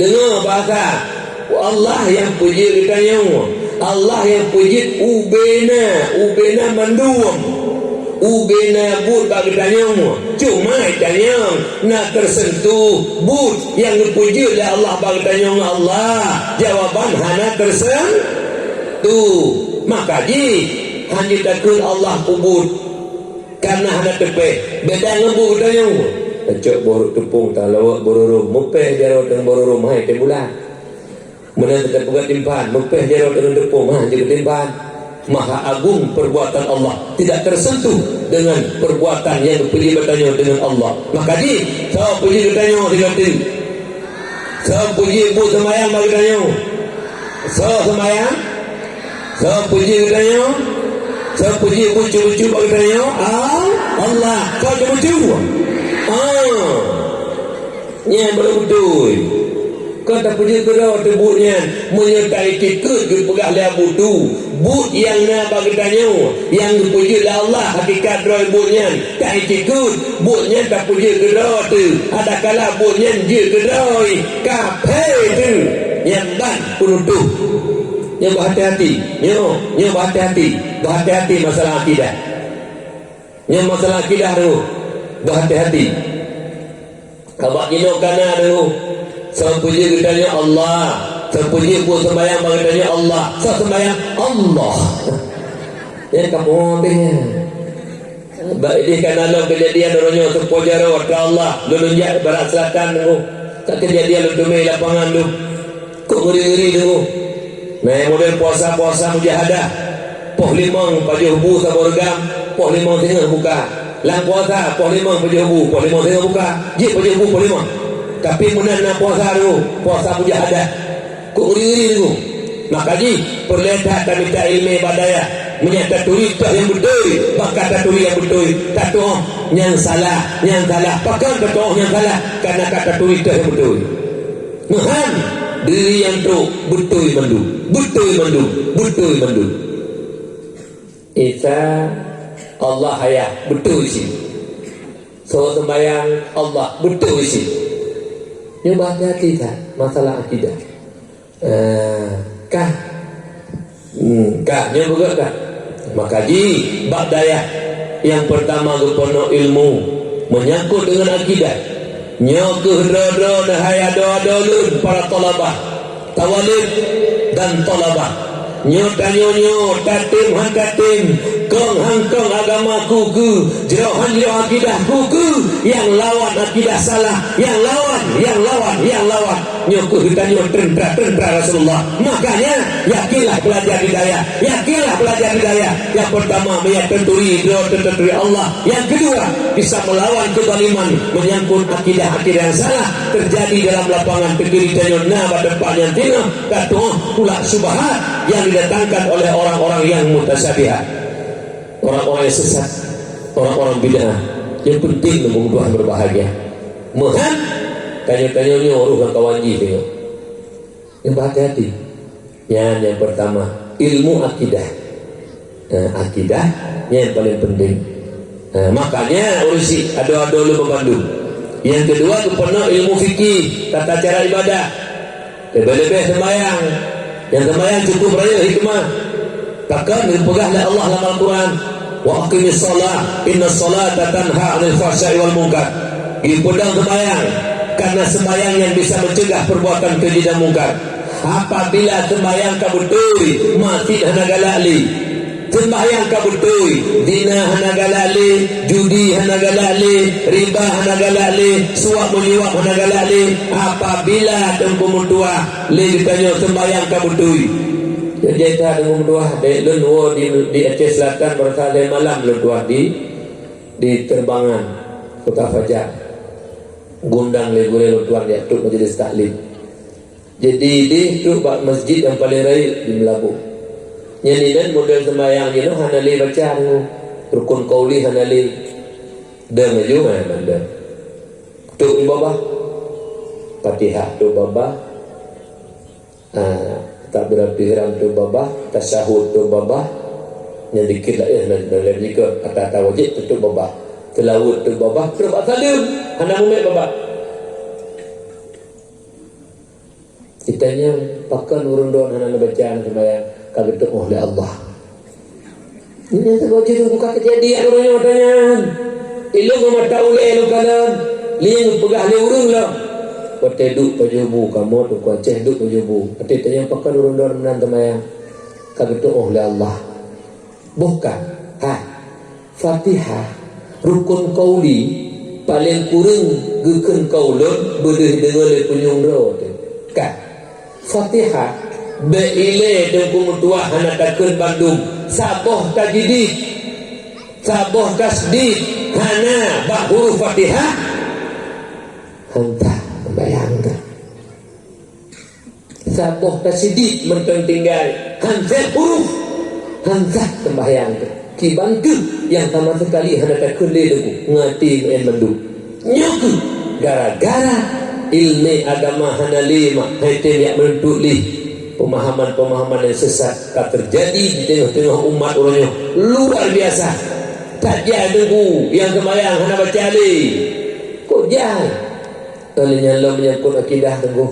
Deungoe bahasa, Allah nyang peujeuet geutanyoe, Allah nyang peujeuet ubena, ubena mandum, ubena buet bak geutanyoe. Cuma geutanyoe na teuseuntuh buet nyang geupeujeuet lé Allah bak geutanyoe ngon Allah? Jawaban hana teuseuntuh. Maka jih, hana takheun Allah peubuet. Kana hana teupéh, beda ngon bu geutanyoe. Tacok boh rot teupông, talawok boh rurôm, meupéh jaroe teungoh boh rurôm, hai teubulan. Meunan teupeugah timphan, meupéh jaroe teungoh teupông, ha, jeuet timphan. Maha agung perbuatan Allah, tidak tersentuh dengan perbuatan yang peujeuet geutanyoe dengan Allah. Maka jih, soe peujeuet geutanyoe di gata? Soe peujeuet buet seumbahyang bak geutanyoe? Soe seumbahyang? Soe peujeuet geutanyoe? Soe peujeuet buet ceumeucue bak geutanyoe? Ah, Allah. Soe ceumeucue? Ah. Nyan baru beutôi. Kon tapeujeuet keudroe teuh buet nyan, meunyoe ta-itikeuet geupeugah lé Abu Tu, buet nyang na bak geutanyoe, nyang geupeujeuet lé Allah hakikat droe buet nyan, ta-itikeuet buet nyan tapeujeuet keudroe teuh, adakala buet nyan jeuet keudroe, kaphé teuh. Nyan ban peunutoh. Nyoe bah hati-hati. Nyoe, nyoe bah hati-hati. Bah hati-hati masalah akidah. Nyoe masalah akidah tu. Bah hati-hati. Kabak jinoe kana tu. Soe peujeuet geutanyoe? Allah. Soe peujeuet buet seumbahyang bak geutanyoe? Allah. Soe seumbahyang? Allah. Nyan kamoe habéh nyan. Bak idéh kana lom keujadian uroe nyoe teupoh jaroe atra Allah, lôn jak barat seulatan tu. Ka keujadian lôn teumé lapangan tu. Kok ngeuri-ngeuri tu. Nah, model puasa-puasa mujahadah. Poh limong pajoh bu saboh reugam, poh limong singoh buka. Lam puasa, poh limong pajoh bu, poh limong singoh buka. Jeuet pajoh bu poh limong. Tapi meunan na puasa tu, puasa mujahadah. Kok ngeuri-ngeuri tu. Maka jih, peureulèe that tamita ileumèe bak dayah. Meunyoe taturi toh nyang beutôi, bah ka taturi nyang beutôi. Tatu'oh nyang salah, nyang salah. Pakon tatu'oh nyang salah? Kareuna ka taturi toh nyang beutôi. Meuhan, diri nyang trok beutôi mandum, beutôi mandum, beutôi mandum. Isa, Allah Ayah, beutôi cit. Soe seumbahyang, Allah, beutôi cit. Nyoe bah hati-hati that masalah akidah. Eh, kah? Hmm, kah? Nyoe beugöt kah? Maka jih bak dayah nyang peurtama geupeurunoe ilmu menyangkut deungon akidah. Nyoe kheueh droe-droe neuhai adoe-adoe lôn para thalabah, thawalib dan thalabah. Nyoe tanyoe nyoe, tatem han tatem, kong han kong agama ku keu, jroh han jroh akidah ku keu, nyang lawan akidah salah, nyang lawan, nyang lawan, nyang lawan. Nyoe keuh tanyoe teuntara-teuntara Rasulullah. Makanya, yakinlah belajar hidayah, yakinlah belajar hidayah. Yang pertama, meuiyak teunturi droe teunturi Allah. Yang kedua, bisa melawan kezaliman menyangkut akidah-akidah yang salah terjadi dalam lapangan. Teukiri tanyoe na bak teumpat nyang tinggi, ka tuoh pula syubhat yang didatangkan oleh orang-orang yang mutasyabihat, orang-orang yang sesat, orang-orang bid'ah. Yang penting, teungku meutuah berbahagia. Meuhan, tanyoe-tanyoe nyoe roh lam kawan jih tengok. Yang berhati-hati. Nyan yang pertama, ilmu akidah. Nah, akidah nyan yang paling penting. Nah, makanya ureusi ado-ado lé bandum. Yang kedua, geupeuna ilmu fikih, tata cara ibadah. Leubeh-leubeh sembahyang. Yang sembahyang cukup rayeuk hikmah. Pakon geupeugah lé Allah lam Al-Quran, "Wa aqimis shalah, inna shalata tanha 'anil fahsya'i wal munkar." Geupeudong sembahyang, karena sembahyang yang bisa mencegah perbuatan keji dan mungkar. Apabila sembahyang ka beutôi, maksiet hana galak lé. Sembahyang ka beutôi, zina hana galak lé, judi hana galak lé, riba hana galak lé, suap menyuap hana galak lé. Apabila teungku meutuah, lé geutanyoe sembahyang ka beutôi. Jadi, that teungku meutuah, dek lôn woe di, di Aceh Selatan, barasa lhèe malam lôn tuah di, di Terbangan, Kota Fajar. Geuundang lé gurèe lôn tuan jak trok majelis taklim. Jadi, idéh trok bak masjid nyang paleng rayeuk di Meulaboh. Nyan inan model seumayang jinoe hana lé baca, rukun qauli hana lé. Deuh laju, eh, mandum. Trok babah. Fatihah trok babah. Ah, takbiratul ihram trok babah, tasyahud trok babah. Nyan dikit lah, eh, nan, nan lhèe jikeu ata-ata wajéb trok babah. Seulaweuet trok babah, trok bak saleuem. Hana mumet babah. Ditanya, pakon ureueng droen hana neubaca seumayang ka geuteu'oh lé Allah? Nyan teungoh jeuet buka keujadian ureueng nyoe tanyan. Ilôn ngon mata ulèe lôn kalon, lé geupeugah lé ureueng lom. Watèe duek pajoh bu, kamoe teungku Aceh duek pajoh bu. Watèe tanyong pakon ureueng droen meunan seumayang ka geuteu'oh lé Allah. Boh ka, hai, Fatihah, rukun qauli, paleng kureueng geukheun ka ulôn beudeuh deungoe lé punyueng droe teuh. Ka. Fatihah, bèk ilèe teungku meutuah hana takheun bandum, saboh tajdid, saboh tasydid hana bak huruf Fatihah, han sah seumayang teuh. Saboh tasyidid mantong tinggai, han sép huruf, han sah seumbahyang teuh. Kiban kheueh nyang sama sekali hana takheun lé teungku, ngon até meu'en mandum. Nyoe kheueh gara-gara ileumèe agama hana lé mak, han tem jak meununtut lé. Pemahaman-pemahaman nyang sesat ka teujadi di teungoh-teungoh umat uroe nyoe luar biasa. That jai teungku nyang seumayang hana baca lé. Kok jai? Kali nyan lom menyangkut akidah teungku.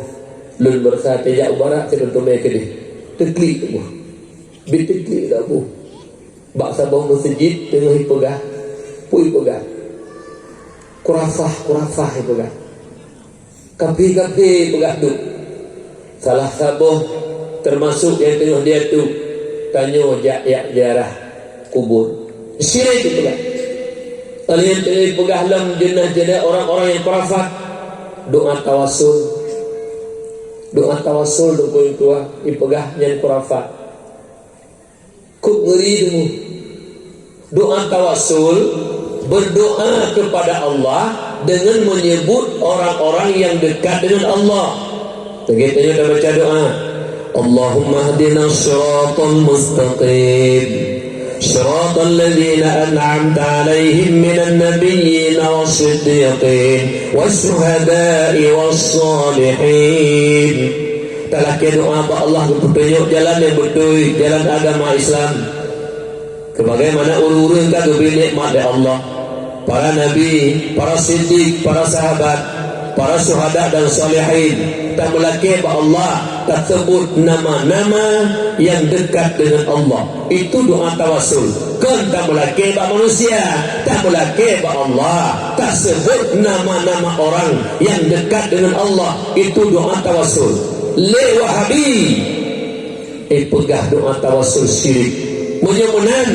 Lôn beurasa teuh jak u barat, teukeumé keudeh. Teuklik teungku. Bit teuklik dak bu. Bak saboh meuseujid teungoh ipeugah. Peue ipeugah? Khurafah, khurafah ipeugah. Kafé-kafé ipeugah duek. Salah saboh teumasok nyang teungoh diatu, tanyoe jak, jak ziarah kubur. Syirik ipeugah. Kalian teungoh ipeugah lom jeunah-jeunah orang-orang nyang khurafat. Doa tawasul. Doa tawasul, teungku meutuah, ipeugah nyan khurafat. Kok ngeuri teungku. Doa tawasul, berdoa kepada Allah dengan menyebut orang-orang yang dekat dengan Allah. Lagèe tanyoe tabaca doa, "Allahumma hdina shiratal mustaqim, shiratal ladzina an'amta 'alaihim minan nabiyyin was siddiqin was syuhada'i was shalihin." Talakèe doa bak Allah geupeutunyok jalan nyang beutôi, jalan agama Islam. Sebagaimana ureueng-ureueng ka geubri nikmat lé Allah, para nabi, para siddiq, para sahabat, para syuhada dan salihin, tameulakèe bak Allah, taseubut nama-nama nyang dekat dengan Allah. Itu doa tawasul. Kon tameulakèe bak manusia, tameulakèe bak Allah, taseubut nama-nama orang yang dekat dengan Allah. Itu doa tawasul. Lé Wahabi. Ipeugah doa tawassul syirik. Meunyoe meunan,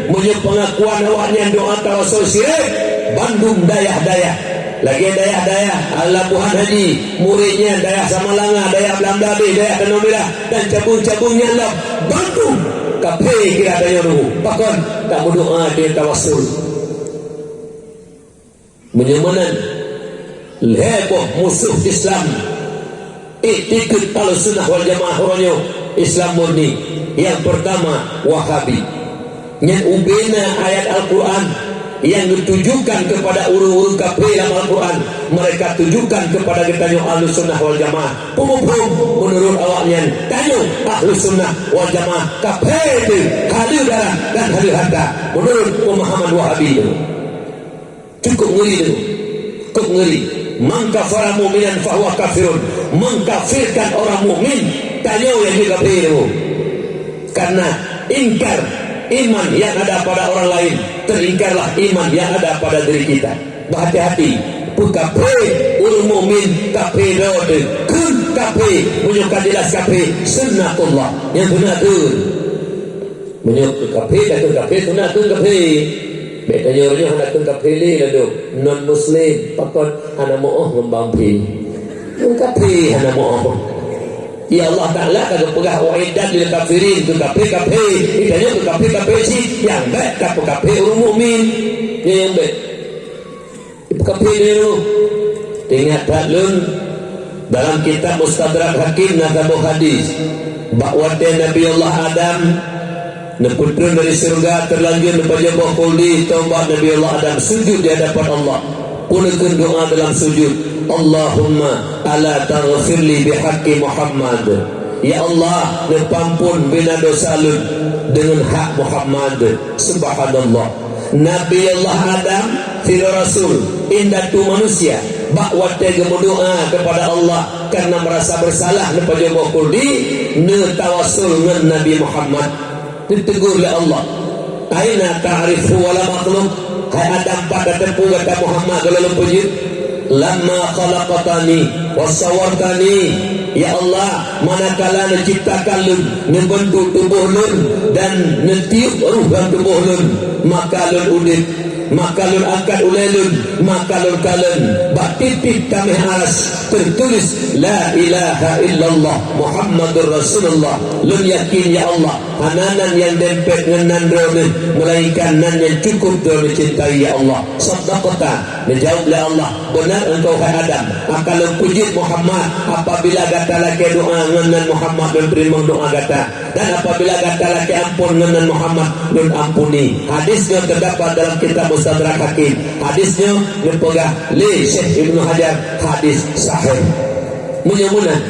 meunyoe peungakuan awaknyan doa tawassul syirik, bandum dayah-dayah, lagée dayah-dayah Labuhan Haji, murit nyan dayah Samalanga, dayah Beulandadeh, dayah Tanoh Mirah, dan cabeueng-cabeueng nyang laén, bandum kaphé kira tanyoe nunggu. Pakon? Tameudoa deungon tawassul. Meunyoe meunan, lhée boh musoh Islam, iktikeuet Ahlussunnah wal Jamaah uroe nyoe Islam murni. Nyang peurtama, Wahabi. Nyan ubena ayat Al-Quran nyang geutujukan keupada ureuëng-ureuëng kaphé lam Al-Quran, mereka tujukan keupada geutanyoe Ahlussunnah wal Jamaah. Peumuphom meunurot awaknyan, tanyoe Ahlussunnah wal Jamaah kaphé teuh, haleue darah dan haleue harta, meunurot peumahaman Wahabi nyoe. Cukup ngeuri tu. Cukup ngeuri. "Man kafara mu'minan fahuwa kafirun." Mengkafirkan orang mukmin, tanyoe nyang jeuet kaphé tu. Karena ingkar iman yang ada pada orang lain, teringkarlah iman yang ada pada diri kita. Bahati-hati, peukaphé ureuëng mukmin, kaphé droe teuh, kheun kaphé, meunyoe ka jeulaih kaphé, sunnatullah, nyang sunat kheun. Meunyoe keu kaphé, ka kheun kaphé, sunat kheun kaphé. Bék tanyoe nyoe hana kheun kaphé lé ladôm, non muslim, pakon hana meu'oh ngon bang phi. Kheun kaphé hana meu'oh. Ya Allah Taala ka geupeugah, "U'iddat lil kafirin," keu kaphé-kaphé. Tanyoe keu kaphé-kaphé cit, nyang bék ka peukaphé ureuëng mukmin. Nyoe nyang bék. Kaphé nyoe. Teuingat that lôn, dalam kitab Mustadrak Hakim na saboh hadis, bak watée Nabi Allah Adam neupeutrön dari syeuruga, teulanjut neupajoh boh khuldi, tobat Nabi Allah Adam sujud di hadapan Allah. Peue neukheun doa dalam sujud, "Allahumma ala taghfirli bihaqqi Muhammad." Ya Allah, neupeuampon bina dosa lôn deungon hak Muhammad. Subhanallah. Nabi Allah Adam, sidroe rasul, indatu manusia, bak watée geumeudoa keupada Allah kareuna meurasa beusalah neupajoh boh khuldi, neutawassul ngon Nabi Muhammad. Neutegur lé Allah, "Aina ta'rifu wa la makhluq?" Hai Adam, pat tateupeue gata Muhammad goh lom peujeuet? "Lamma khalaqtani wa sawwartani," ya Allah, manakala neuciptakan lôn, neubeuntuk tuboh lôn, dan neutiep ruh lam tuboh lôn, maka lôn udeb, maka lôn angkat ulée lôn, maka lôn kalon bak tieb-tieb taméh aras teutuléh, "La ilaha illallah Muhammadur Rasulullah." Lôn yakin, ya Allah, hana nan nyang dempet ngon nan Droeneueh, meulainkan nan nyang cukup Droeneueh cintai, ya Allah. "Saddaqta," neujaweueb lé Allah, "Beuna engkau, hai Adam. Akan lôn peujeuet Muhammad, apabila gata lakée doa ngon nan Muhammad, lôn teurimong doa gata. Dan apabila gata lakée ampôn ngon nan Muhammad, lôn ampuni." Hadis nyoe teudapat dalam kitab Mustadrak Hakim. Hadis nyoe geupeugah lé Syekh Ibnu Hajar hadis sahih. Meunyoe meunan,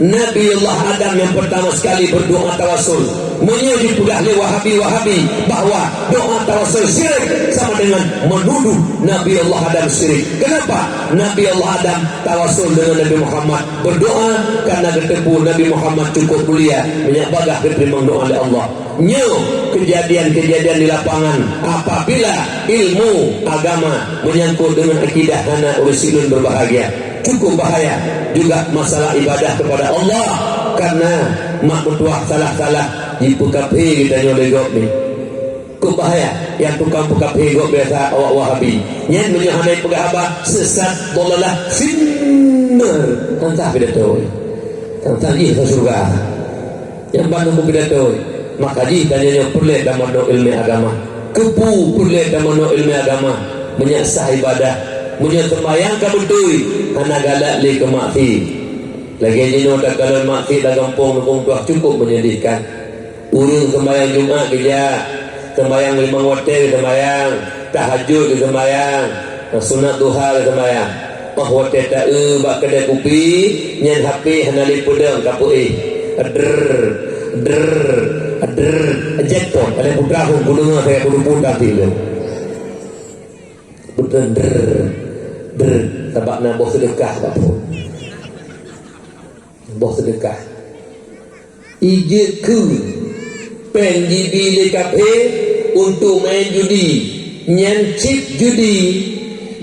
Nabi Allah Adam nyang peurtama sekali berdoa tawassul. Meunyoe jipeugah lé Wahabi-Wahabi bahwa doa tawassul syirik sama dengan menuduh Nabi Allah Adam syirik. Kenapa? Nabi Allah Adam tawassul dengan Nabi Muhammad, berdoa karena geuteupeue Nabi Muhammad cukup mulia, meunyak bagaih geuteurimong doa lé Allah. Nyoe keujadian-keujadian di lapangan, apabila ilmu agama menyangkut dengan akidah hana ureuëng sileuen berbahagia. Cukup bahaya juga masalah ibadah kepada Allah, karena mak meutuah salah-salah jipeukaphé geutanyoe lé gob nyoe. Cukup bahaya nyang tukang peukaphé gob biasa awak Wahabi. Nyan meunyoe hana jipeugah haba, sesat, dhalalah, finnar. Hantah pidato. Hantah jih ka syeuruga. Nyang ban lôn pidato, maka jih tanyoe nyoe peureulée tamanoe iéleumé agama. Keupeue peureulée tamanoe iéleumé agama? Meunyak sah ibadah, meunyoe seumayang ka beutôi, hana galak lé keu maksiet. Lagée jinoe takalon maksiet lam gampông, gampông tuah cukup menyedihkan. Ureuëng seumayang Jumat geujak, seumayang limong watée geuseumayang, tahajud geuseumayang, sunat duha geuseumayang. Óh watée taeu bak keudée kupi, nyan H P hana lé peudong ka peuéh. Drrr, drrr, drrr. Jackpot, ada putra pun kudeungoe saya kudu putar ti lom. Beutôi drrr, drrr. Sabab na boh seudeukah bak phon. Boh seudeukah. Ijeuet keu péng jibi lé kaphé untuk main judi. Nyan cit judi.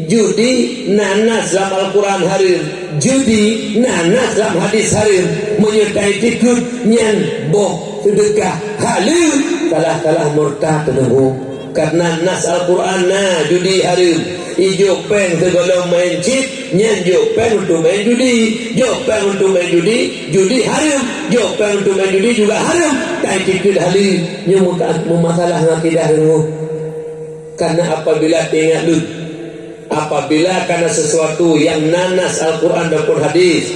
Judi na nas lam Al-Quran hareuem. Judi na nas lam hadis hareuem. Meunyoe taiktikeuet nyan boh Seudeukah haleue, salah-salah murtad teunggu. Karena nas Al-Quran na judi hareuem. Ijok péng sigohlom maén cit, nyan jok péng untuk maén judi. Jok péng untuk maén judi, judi hareuem. Jok péng untuk maén judi juga hareuem. Tapi tikeuet haleue, nyoe meuka-, meumasalah ngon akidah teunggu. Karena apabila teuingat lôn, apabila karena sesuatu nyang na nas Al-Quran ataupun hadis,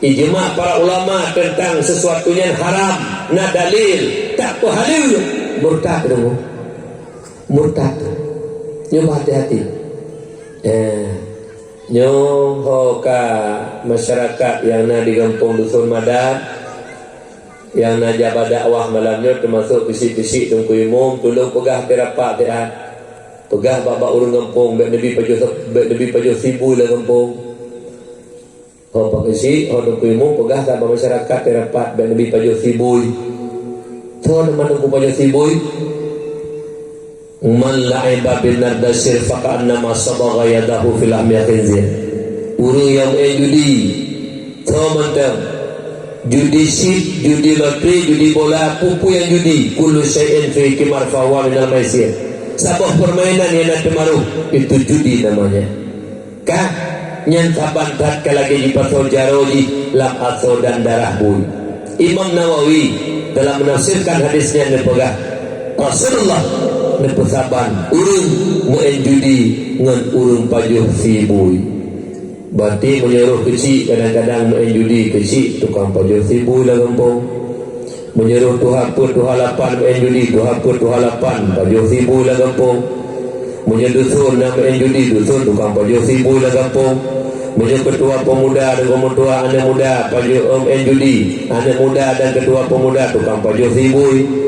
ijma para ulama teuntang sesuatu nyan haram, na dalil, tak peuhaleue, murtad teunggu. Murtad. Nyoe hati-hati. Eh, nyoe ho ka masyarakat nyang na di gampông Dusun Madan, nyang na jabat dakwah malam nyoe, teumasok peusiek-peusiek Teungku Imum, tulông peugah bak rapat siat. Peugah bak-bak ureuëng gampông, bék neubi pajoh, bék neubi pajoh sibui lam gampông. Ho Pak Geuchik, ho Teungku Imum, peugah that bak masyarakat nyang rapat, bék neubi pajoh sibui. Soe teuma Teungku pajoh sibui? "Man la'iba bin nardasir faka'annama sabagha yadahu fi lahmi khinzir." Ureuëng nyang meu'en judi, soe mantong, judi chip, judi loteri, judi bola, peue-peue nyang judi, kullu syai'in fihi qimar fahuwa minal maisir. Saboh permainan nyang na teumaroh, itu judi namanya. Ka, nyan saban that ka lagée jipasoe jaroe jih lam asoe dan darah bui. Imam Nawawi dalam menafsirkan hadis nyan neupeugah, Rasulullah neupeusaban ureuëng meu'en judi ngon ureuëng pajoh sibui. Berarti meunyoe roh keuchik kadang-kadang meu'en judi, keuchik tukang pajoh sibui lam gampông. Meunyoe roh tuha peuet tuha lapan meu'en judi, tuha peuet tuha lapan pajoh sibui lam gampông. Meunyoe dusun na meu'en judi, dusun tukang pajoh sibui lam gampông. Meunyoe keutua pemuda deungon meutuah aneuëk muda pajoh, em, meu'en judi, aneuëk muda dan keutua pemuda tukang pajoh sibui.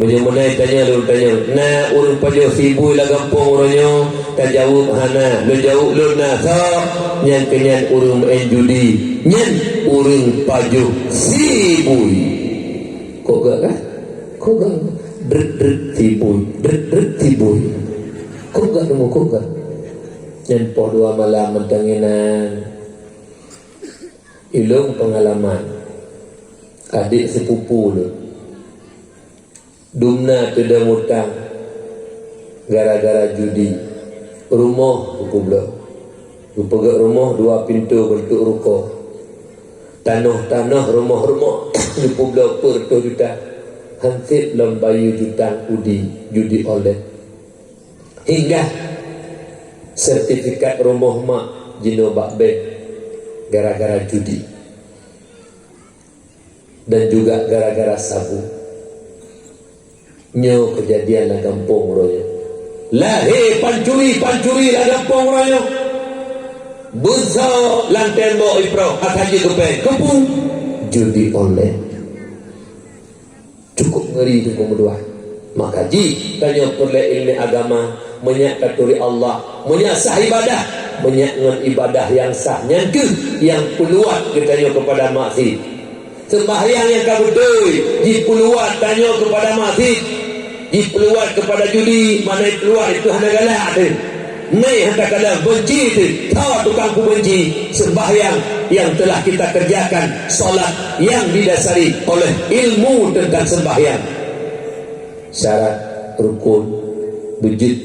Meunyoe meunan tanyoe lôn tanyong, na ureuëng pajoh sibui lam gampông uroe nyoe? Tajaweueb hana. Lôn jaweueb lôn na, soe? Nyang keu nyan ureuëng meu'en judi. Nyan ureuëng pajoh sibui. Kok gak kan? Kok gak? Dret-dret sibui, dret-dret sibui. Kok gak nemu, kok gak? Nyan poh dua malam mantong inan. Ilong pengalaman. Adik sepupu lôn. Dumna teudong utang gara-gara judi. Rumoh geupubloe. Geupeugét rumoh dua pintoe beuntuk ruko. Tanoh-tanoh, rumoh-rumoh geupubloe peuet reutôh juta. Hansét lom bayeue jutang udi, judi online. Hingga sertifikat rumoh mak jinoe bak bank gara-gara judi. Dan juga gara-gara sabu. Nyoe keujadian lam gampông uroe nyoe. Lahé pancuri-pancuri lam gampông uroe nyoe. Beunsoe lam tembok iproh, ata jeuet keu péng, keupeue? Judi online. Cukup ngeri teungku meutuah. Maka jih tanyoe peureulée ileumèe agama, meunyak taturi Allah, meunyak sah ibadah, meunyak ngon ibadah nyang sah nyan kheueh nyang peuluat geutanyoe keupada maksiet. Seumbahyang nyang ka beutôi jipeuluat tanyoe keupada maksiet, jipeuluat keupada judi, makna jipeuluat itu hana galak teuh. Mé hana galak, beunci teuh, tho tukang peubeunci. Seumbahyang nyang telah kita kerjakan, salat nyang didasari oleh ilmu teuntang seumbahyang. Syarat, rukun, beujeuet,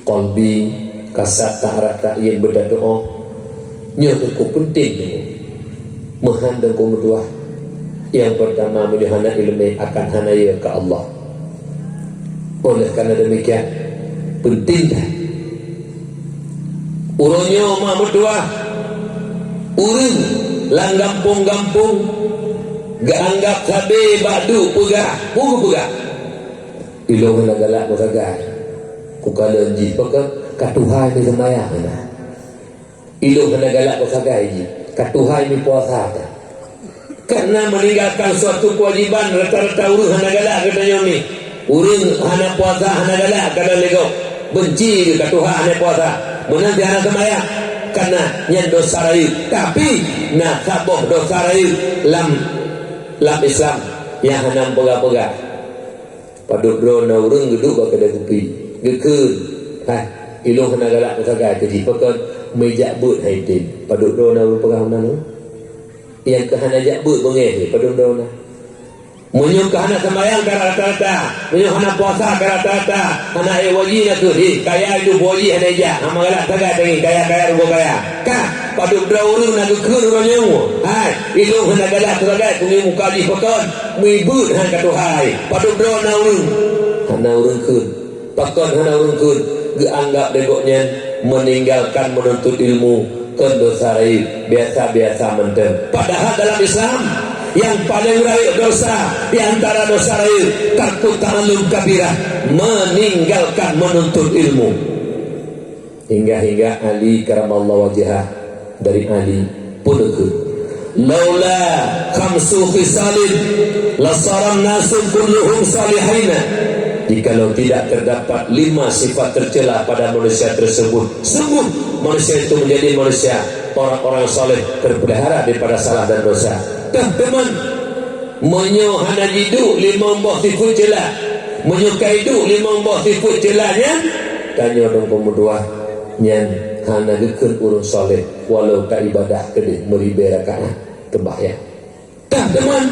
qalbi, kasat, taharap, ta'yin, beudatoh. Nyoe teungku peunteng nyoe. Meuhan teungku meutuah. Nyang peurtama, meunyoe hana ileumèe akan hana yö keu Allah. Oleh karena demikian, peunteng that. Uroe nyoe mak meutuah, ureuëng lam gampông-gampông geuanggap sabe bak duek peugah, peue geupeugah? Ilong hana galak beusagai. Kukalon jih, pakon ka tuha imeuseumayang na. Ilong hana galak beusagai jih, ka tuha imeupuasa ta. Karena meninggalkan suatu kewajiban, rata-rata ureuëng hana galak geutanyoe mi. Ureuëng hana puasa hana galak kadang lé gob. Beunci geuh ka tuha hana puasa. Meunan pih hana seumayang. Karena nyan dosa rayeuk. Tapi na saboh dosa rayeuk lam, lam Islam nyang hana meupeugah-peugah. Padub droe na ureuëng geuduek bak keudè kupi, geukheun, "Hai, ilong hana galak meusagai keu jih, pakon meujak beuet hai tem." Padub droe na ureuëng peugah meunan. Nyang keu hana jak beuet beungéh, padub droe na. Meunyoe ka hana seumayang ka rata-rata, meunyoe hana puasa ka rata-rata, hana ék haji na kheueh, eh, kaya itu haji hana ijak, hana galak sagai tangi, kaya-kaya rugoe kaya. Ka, padub droe ureuëng na geukheun uroe nyoe. Hai, ilong hana galak sagai, kumi muka jih pakon, meuibeut han ka tuha hai. Padub droe na ureuëng, hana ureuëng kheun. Pakon hana ureuëng kheun, geuanggab lé gobnyan meninggalkan menuntut ilmu, kon dosa rayeuk, biasa-biasa mantong. Padahal dalam Islam, nyang paleng rayeuk dosa, di antara dosa rayeuk, tarkut ta'allum kabirah, meninggalkan menuntut ilmu. Hingga-hingga Ali karamallahu wajhah dari Ali peuneukheun, "Laula khamsu khisalin lasaran nasu kulluhum salihina." Jikalau tidak terdapat lima sifat tercela pada manusia tersebut, sungguh manusia itu menjadi manusia, orang-orang saleh, terpelihara daripada salah dan dosa. Tah teman, meunyoe hana jiduek limong boh sifeuet cela, meunyoe ka iduek limong boh sifeuet cela nyan, tanyoe dong peumeutuah nyan hana geukheun ureuëng saleh, walau ka ibadah keudeh meuribée rakaat teubahyang. Tah teman,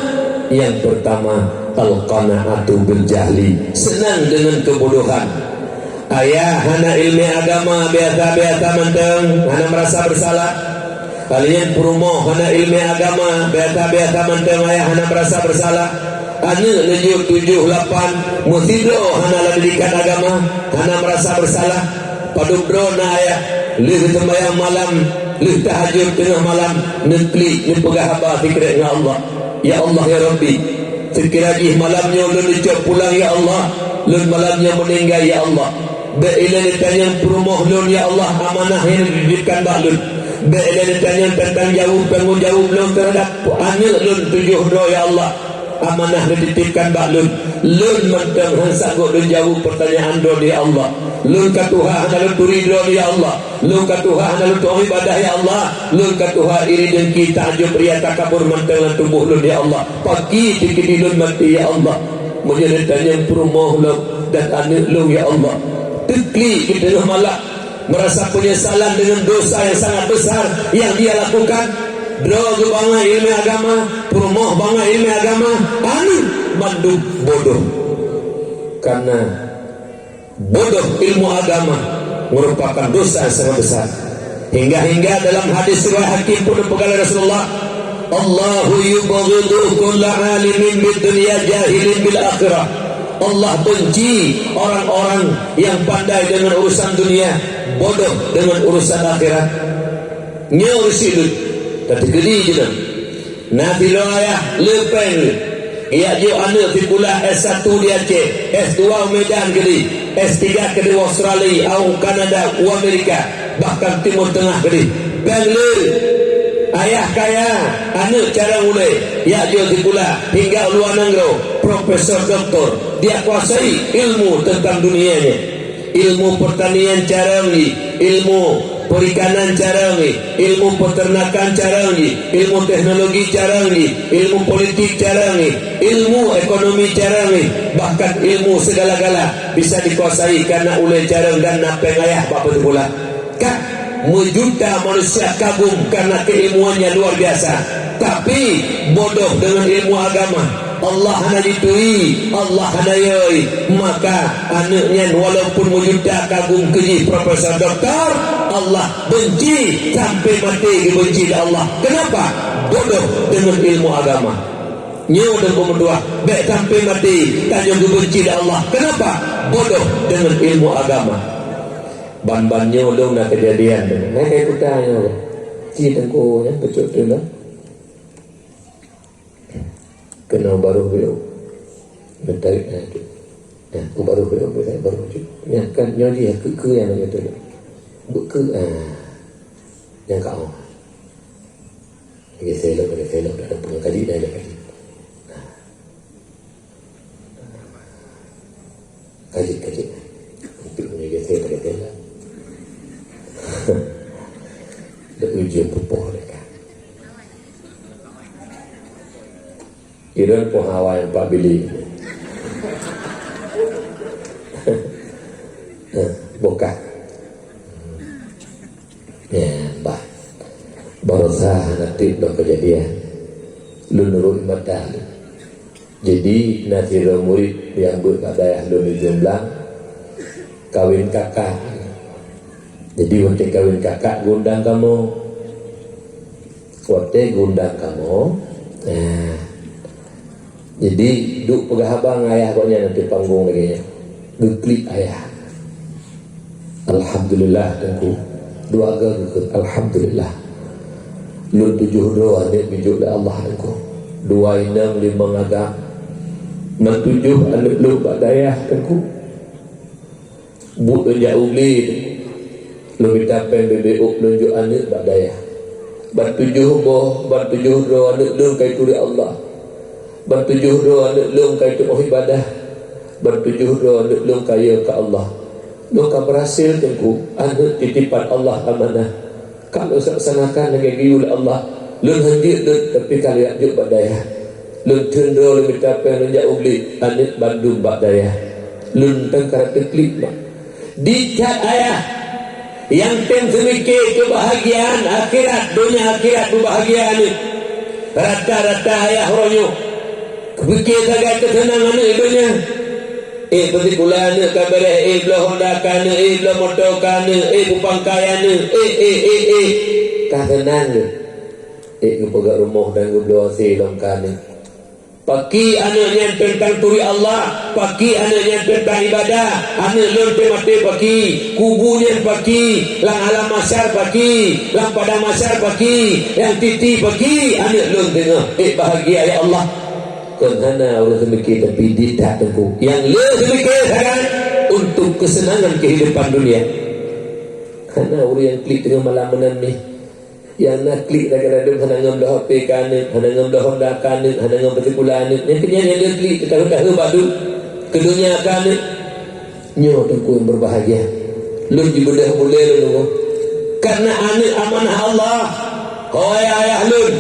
yang pertama, al-qana'atu bil jahli, senang dengan kebodohan. Ayah hana ilmu agama, biasa-biasa mantong, hana merasa bersalah. Kalian peurumoh hana ilmu agama, biasa-biasa mantong, ayah hana merasa bersalah. Aneuk neujeuet tujoh lapan, meusidroe hana lam didikan agama, hana merasa bersalah. Padub droe na ayah, lheueh seumayang malam, lheueh tahajud teungoh malam, neuklik, neupeugah haba sikrék ngon Allah. Ya Allah, ya Rabbi, seukira jih malam nyoe lôn neucok pulang, ya Allah, lôn malam nyoe meuninggai, ya Allah. Bék ilée neutanyong peurumoh lôn, ya Allah, amanah nyang neutitipkan bak lôn. Bék ilée neutanyong teuntang jaweueb, tanggong jaweueb lôn teuhadap aneuk lôn tujoh droe, ya Allah. Amanah neutitipkan bak lôn. Lôn mantong han sanggob lôn jaweueb peurtanyaan droe, ya Allah. Lôn ka tuha hana lôn turi droe, ya Allah. Lôn ka tuha hana lôn tu'oh ibadah, ya Allah. Lôn ka tuha iri deungki, taajub, ria, takabur mantong lam tuboh lôn, ya Allah. Pakri teukeudi lôn maté, ya Allah. Meunyoe neutanyong peurumoh lôn dan aneuk lôn, ya Allah, teuklik di teungoh malam, merasa penyesalan dengan dosa yang sangat besar yang dia lakukan. Droe geubangai ilmu agama, peurumoh bangai ilmu agama, aneuk mandum bodoh. Karena bodoh ilmu agama merupakan dosa yang sangat besar. Hingga-hingga dalam hadis riwayat Hakim pun dipeugah lé Rasulullah, "Allahu yubghidu kulla alimin bid dunya jahilin bil akhirah." Allah benci orang-orang yang pandai dengan urusan dunia, bodoh dengan urusan akhirat. Nyoe ureuëng syiek lôn, tateukeudi jinoe. Na sidroe ayah le péng, jak jok aneuk sikula S satu di Aceh, S dua u Medan keudeh, S tiga keudeh u Australia, u Kanada, u Amerika, bahkan Timur Tengah keudeh. Péng le, ayah kaya, aneuk carông ulée, jak jok sikula, tinggai u luwa nanggroe, profesor, doktor, dia kuasai ilmu teuntang dunia nyoe. Ilmu pertanian carông jih, ilmu perikanan carông jih, ilmu peternakan carông jih, ilmu teknologi carông jih, ilmu politik carông jih, ilmu ekonomi carông jih, bahkan ilmu segala-gala bisa dikuasai karena ulée carông dan na péng ayah bak peuteumula. Ka meujuta manusia kagum karena keilmuannya luar biasa, tapi bodoh dengan ilmu agama. Allah hana jituri, Allah hana yoi, maka aneuk nyan walaupun meujuta kagum keu jih profesor doktor, Allah benci sampai maté geubenci lé Allah. Kenapa? Bodoh dengan ilmu agama. Nyoe dan peumeutuah, bék sampai maté tanyoe geubenci lé Allah. Kenapa? Bodoh dengan ilmu agama. Ban-ban nyoe lôn na keujadian. Hai kai kuta nyoe. Ci teungku nyan peucok teulon. Keunoe barô beu. Geutarék na tu. Nah, ku barô beu, beu barô tu. Nyan kan nyoe jih keu-keu nyang geutarék. Beu keu, ah. Nyang ka oh. Lagèe selok, lagèe selok, dak ada peungeut kali, dak ada kali. Nah. Kajik, kajik. Untuk meunyoe geuseh, geuseh lah. Dak ujeuen pupoh lé ka. Ireuen poh awai empat bilik. Bukak. Ya, bah. Baroesa hana tiep lom keujadian. Lôn rhot mata lôn. Jadi, na sidroe murit nyang beuet bak dayah lôn di Jomblang, kawin kakak. Jadi, watèe kawin kakak, geuundang kamoe. Watèe geuundang kamoe, nah, jadi, duek peugah haba ngon ayah gobnyan ateueh panggong lagèe nyan. Geuklik ayah. Alhamdulillah, Teungku. Dua ga geukheun, alhamdulillah. Lôn tujoh droe aneuk geujok lé Allah, Teungku. Dua inong, limong agam. Meutujoh aneuk lôn bak dayah, Teungku. Buet lôn jak u glé, lôn mita péng beubeuk, lôn jok aneuk bak dayah. Ban tujoh boh, ban tujoh droe aneuk lôn ka ituri Allah. Ban tujoh droe aneuk lôn ka itu'oh ibadah. Ban tujoh droe aneuk lôn ka yö keu Allah. Lôn ka beurhasil, Teungku, aneuk titipan Allah amanah. Ka lôn laksanakan lagèe geuyue lé Allah. Lôn hanjeuet lôn, tapi ka lôn jak jok bak dayah. Lôn theun droe, lôn mita péng, lôn jak u glé, aneuk bandum bak dayah. Lôn teuka teuklik mak. Di that ayah nyang tem seumike keubahgiaan akhirat, donya akhirat beubahgia aneuk. Rata-rata ayah uroe nyoe pike sagai keuseunang aneuk donya. Eh, peusikula aneuk ka beureh, eh, bloe honda keu aneuk, eh, bloe moto keu aneuk, eh, peupangkai aneuk, eh, eh, eh, eh. Ka seunang geuh. Eh, geupeugöt rumoh dan geubloe ase lom keu aneuk. Paki aneuk nyan teuntang turi Allah, paki aneuk nyan teuntang ibadah, aneuk lôn teuh maté paki, kubu nyan paki, lam alam mahsyar paki, lam padang mahsyar paki, nyang titi paki, aneuk lôn teungoh. Eh, bahagia ya Allah. Kon hana ureueng seumike, tapi di that Teungku. Nyang le seumike sagai untuk kesenangan kehidupan dunia. Hana ureueng nyang klik teungoh malam meunan nih. Nyang na klik lagèe ladôm hana ngam bloe H P keu aneuk, hana ngam bloe honda keu aneuk, hana ngam peusikula aneuk. Nyang keunyan nyang le klik teutahu-tahu bak du-, keu donya keu aneuk. Nyoe Teungku nyang berbahagia. Lôn jibeudôh ulèe lôn nyoe. Karena aneuk amanah Allah. Hôi ayah lôn,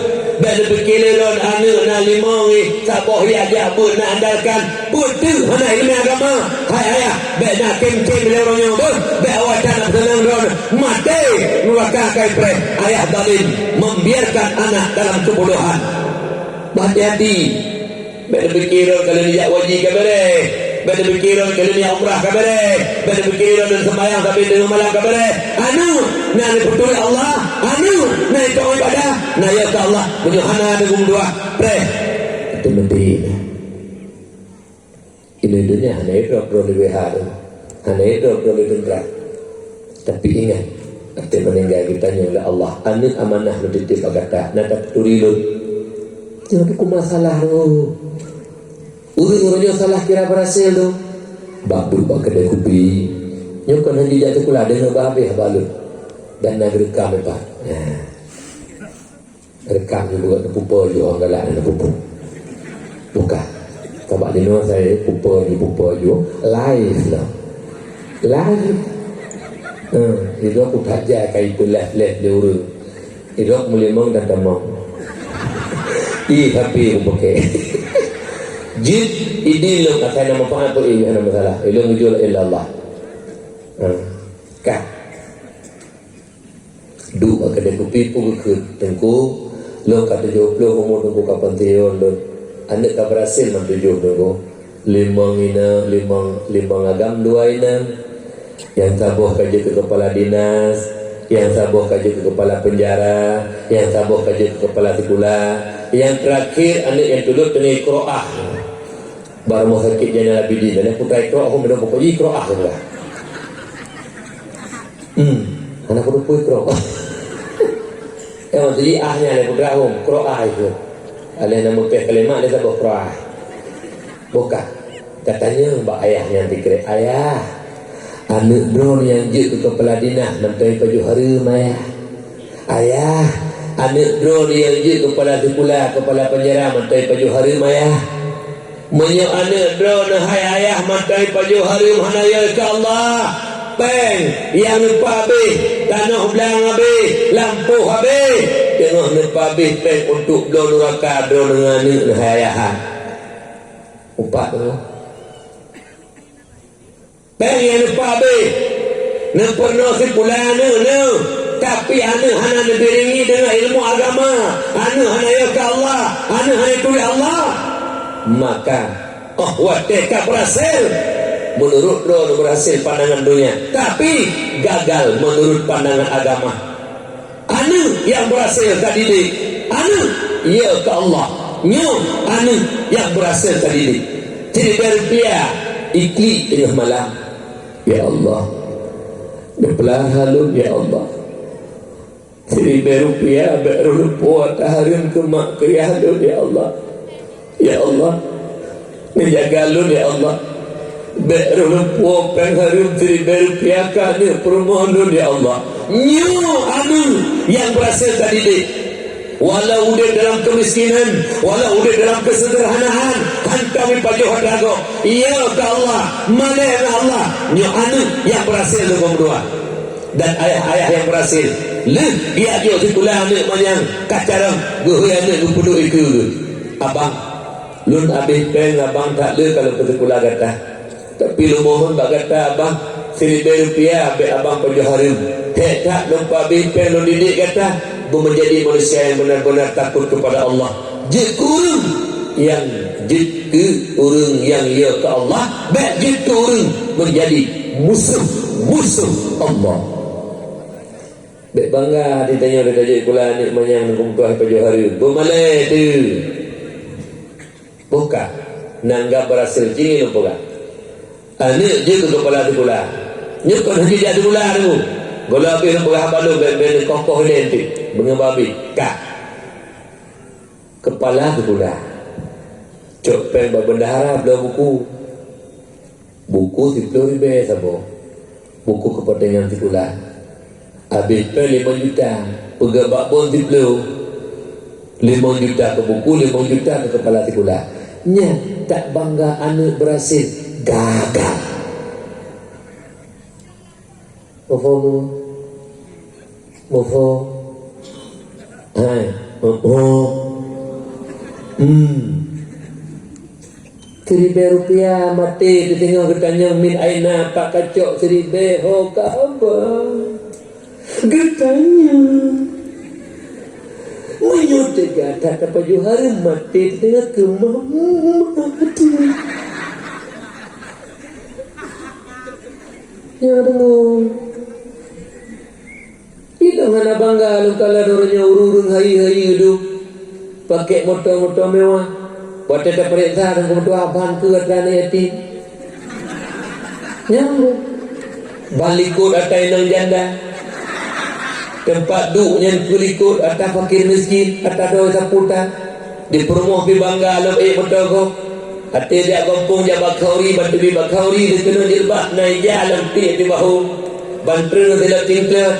bèk neupike lé lôn aneuk na limong ngi saboh jak beuet na andalkan. Peue teuh hana ileumèe agama. Hai ayah, bèk na kém-kém lé uroe nyoe beuh. Bèk awai that na peuseunang droeneuh. Maté nuraka ka ipreh. Ayah zalim membiarkan anak dalam kebodohan. Hati-hati. Bèk neupike lôn ka lheueh jak haji ka beureh. Bèk neupike lôn ka lheueh jak umrah ka beureh. Bèk neupike lôn lôn seumayang sabe teungoh malam ka beureh. Aneuk na neupeuturi Allah, aneuk na itu'oh ibadah, na yö keu Allah. Meunyoe hana deungon dua, preh. Itu meuti. Ini dunia hana idrop droe lé W H tu. Hana idrop droe lé teuntara. Tapi ingat, até meuninggai geutanyoe lé Allah, aneuk amanah lôn titip bak gata, na tapeuturi lôn. Nyoe buku masalah tu. Ureueng-ureueng nyoe salah kira beurhasil tu. Bak beuet bak keudè kupi. Nyoe kon hana jijak sikula, deungoe bah habéh haba lôn. Dan na geureukam ipat. Nah. Rekam ju buka teupupo ju orang galak dan teupupo. Buka. Tabak di luar saya pupo ju pupo ju live lah. Live. Ha, itu aku saja kai live live di urut. Itu aku melimang dan damang. Ih, happy aku pakai. Jid, idin lo kata nama apa apa eh, nama salah. Ilmu jul illallah. Ha. Kah. Duek bak keudè kupi peue geukheun, "Teungku, lôn ka tujoh ploh umu Teungku ka pensiun lôn. Aneuk ka beurhasil man tujoh Teungku. Limong inong, limong, limong agam dua inong. Nyang saboh ka jeuet keu keupala dinas, nyang saboh ka jeuet keu keupala peunjara, nyang saboh ka jeuet keu keupala sikula. Nyang teurakhir aneuk nyang tulôt teungoh iqroah." Bak rumoh sakét Zainal Abidin, aneuk putra iqroah hom, aneuk pokok jih iqroah saja. Hmm, hana peue-peue iqroah. Eh, maksud jih ah nyan aneuk putra hom, iqroah itu. Alèh na meupéh kalimat lé saboh iqroah. Bukah. Katanya bak ayah nyan dikirém, "Ayah, aneuk droeneuh nyang jeuet keu keupala dinas mantong ipajoh hareuem, Ayah." Ayah, aneuk droeneuh nyang jeuet keupala sikula, keupala peunjara mantong ipajoh hareuem, Ayah. Meunyoe aneuk droeneuh hai ayah mantong ipajoh hareuem hana yö keu Allah, péng nyang neupeuhabéh, tanoh blang habéh, lampôh habéh, teungoh neupeuhabéh péng untuk bloe nuraka droeneuh ngon aneuk neuh hai ayah. Upat droe. Péng nyang neupeuhabéh, neupeurunoe sikula aneuk neuh, tapi aneuk hana neubiréngi deungon ilmu agama, aneuk hana yö keu Allah, aneuk hana turi Allah. Maka, oh watèe ka beurhasil, meunurot droeneuh beurhasil pandangan donya, tapi gagal meunurot pandangan agama. Aneuk nyang beurhasil tadidik, aneuk, ya keu Allah, nyoe aneuk nyang beurhasil tadidik. Siribèe rupiah iklik teungoh malam. Ya Allah, neupeulahé lôn, ya Allah. Siribèe rupiah bèk roh lumpoe ata hareuem keu mak keu yah lôn, ya Allah. Ya Allah, neujaga lôn, ya Allah. Bèk roh lumpoe péng hareuem siribèe rupiah keu aneuk peurumoh lôn, ya Allah. Nyoe aneuk nyang beurhasil tadidik. Walau udép dalam keumiskinan, walau udép dalam keuseuderhanaan, hantom jipajoh atra gob. Ya keu Allah, malèe ngon Allah, nyoe aneuk nyang beurhasil lôn meudoa. Dan ayah-ayah nyang beurhasil, lheueh geujak jok sikula aneuk manyang ka carông, geuhôi aneuk geupeuduek dikeue geuh, "Abang, lôn abéh péng abang that le ka lôn peusikula gata. Tapi lôn mohon bak gata, Abang, siribèe rupiah bèk abang pajoh hareuem. Hék that lôn peuabéh péng lôn didik gata beumeujadi manusia nyang beuna-beuna takot keupada Allah." Jeuet keu ureueng nyang, jeuet keu ureueng nyang ya keu Allah, bèk jeuet keu ureueng meujadi musoh-musoh Allah. Bèk bangga di tanyoe, di tanyoe sikula aneuk manyang ngon meutuah pajoh hareuem. Beumalèe teuh. Boh ka, nan gam beurhasil, jih lôn peugah. Aneuk jeuet keu keupala sikula. Nyoe kon hana jak sikula nyoe. Gohlom abéh lôn peugah haba lôn, bèk, bèk neukoh-koh ilèe teuh. Beungoh abéh. Ka. Keupala sikula. Cok péng bak bendahara bloe buku. Buku siplôh ribèe saboh. Buku keupeuntengan sikula. Abéh péng limong juta, peugah bak bon siplôh. Limong juta keu buku, limong juta keu keupala sikula. Nyan that bangga aneuk beurhasil, gagal. Muphom? Muphom? Hai, muphom? Hmm. Siribèe rupiah maté teuh teungoh geutanyong, "Min aina, pat kacok siribèe?" Ho ka haba. Geutanyong. Meunyoe teuga that tapajoh hareuem maté teuh teungoh keumah maté. Ya, deungoe. Ilôn hana bangga lôn kalon uroe nyoe ureueng-ureueng hayeue-hayeue dum pakék moto-moto mewah. Watèe tapareksa, deungon meutuah ban keu atra aneuk yatim. Nyan. Ban likot atra inong janda. Teumpat duek nyan keu likot atra fakir miskin, atra droe sapu that. Di peurumoh pih bangga lom ék meutoe gob. Até jak gampông jak bak khauri, ban teubiet bak khauri, dikeuneuk jilbab na ija lam tiek di bahu. Ban treun silop cingkleuet,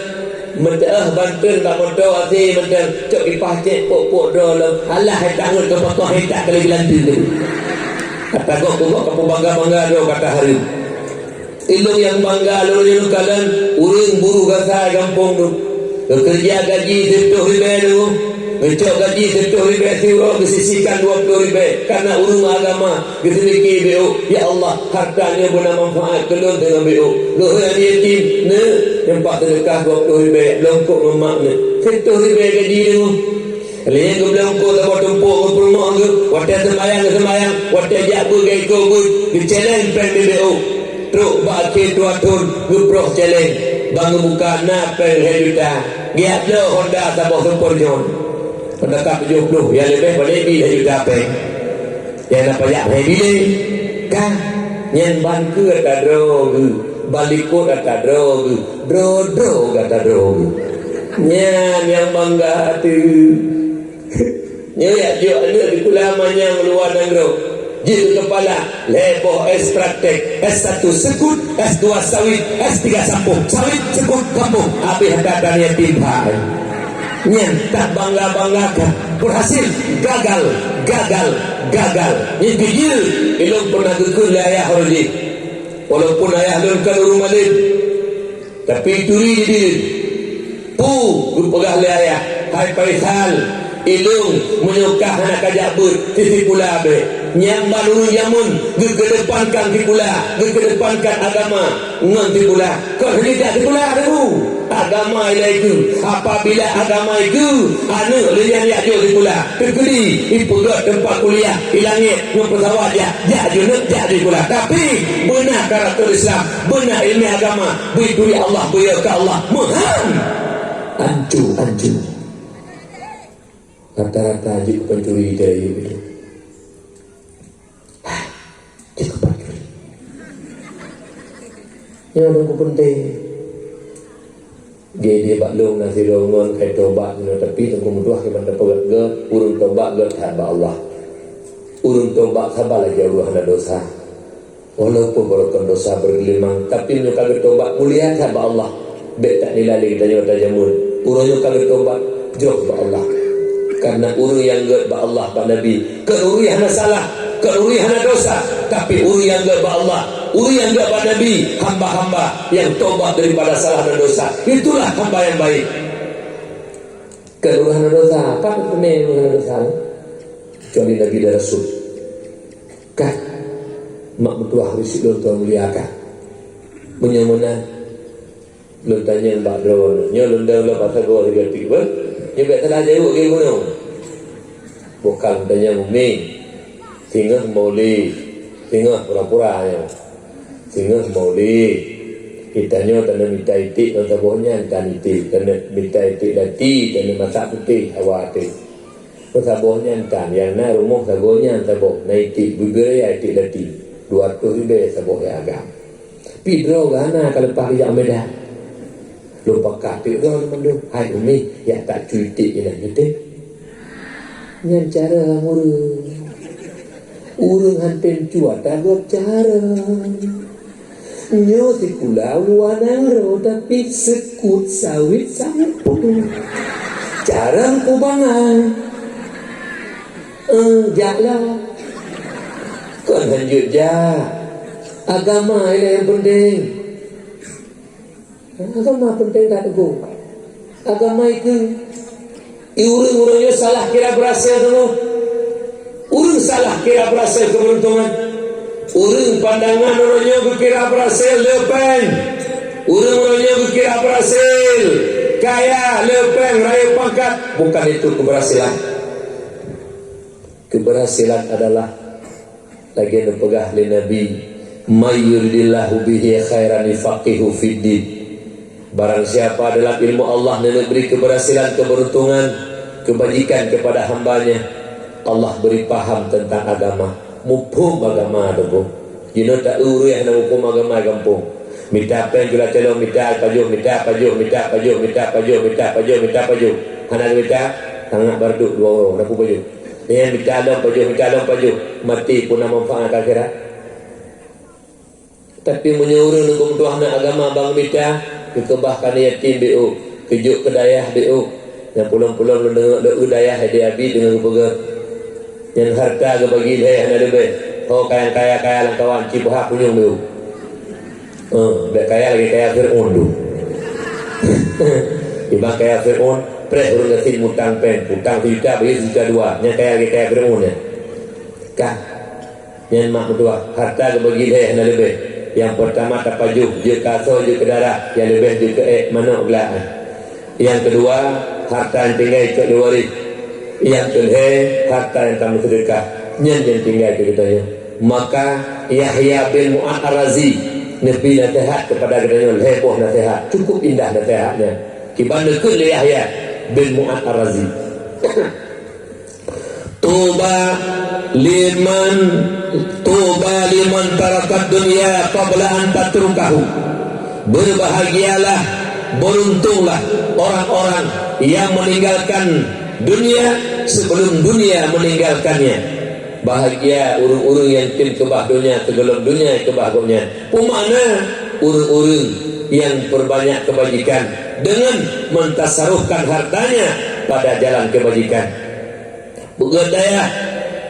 meuteuh ban treun bak moto asé mantong, cok kipah cek pok-pok droe lom. Alah, hai tanggôt keu pakoh, hai tak kali geulanteue. Ata gob keu gob kapeubangga-bangga droe kata hareuem. Ilôn nyang bangga lôn nyoe kalon ureueng buruh gasa gampông nyoe. Geukeureuja gaji siplôh ribèe nyoe, geucok gaji siplôh ribèe siuroe, geusisikan dua plôh ribèe, kareuna ureueng agama, geuseudekah beuh, "Ya Allah, hareuta nyoe beuna manfaat keu lôn deungon beuh." Lôn hana yatim, neuh, nyoe pat seudeukah dua plôh ribèe, lôn kok ngon mak neuh. Siplôh ribèe gaji nyoe. Lheueh nyan geubloe eungkôt saboh tumpôk ngon peurumoh geuh, watèe seumayang geuseumayang, watèe jak beuet geuikôt beuet, geucèlèng péng di beuh. Trok bak akhé dua thôn, geuproh cèlèng, ban geubuka na péng lhèe juta. Geujak bloe Honda saboh Super Jhon. Honda Cup tujoh plôh, nyang leubeh paleng bi lhèe juta péng. Nyang na pajak hai bileng, kan? Nyan ban keu ata droe geuh, ban likot ata droe geuh, droe-droe gata droe geuh. Nyan nyang bangga teuh. Nyoe jak jok aneuk sikula manyang luwa nanggroe. Jeuet keu keupala, lhèe boh S praktek, S satu sekut, S dua sawit, S tiga sampôh, sawit sekut kampông, abéh ata-ata yatim pha. Nyan tabangga-banggakan. Beurhasil, gagal, gagal, gagal. Nyan keu jeuet, ilôn peunah geukheun lé ayah lôn jih. Walaupun ayah lôn kon ureueng malém, tapi turi jideuh. Peue geupeugah lé ayah, "Hai Faisal, ilôn meunyoe kah hana kajak beuet, sikula bèk." Nyan ban ureueng jameun geukeudepankan sikula, geukeudepankan agama ngon sikula. Kon hana jak sikula, Teungku. Agama ilée keu, apabila agama keu, aneuk lé nyan jak jok sikula, teukeudi ipeugét teumpat kuliah, ilangét ngon peusawat jak, jak jeuneuk jak sikula. Tapi beuna karakter Islam, beuna ilmu agama, beuturi Allah, beuyue keu Allah, meuhan. Ancu, ancu. Rata-rata jeuet keu pancuri dari itu. Hah, jeuet keu pancuri. Nyoe lôn keu penting. Jadi bak lôn na sidroe ngon kai tobat nyoe, tapi teungku meutuah kiban tapeugah geuh, ureuëng tobat geuh that bak Allah. Ureuëng tobat saban lagée ureuëng hana dosa. Walaupun barokon dosa beureuleuman, tapi meunyoe ka geutobat, mulia that bak Allah. Bék tanilai lé geutanyoe tajameun. Uroe nyoe ka geutobat, jroh bak Allah. Karena ureuëng nyang gét bak Allah, bak Nabi, kon ureuëng hana salah, kon ureuëng hana dosa, tapi ureuëng nyang gét bak Allah, ureuëng nyang gét bak Nabi, hamba-hamba nyang tobat daripada salah dan dosa, itulah hamba yang baik. Kon ureuëng hana dosa, pat teumé ureuëng hana dosa? Kecuali Nabi dan Rasul. Kah, mak meutuah riseuk lôn tuan mulia kah? Meunyoe meunan, lôn tanyong bak droeneuh. Nyoe lôn dong lom bak sagoe sigoe teuk beuh. Nyoe bék salah jaweueb lé gunong. Bukon lôn tanyong umi. Singoh maulid. Singoh pura-pura nyoe. Singoh maulid. Geutanyoe taneuk mita iték ngon saboh nyan tan iték. Taneuk mita iték lati, taneuk masak putéh hawa até. Saboh nyan tan, nyang na rumoh sagoe nyan saboh, na iték bubé raya iték lati, dua reutôh ribée saboh nyang agam. Pih droe geuhana ka leupah geujak u Medan. Lôn pakat teuk droe lôn mandum, hai umi, jak tacu iték inan nyoe teuh. Nyan cara ureuëng. Ureuëng han tem cuat ata gob cara. Nyoe sikula luwa nanggroe, tapi seukut sawét sampue. Carông kubangai. Eh, jak lah. Kon hanjeuet jak. Agama ilée nyang penting. Agama penting that teungku. Agama itu. I ureuëng-ureuëng nyoe salah kira beurasé teungku. Ureuëng salah kira beurasé keubeuruntongan. Ureuëng pandangan ureuëng nyoe geukira beurasé le péng. Ureuëng-ureuëng nyoe geukira beurasé kaya le péng rayeuk pangkat. Bukan itu keberhasilan. Keberhasilan adalah lagée neupeugah lé Nabi, "May yuridillahu bihi khairan yufaqqihhu fiddin." Barang siapa dalam ilmu Allah neuneuk bri keberhasilan, keberuntungan, kebajikan kepada hamba-Nya, Allah beri paham tentang agama, muphom agama teungku. Jinoe ta ureuëng hana muphom agama gampông. Mita péng cula calông, mita pajoh, mita pajoh, mita pajoh, mita pajoh, mita pajoh, mita pajoh. Hana geumita, tanggap barduk dua uroe, na peue pajoh. Nyan mita lom pajoh, mita lom pajoh, maté peue na manfaat keu akhirat. Tapi meunyoe ureuëng neukeumeudua na agama bang mita, keukeubah keu aneuk yatim B O, keujok keu dayah B O. Nyang pulom-pulom lôn deungoe lé u dayah Aidil Abi deungon geupeugah, nyan harta geubagi lhée hana leubeh. Ho kayang kaya-kaya lam kawan cit beuhah punyueng B O. Eh, bék kaya lagée kaya Fir'aun tu. Iban kaya Fir'aun, preh ureuëng gasien mutang péng, utang sijuta, bayeue sijuta dua, nyan kaya lagée kaya Fir'aun nyan. Kah, nyan mak meutuah, harta geubagi lhée hana leubeh. Nyang peurtama tapajoh, jeuet keu asoe, jeuet keu darah, nyang leubeh jeuet keu ék, manok, glak. Nyang keudua, harta nyang tinggai cok lé waréh. Nyang keulhée, harta nyang tameuseudeukah, nyan nyang tinggai keu geutanyoe. Maka Yahya bin Mu'adz Ar-Razi neubri naseuhat keupada geutanyoe lhée boh naseuhat, cukup indah naseuhat nyan. Kiban neukheun lé Yahya bin Mu'adz Ar-Razi. Tuba liman, tuba liman tarakad dunya qabla an tatrukahu. Berbahagialah, beruntunglah orang-orang yang meninggalkan dunia sebelum dunia meninggalkannya. Bahagia ureuëng-ureuëng nyang tem keubah donya sigohlom donya keubah gobnyan. Peumakna ureuëng-ureuëng nyang peurbanyak keubajikan deungon mentasarufkan hartanya pada jalan keubajikan. Beugét dayah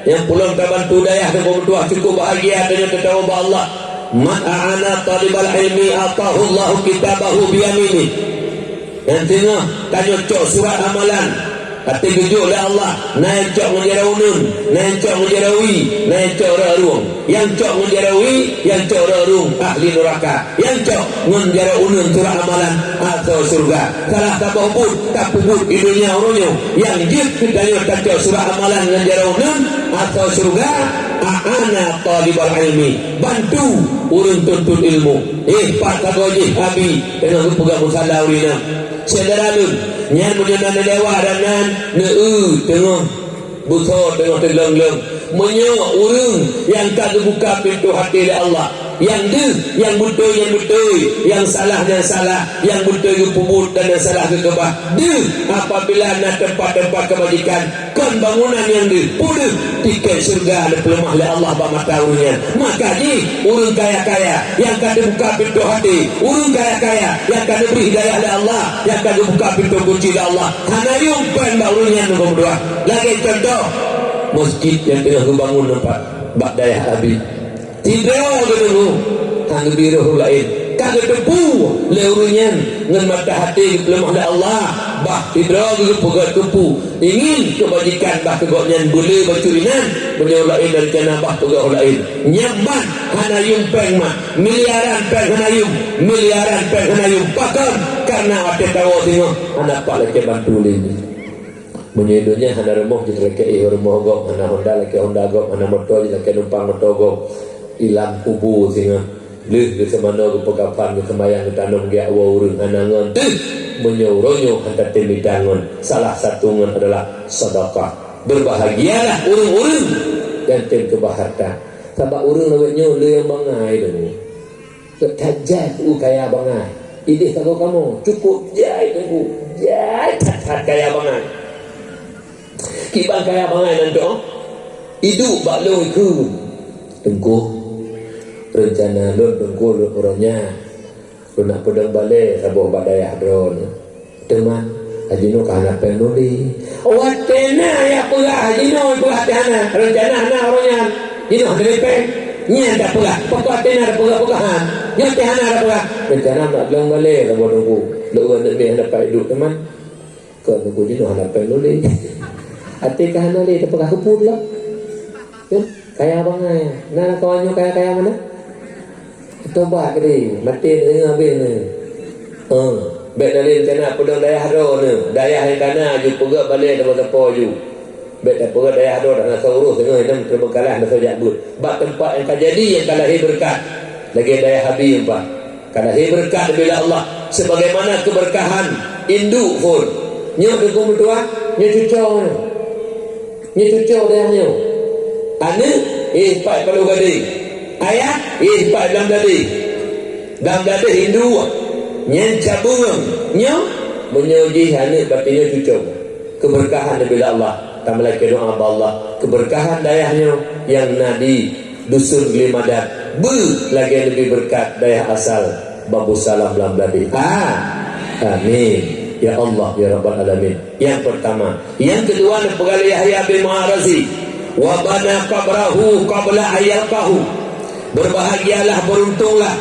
nyang pulom tabantu dayah dan peumeutuah cukup bahagia deungon tatawa bak Allah. Man a'ana talibal ilmi atahullahu kitabahu biyaminih. Nyang teungoh tanyoe cok surat amalan Até geujok lé Allah, na nyang cok ngon jaroe uneun, na nyang cok ngon jaroe wie, na nyang cok rot rueng. Nyang cok ngon jaroe wie, nyang cok rot rueng, ahli nuraka. Nyang cok ngon jaroe uneun surat amalan atau syeuruga. Salah saboh buet tapeubuet di donya uroe nyoe. Nyang jeuet keu tanyoe tacok surat amalan ngon jaroe uneun atau syeuruga, a'ana talibal ilmi, bantu ureuëng tuntut ilmu. Eh, pat sagoe jih Abi teungoh geupeugah musala ureuëng inong. Syedara lôn, nyan meunyoe na lewat dan nan, neu-eu teungoh beusoe teungoh teulong-long. Meunyoe ureuëng nyang ka geubuka pintoe até lé Allah, nyang deuh, nyang beutôi, nyang beutôi, nyang salah, nyang salah, nyang beutôi geupeubuet dan nyang salah geukeubah, deuh apabila na teumpat-teumpat keubajikan, kon bangunan nyang deuh, peue deuh, tiket syeuruga neupeuleumah lé Allah bak mata ureuëng nyan. Maka jih ureuëng kaya-kaya nyang ka teubuka pintoe até, ureuëng kaya-kaya nyang ka neubri hidayah lé Allah, nyang ka geubuka pintoe kunci lé Allah, hana yuem péng bak ureuëng nyan ngon meudoá. Lagée cuntoh, meuseujid nyang teungoh geubangun teumpat bak dayah Abi. Sidroe geudeungoe, han geubi roh ureuëng laén. Ka geuteupeue lé ureuëng nyan ngon mata até geupeuleumah lé Allah, bah sidroe geupeugah teupeu ingin keubajikan bah keu gobnyan beulé bacut inan, meunyoe ureuëng laén rencana bah peugah ureuëng laén. Nyan ban hana yuem péng mat, miliaran péng hana yuem, miliaran péng hana yuem. Pakon? Kareuna watée tawoe singoh hana pat lakée bantu lé nyan. Meunyoe donya hana rumoh jih lakée éh rumoh gob, hana honda lakée honda gob, hana moto jih lakée numpang moto gob. Ilam kubu singoh. Lheueh geuseumanoe, geupeukafan, geuseumayang, geutanom, geujak woe ureuëng hana ngon. Teuh, meunyoe uroe nyoe hana tem mita ngon, salah satu ngon adalah sedekah. Berbahagialah ureuëng-ureuëng nyang tem keubah hareuta. Sabab ureuëng lawét nyoe le nyang bangai deungoe. That jai Teungku kaya bangai. Ideh sagoe kamoe, cukup jai Teungku. Jai that-that kaya bangai. Kiban kaya bangai nan toh? Iduek bak lôn ikheun. Teungku, reuncana lôn Teungku lôn uroe nyan, lôn nak peudong balée saboh bak dayah droeneuh. Teuma, jinoe ka hana péng lôn lé. Watée na nyang peugah, jinoe peugah teuh hana, reuncana hana uroe nyan. Jinoe hana lé péng. Nyan tapeugah, pakon watée na tapeugah-peugah han. Nyoe teuh hana tapeugah. Reuncana nak lôn balée saboh Teungku. Lôn ureuëng aneuk miet hana pat iduek teuma. Kon Teungku, jinoe hana péng lôn lé. Até ka hana lé, tapeugah keupeue lom. Kan? Kaya bangai. Na kawan nyoe kaya-kaya meunan? Tobat keudeh, maté deungoe habéh nyoe. Heh, bék na lé rencana peudong dayah droeneuh, dayah nyang ka na ju peugét balée teuma sapo ju. Bék tapeugét dayah droe, hana soe urus deungoe, nyan teuma kalah, hana soe jak beuet. Bak teumpat nyang ka jadi, nyang ka lahé beureukat, lagée dayah Abi nyan pat. Ka lahé beureukat leubeh lé Allah, sebagaimana keubeureukahan induek phon. Nyoe Teungku meutuah, nyoe cucoe nyoe. Nyoe cucoe dayah nyoe. Aneuk, éh, pat paloh gadéng. Ayah, éh, pat lam gadéng. Lam gadéng induek. Nyan cabeueng. Nyoe, meunyoe jih aneuk, berarti nyoe cucoe. Keubeureukahan leubeh lé Allah. Tameulakée doá bak Allah. Keubeureukahan dayah nyoe nyang na di Dusun Geulimadat, beu lagée leubeh beureukat dayah asal Babussalam lam Bladeh. Ah, amin. Ya Allah, ya Rabbal Alamin. Nyang peurtama. Nyang keudua, neupeugah lé Yahya bin Mu'adz Razi, "Wa bana qabrahu qabla an yalqahu." Berbahagialah, beruntunglah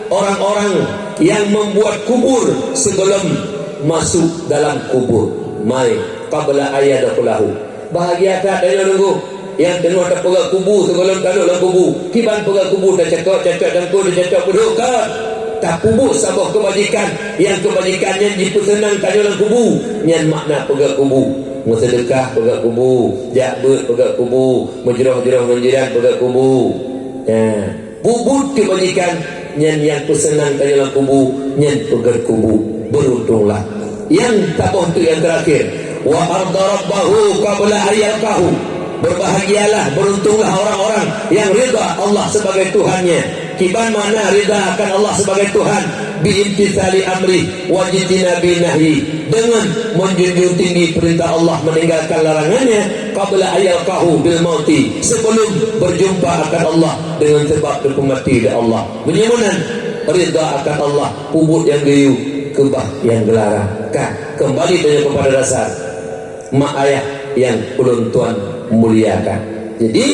orang-orang yang membuat kubur sebelum masuk dalam kubur. Mai, qabla an yadkhulahu. Bahagia that tanyoe Teungku, nyang teungoh tapeugét kubu sigohlom taduek lam kubu. Kiban peugét kubu, tacakok-cakok Teungku, tacakok peuduek kon. Tapeubuet saboh keubajikan, nyang keubajikan nyan jipeuseunang tanyoe lam kubu. Nyan makna peugét kubu. Meuseudeukah peugét kubu, jak beuet peugét kubu, meujroh-jroh ngon jiran peugét kubu. Nyan. Bubuet keubajikan nyan nyang peuseunang tanyoe lam kubu, nyan peugét kubu. Beruntunglah. Nyang saboh teuk nyang teurakhir, "Wa arda rabbahu qabla an yalqahu." Berbahagialah, beruntunglah orang-orang yang ridha Allah sebagai Tuhannya. Kiban makna ridha akan Allah sebagai Tuhan? Bi imtitsali amri wajtinabi nahyi, dengan menjunjung tinggi perintah Allah, meninggalkan larangannya, qabla an yalqahu bil mauti, sebelum berjumpa akan Allah dengan sebab teupeumaté lé Allah. Meunyoe meunan, ridha akan Allah, peubuet nyang geuyue, keubah nyang geularang. Kan, kembali tanyoe kepada dasar. Mak ayah nyang ulôn tuan muliakan. Jadi,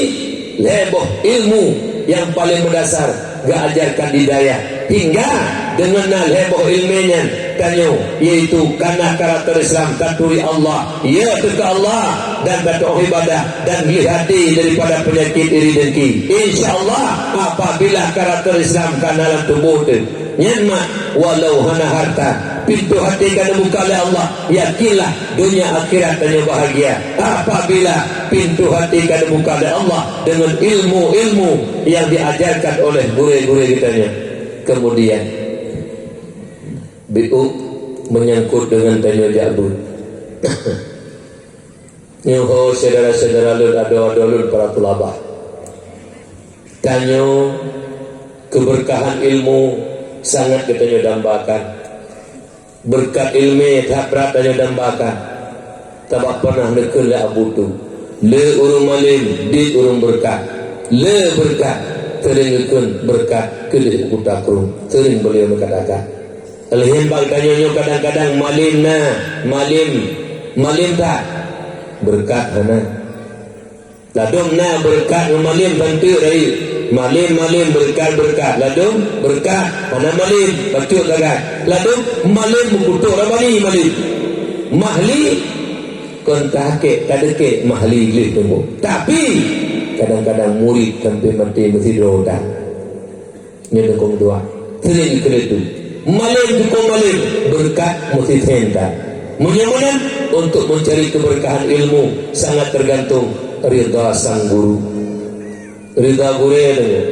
lhée boh ilmu nyang paleng meudasar geuajarkan di dayah, hingga deungon na lhée boh ileumé nyan tanyoe, yaitu kana karakter Islam, taturi Allah, ya teuka Allah, dan taturi ibadah, dan gleh até daripada peunyakét iri dengki. Insya Allah, apabila karakter Islam kana lam tuboh teuh, nyan mak, walau hana harta, pintoe até ka neubuka lé Allah, yakinlah, donya akhirat tanyoe bahagia. Apabila pintoe até ka neubuka lé Allah dengan ilmu-ilmu yang diajarkan oleh gurée-gurée geutanyoe. Kemudian, biôh menyangkut dengan tanyoe jak beuet. Nyoe ho syedara-syedara lôn, adoe-adoe lôn para tulabah. Tanyoe keubeurkahan ilmu sangat geutanyoe dambakan. Beurkat ileumé that brat tanyoe dambakan. Sabab peunah neukheun lé Abu Tu, "Le ureuëng malem, dit ureuëng beurkat. Le beurkat, seuring geukheun beurkat keu lheueh u kuta krueng." Seuring beuliau neukatakan. Lheueh bak tanyoe nyoe kadang-kadang malem na, malem, malem that, beurkat hana. Ladôm na beurkat ngon malem banteuk rayeuk. Malem-malem beurkat-beurkat. Ladôm beurkat hana malem, bacut sagai. Ladôm malem meukutok Rabani malem. Mahli kon tahakét, tadeuké Mahli gleh teungoh. Tapi, kadang-kadang murit sampai maté meusidroe that. Nyoe dukong dua. Seuring keu leutu. Malem dukong malem, beurkat meusitem that. Meunyoe meunan, untuk mencari keberkahan ilmu sangat tergantung ridha sang guru. Ridha gurée deungoe.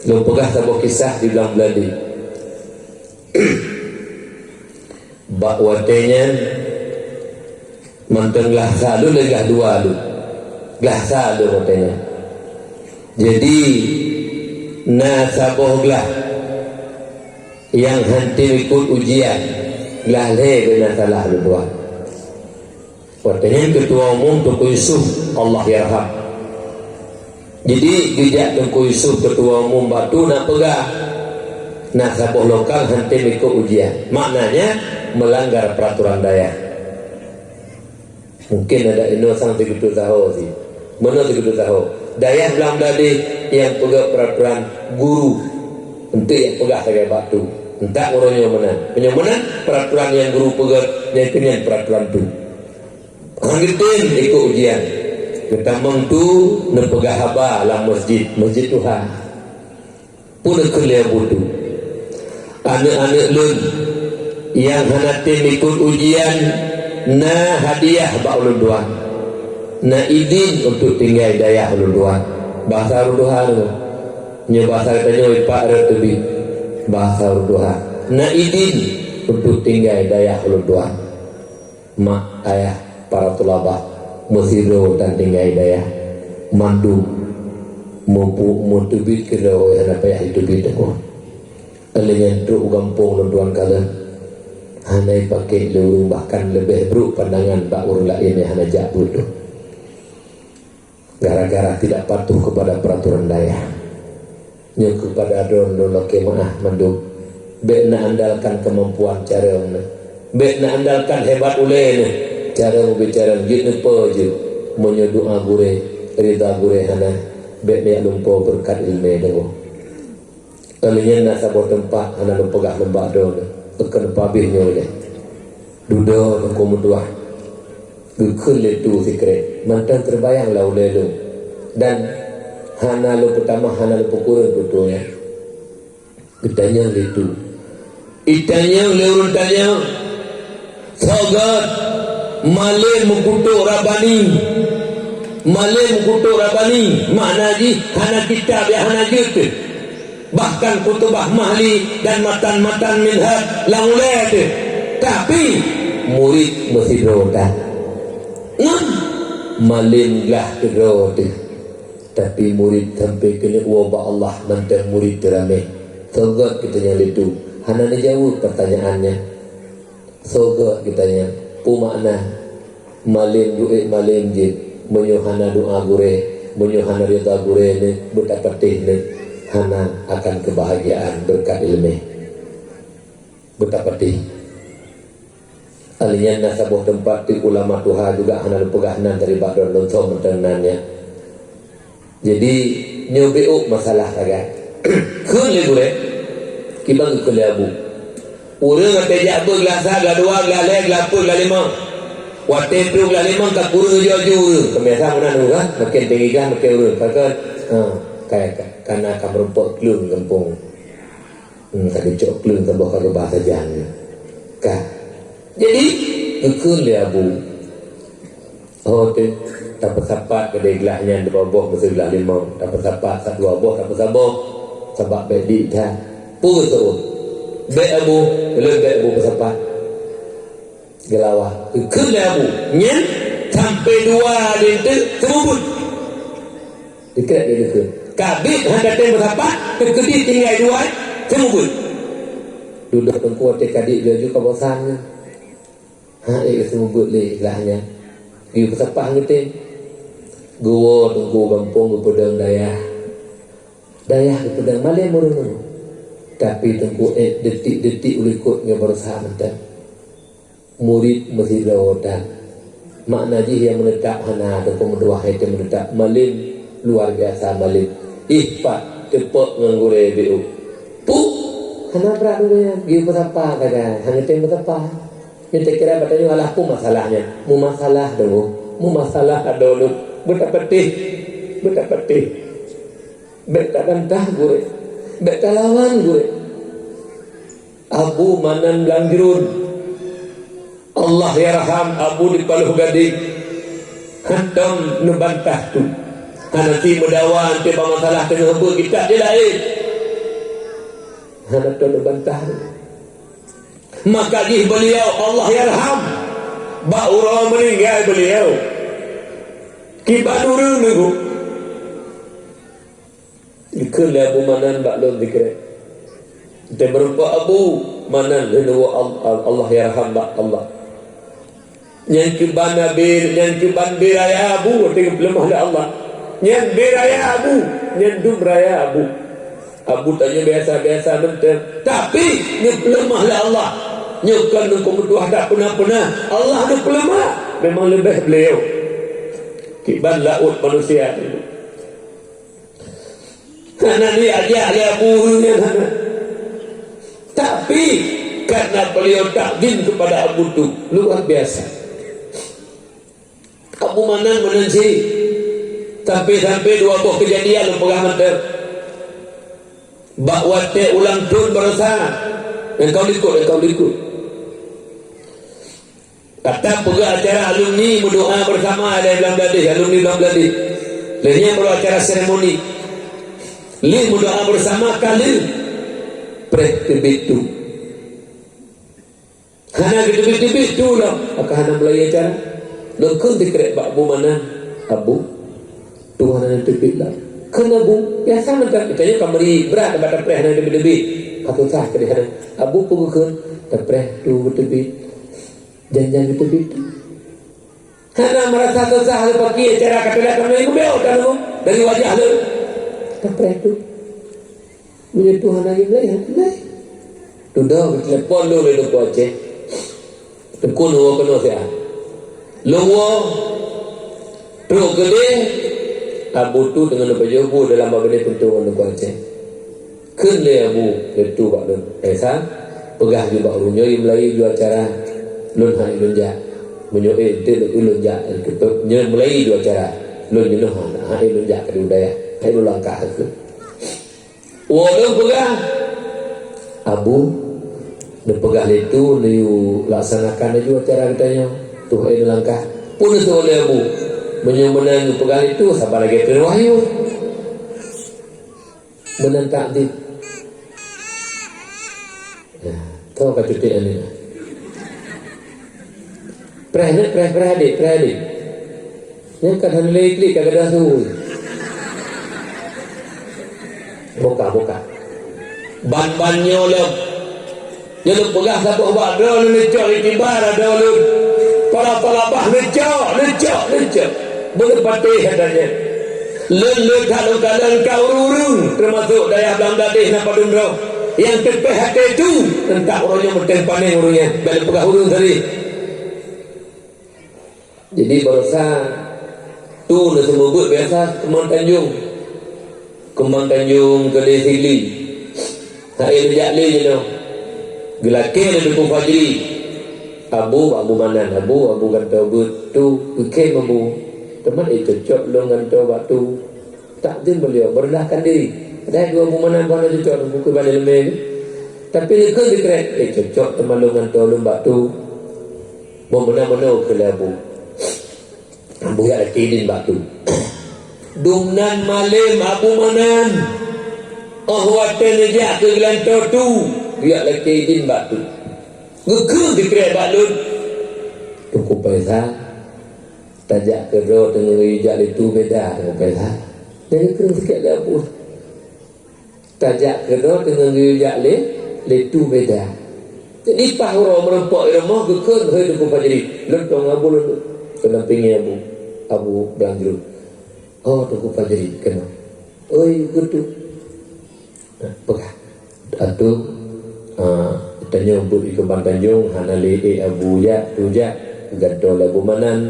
Lôn peugah saboh kisah di Blang Beladi. Bak watée nyan, mantong glah sa lôn lé glah dua lôn. Glah sa lôn watée nyan. Jadi, na saboh glah nyang hántom ikot ujian, glah lhée beuna salah lôn tuan. Watée nyan keutua umum Teungku Yusuf, Allah yarham. Jadi, geujak Teungku Yusuf keutua umum bak tu na peugah, na saboh lokal hántom ikot ujian. Maknanya, melanggar peraturan dayah. Mungkin ada inoe sang teugeuteu saho sih. Meunoe teugeuteu saho. Dayah Blang Beladi nyang peugah peraturan guru. Untuk nyang peugah sagai bak tu. Entah uroe nyoe meunan. Meunyoe meunan, peraturan nyang guru peugah, nyang keu nyan peraturan tu. Han geutem ikot ujian. Geutamong tu neupeugah haba lam masjid, masjid tuha. Peue neukheun lé Abu Tu, "Aneuëk-aneuëk lôn nyang hana tem ikot ujian na hadiah bak ulôn tuan. Na idin untuk tinggai dayah ulôn tuan." Bahasa ureuëng tuha nyoe. Nyoe bahasa geutanyoe ipak rot teubiet. Bahasa ureuëng tuha. "Na idin untuk tinggai dayah ulôn tuan." Mak, ayah, para tulabah, meusidroe dan tinggai dayah, mandum meupuk meuteubiet keudroe hana payah jiteubiet teungoh. Lheueh nyan trok u gampông lôn tuan kalon, hana jipakék lé ureuëng, bahkan leubeh brok pandangan bak ureuëng laén nyang hana jak beuet. Gara-gara tidak patuh kepada peraturan dayah. Nyoe keupada droeneuh lôn lakée meuáh mandum. Bék na andalkan keumampuan carông neuh. Bék na andalkan hebat ulée neuh. Carông ubé carông jeuet neupeue jeuet. Meunyoe doá gurée, ridha gurée hana, bék na lumpoe beureukat ileumé deungoe. Lheueh nyan na saboh teumpat hana lôn peugah lom bak droeneuh, eukon pabéh nyoe lé. Dudoe Teungku meutuah, geukheun lé tu sikrek, mantong teubayang lam ulée lôn, dan hana lôn peutamah, hana lôn peukureueng tutoe nyan. Geutanyong lé tu, itanyong lé ureuëng tanyong, "Soe gét malem meukutok Rabani?" Malem meukutok Rabani, makna jih hana kitab nyang hana jeuet. Bahkan khutubah Mahli dan matan-matan Minhaj lam ulée teuh. Tapi, murit meusidroe that. Ngon malem glah keudroe teuh. Tapi, murit sampai keuneuk woe bak Allah mantong murit teuramé. Soe gét geutanyong lé tu, hana neujaweueb pertanyaan nyan. Soe gét geutanyong, peue makna malem duek malem jeuet, meunyoe hana doá gurée, meunyoe hana ridha gurée neuh, beutapatéh neuh, hana akan keubahgiaan beureukat ileumé. Beutapatéh. Lheueh nyan na saboh teumpat teuk ulama tuha juga hana lôn peugah nan dari bak droeneuh, lôn som mantong nan nyan. Jadi, nyoe bék masalah sagai. Kheun lé gurée, kiban geukheun lé Abu. Ureuëng watée jak beuet glah sa, glah dua, glah lhée, glah peuet, glah limong. Watée troh glah limong ka kureueng laju ureuëng. Keubiasaan meunan ureuëng, kan? Makin tinggi glah, makin ureuëng. Pakon? Ha, kai, kai. Kana ka meurumpok kleueng gampông. Hmm, ka geucok kleueng saboh ka geuba sajan. Ka. Jadi, geukheun lé Abu. Oh, teuh, tapeusapat keudeh glah nyan dua boh meuseu glah limong. Tapeusapat sa dua boh, tapeusaboh. Sabab bék di that. Peue seuôt? Bék Abu, lôn bék Abu peusapat. Geulawa. Geukheun lé Abu. Nyan sampai dua linteuk seumeubeuet. Dikrék lé geukheun. Ka biet hana tém peusapat, teukeudi tinggai dua seumeubeuet. Dudoe teungku watée ka di laju ka bosan nyan. Ha, ék geuseumeubeuet lé glah nyan. Geupeusapat geutem. Geuwoe teungku gampông geupeudong dayah. Dayah geupeudong malém ureuëng. Tapi teungku ék detik-detik u likot ngon baroesa mantong. Murit meusidroe that. Makna jih nyang meunetap hana teungku meutuah hai teu meunetap. Malém luar biasa malém. Ih pat teupok ngon gurée B U. Puh, hana brat ureuëng nyan. Geupeusapat sagai. Hana tém peusapat. Nyoe takira bak tanyoe alah peue masalah nyan? Meumasalah deungoe. Meumasalah adoe lôn. Beutapatéh. Beutapatéh. Bék tabantah gurée. Bék talawan gurée. Abu Manan Blang Jruen. Allahyarham Abu di Paloh Gadeng. Hantom neubantah tu. Hana si meudawa anté bak masalah teungoh beuet kitab di laén. Hana tom neubantah tu. Maka jih beliau, Allahyarham, bak uroe meuninggai beliau, kiban ureuëng neugok. Dikheun lé Abu Manan bak lôn dikrék. Teumeureumpok Abu Manan lheueh neuwoe Al-, Al-, Allahyarham bak Allah. Nyan keuban abé, nyan keuban abé raya Abu, watée geupeuleumah lé Allah. Nyan abé raya Abu, nyan dum raya Abu. Abu tanyoe biasa-biasa mantong, tapi geupeuleumah lé Allah. Nyoe kon teungku meutuah that peuna-peuna, Allah geupeuleumah, memang leubeh beliau. Kiban laôt manusia. Hana diajak lé Abu ureuëng nyan hana. Tapi, karena beliau takzim kepada Abu tu, luar biasa. Abu Manan meunan cit. Sampai-sampai dua boh keujadian lôn peugah mantong. Bak watée ulang thon baroesa, nyang ka likot, nyang ka likot. Ka tapeugah acara alumni meudoa bersama lé Blang Bladeh, alumni Blang Bladeh. Lheueh nyan baru acara seremoni. Lheueh meudoa bersama ka lheueh preh teubiet tu. Hana geuteubiet-teubiet tu lom, maka hana meulayeue acara. Lôn kheun dikrék bak Abu Manan, "Abu, tu hana neuteubiet lom." Kheun Abu, biasa mantong, geutanyoe ka meuri brat bak tapreh hana geuteubiet-teubiet. Ka susah keudeh hana. Abu peue geukheun, tapreh tu geuteubiet. Jan-jan geuteubiet tu. Hana meurasa susah lé paki acara ka teulat tamé geubiet tanyoe dari wajah lôn. Tapreh tu. Meunyoe Tuhan lagi meulayeue, hana meulayeue. Dudoe geutelepon lôn lé Teungku Aceh. Teungku neuwoe keunoe siat. Lôn woe, trok keudeh, Abu tu teungoh neupajoh bu dalam babah pintoe ngon Teungku Aceh. Kheun lé Abu lé tu bak lôn, "Hai Sa, peugah ju bak ureuëng nyoe meulayeue ju acara, lôn hana lôn jak. Meunyoe ék enteuk lôn, lôn jak, nyoe meulayeue ju acara, lôn jinoe hana, hana lôn jak keudeh u dayah, hana lôn langkah keu." Woe lôn peugah, "Abu, neupeugah lé tu neuyue laksanakan laju acara geutanyoe, tuh hana lôn langkah." Peue neuseuôt lé Abu, "Meunyoe meunan neupeugah lé tu, saban lagée keu wahyu." Meunan takzim. Nah, toh ka cutik aneuk. Preh, preh, preh adik, preh adik. Nyan kan hana lé klik ka gadôh su. Buka, buka. Ban-ban nyoe lom. Nyoe lôn peugah saboh bak droe lôn neucok itibar droe lôn. Pala-pala bah neucok, neucok, neucok. Beuleupatéh gata nyan. Lôn, lôn that lôn kalon ka ureuëng-ureuëng, teumasok dayah Blang Bladeh na padum droe. Nyang teupéh até tu, teuntang uroe nyoe meuteun panéh ureuëng nyan. Bék lôn peugah ureuëng tadi. Jadi, baroesa tu na seumeubeuet biasa keumang Tanjong. Keumang Tanjong, Keudè Sigli. Hai neujak lé jinoe. Geulakée lé Teungku Fajri, "Abu, bak Abu Manan, Abu, Abu gantoe beuet tu, keu khem Abu. Teuma ék cocok lôn gantoe bak tu." Takzim beliau, merendahkan diri. Padahai dua Abu Manan pun hana cocok, Teungku, keu ban ileumèe. Tapi neukheun sikrek, "Ék cocok teuma lôn gantoe lôn bak tu." Boh meunan-meunan keu lé Abu. Abu jak lakée idin bak tu. Dumnan malem Abu Manan, óh watée neujak keu geulantoe tu, jak lakée idin bak tu. Geukheun sikrek bak lôn, "Teungku Faisal, tajak keudroe teungoh geuyue jak lé tu beda, Teungku Faisal." Jadi geukheun sikrek lé Abu. Tajak keudroe teungoh geuyue jak lé, lé tu beda. Jadi paih uroe meurumpok i rumoh geukheun, "Hei Teungku Fajri, lôn tueng Abu lôn." Keuneuk pingée Abu, Abu Blang Jruen. "Oh, Teungku Fajri, keunoe." "Oi, keu tu." Nah, peugah. "Atu, ah, tanyoe beuet di Keumbang Tanjong, hana lé ék Abu jak, tu jak, gantoe lé Abu Manan."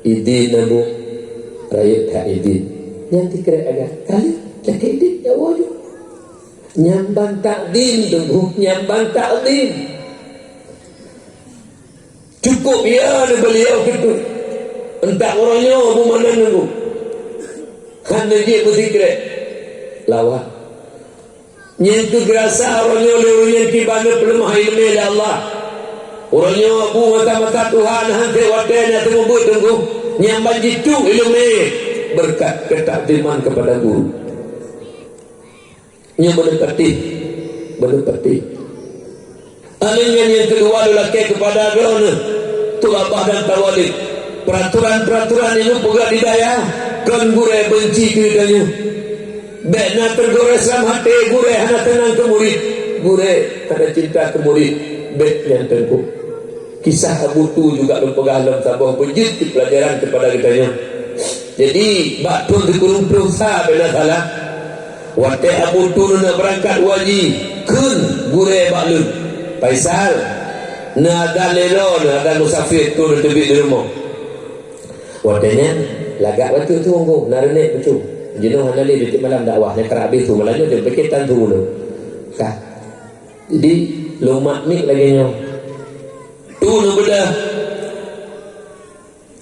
Idin Abu, rayeuk that idin. Nyan sikrek agam. Kali, lakée idin, nyawa ju. Nyan ban takzim Teungku, nyan ban takzim. Cukup ya ni beliau gitu. Entah uroe nyoe Abu Manan Teungku. Hana jeuet meusikrek. Lawan. Nyan keuh geurasa uroe nyoe lé ureueng nyang kiban neupeuleumah ileumèe lé Allah. Uroe nyoe Abu mata-mata tuha na han trép watèe na teumeubuet Teungku, nyang ban jitrok ileumèe beureukat keutakziman keupada guru. Nyoe beuneupatéh, beuneupatéh. Aneuk nyan nyang keudua lôn lakèe keupada droeneuh, tulabah dan tawalib. Peuratoran-peuratoran nyang geupeugah di dayah kon gurèe beunci keu geutanyoe. Bèk na teugurèe lam até gurèe hana teunang keu murit, gurèe hana cinta keu murit. Bèk nyan Teungku. Kisah Abu Tu juga lôn peugah lom saboh beujeuet keu peulajaran keupada geutanyoe. Jadi, bak thôn sikureueng ploh sa bèk na salah. Watèe Abu Tu neuk beurangkat u haji, kheun gurèe bak lôn, "Faisal, neuadan lé droe, neuadan musafir, tu neuteubiet di rumoh." Watèe nyan, lagak bacut tu, Teungku, na reunek bacut. Jinoe hana lé tiep malam dakwah, nyang karab habéh su malam nyoe, piké tan su lôn. Ka. Jadi, lôn mat mic lagèe nyoe. Tu neubeudôh.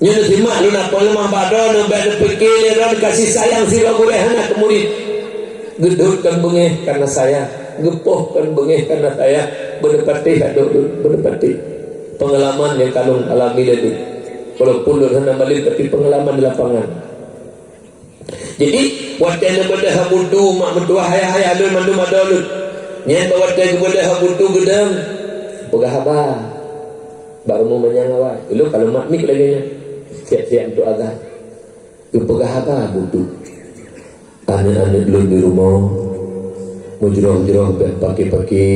Nyoe neusimak lôn, apa leumah bak droeneuh, bèk neupiké lé droeneuh kasih sayang sidroe gurèe hana keu murit. Geudhôt kon beungèh kareuna sayang, geupoh kon beungèh kareuna sayang, beuneupatéh adoe lôn, beuneupatéh. Peungalaman nyang ka lôn alami lé lôn. Walaupun lôn hana malém, tapi peungalaman di lapangan. Jadi, watèe neubeudôh Abu Tu, mak meutuwah, ayah-ayah lôn mandum adoe lôn. Nyan bak watèe geubeudôh Abu Tu geudong, peugah haba bak rumoh manyang awai. Ulôn ka lôn mat mic lagèe nyan. Siap-siap untuk azan. Geupeugah haba Abu Tu. Aneuk-aneuk lôn di rumoh, meujroh-jroh bèk paké-paké.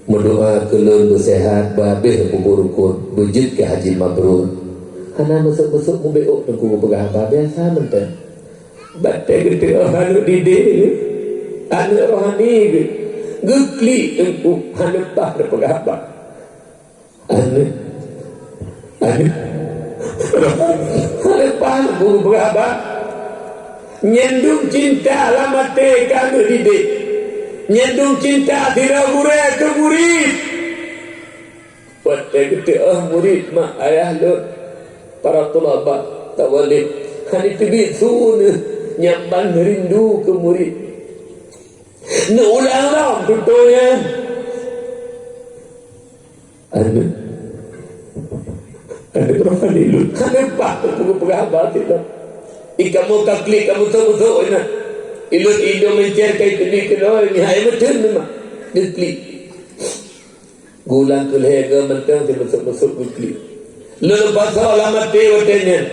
Meudoa keu lôn beuseuhat, beuhabéh peubuet rukon, beujeuet keu haji mabrur. Hana meusok-meusok mubeuet ôk Teungku geupeugah haba, biasa mantong. Batèe geuteuôh aneuk didik, aneuk rohani geuh, geuklik Teungku, hana paih geupeugah haba. Aneuk, aneuk, hana paih geupeugah haba. Nyan dum cinta lam até keu aneuk didik. Nyan dum cinta sidroe gurèe keu murit. Watèe geuteuôh murit mak ayah lôn, para tulaba, tawalib, hana teubiet su neuh nyang ban rindu keu murit. Neuulang lom tutoe nyan. Aneuk, aneuk rohani lôn, hana paih geupeugah haba sigoe. Di kamoe ka klik, kamoe sôk-sôk inan. Ilôn idong mencèr ka iteubiet keunoe, meuhai meuteun teuma. Geuklik. Geulang keu lhèe goe mantong simeusok-meusok geuklik. Lôn pasoe lam até watèe nyan,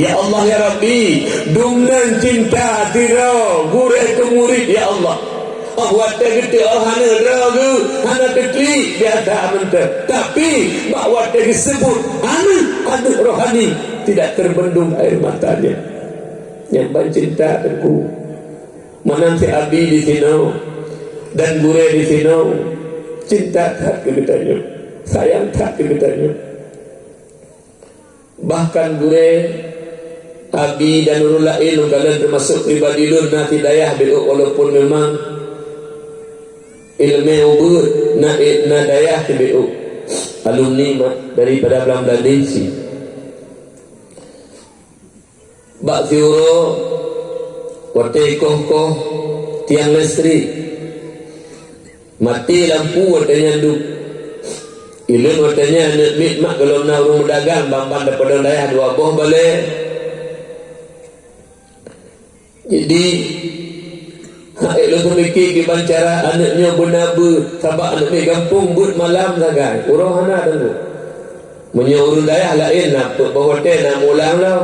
"Ya Allah, ya Rabbi, dum nan cinta sidroe gurèe keu murit, ya Allah. Óh watèe geuteuôh aneuk droe geuh hana teuklik biasa mantong. Tapi, bak watèe geuseubut aneuk, aneuk rohani, tidak terbendung air matanya." Nyang ban cinta Teungku. Meunan cit abi di sinoe dan gurèe di sinoe cinta that keu geutanyoe, sayang that keu geutanyoe. Bahkan gurèe, abi dan ureueng laén lam kalangan teumasok pribadi lôn na sidayah beuôt, walaupun memang ileumèe ubeuet, Na, eh, na dayah teubiôh alumni ma-, daripada Blang Blandé si. Bak siuroe watée koh-koh tiang listrik, maté lampu watée nyan dum. Ilôn watée nyan aneuk miet mak gohlom na ureuëng meudagang ban-ban dapeudong dayah dua boh balée. Jadi, hai lôn teumiki kiban cara aneuk nyoe beuna beuet, sabab aneuk miet gampông beuet malam sagai, uroe hana teungoh. Meunyoe ureuëng dayah laén na peuet boh watée na mulang lom.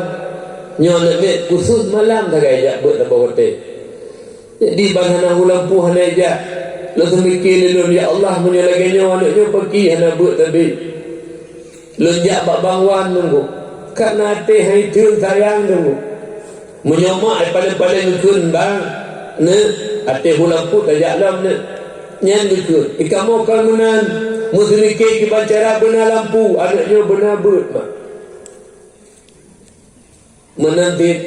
Nyoe aneuk miet khusos malam sagai jak beuet saboh watée. Jadi ban hana hu lampu hana ijak. Lôn teumiki lé lôn, "Ya Allah, meunyoe lagée nyoe aneuk nyoe paki hana beuet sabe." Lôn jak bak Bang Wan teungku, ka na até hai theun sayang teungku. Meunyoe mak ai paleng-paleng geukheun bang, neuk, até hu lampu tajak lom neuk. Nyan geukheun, ikamoe kon meunan, meuseumike kiban cara beuna lampu, aneuk nyoe beuna beuet mak. Meunan cit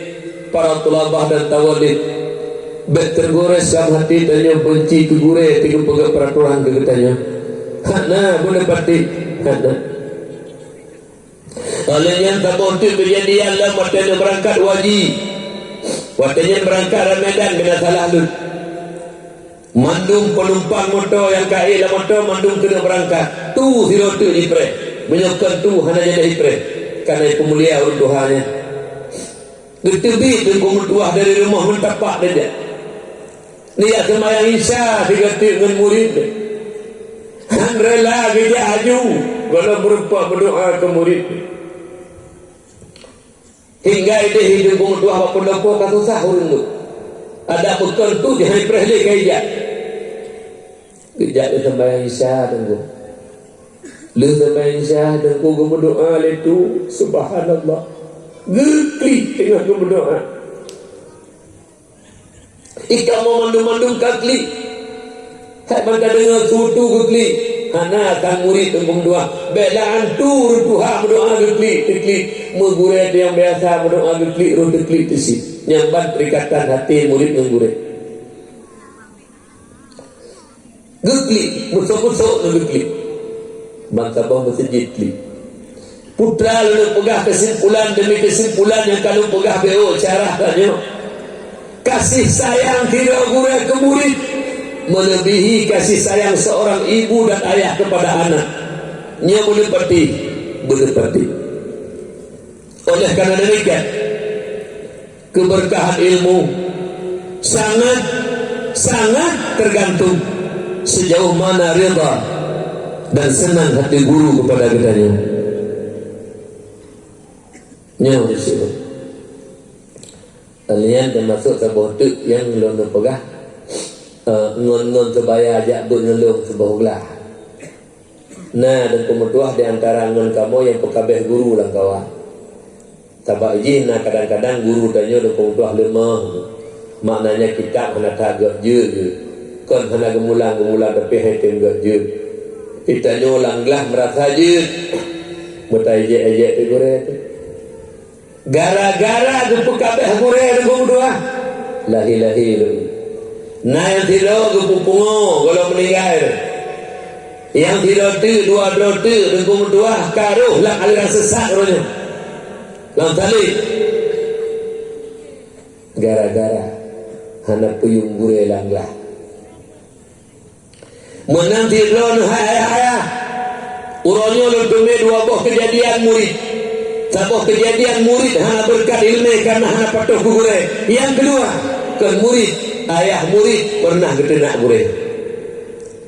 para tulabah dan tawalid, bék teugurée lam até tanyoe beunci keu gurée teungku peugah peuratoran keu geutanyoe. Hana, beuna patéh, hana. Óh lheueh nyan saboh teuk keujadian lom watée nyoe beurangkat u haji. Watée nyan beurangkat Ramadan, bina salah lôn. Mandum peunumpang moto nyang ka ék lam moto mandum keuneuk beurangkat. Tu sidroe teuk jipreh. Meunyoe kon tu hana jadi jipreh. Kana jipeumulia ureuëng tuha nyan. Geuteubiet teungku meutuah dari rumoh meutapak dejak. Neujak seumayang Isya sigoe teuk ngon murit. Han rela geujak aju, gohlom meurumpok meudoá keu murit. Hingga ideh hideung peumeutuah bak peundopo ka susah ureuëng tu. Adak beukon tu jihai preh lé ka ijak. Geujak lé seumayang Isya teungku. Lheueh seumayang Isya teungku geumeudoá lé tu, subhanallah. Geuklik teungoh geumeudoá. Ikamoe mandum-mandum ka klik. Hai ban ka deungoe su tu geuklik. Hana, kan murit teungku meudoá. Bék lagée tu ureuëng tuha meudoá geuklik, geuklik. Meugurée nyang biasa meudoá geuklik, roh geuklik teusit. Nyan ban peurikatan até murit ngon gurée. Geuklik, meusok-meusok ngon geuklik. Ban saboh meuseujid klik. Putra lôn peugah keusimpulan demi keusimpulan nyang ka lôn peugah B O syarah tanyoe. Kasih sayang sidroe gurée keu murit meulebihi kasih sayang seorang ibu dan ayah kepada anak. Nyoe beuneupatéh, beuneupatéh. Oleh karena demikian, keberkahan ilmu sangat, sangat tergantung sejauh mana rida dan senang hati guru kepada geutanyoe. Nyoe disebut. Kalian termasuk saboh teuk nyang lôn peugah, eh, ngon-ngon sebaya jak beuet ngon lôn saboh glah. Na dan peumeutuah di antara ngon kamoe nyang peukabeh guru lam kawan. Sabab jih na kadang-kadang guru tanyoe dan peumeutuah leumoh. Maknanya kitab hana that gét jeuet. Kon hana geumulang-geumulang tapi hai tem gét jeuet. Kita nyoe lam glah meurasa jeuet. Meutai ejek-ejek teuk gurée tu. Gara-gara geupeukabeh gurée teungku meutuah, lahé-lahé lom. Na nyang sidroe geupeupungo gohlom meuninggai. Nyang sidroe teuk, dua droe teuk teungku meutuah ka rhoh lam aliran sesat uroe nyoe. Lam saleb. Gara-gara hana peuyuem gurée lam glah. Meunan sidroe neuhai ayah-ayah. Uroe nyoe lôn teumé dua boh keujadian murit. Saboh keujadian murit hana beureukat iéleumé kareuna hana patuh keu gurée. Nyang keudua, kon murit, ayah murit peureunah geuteunak gurée.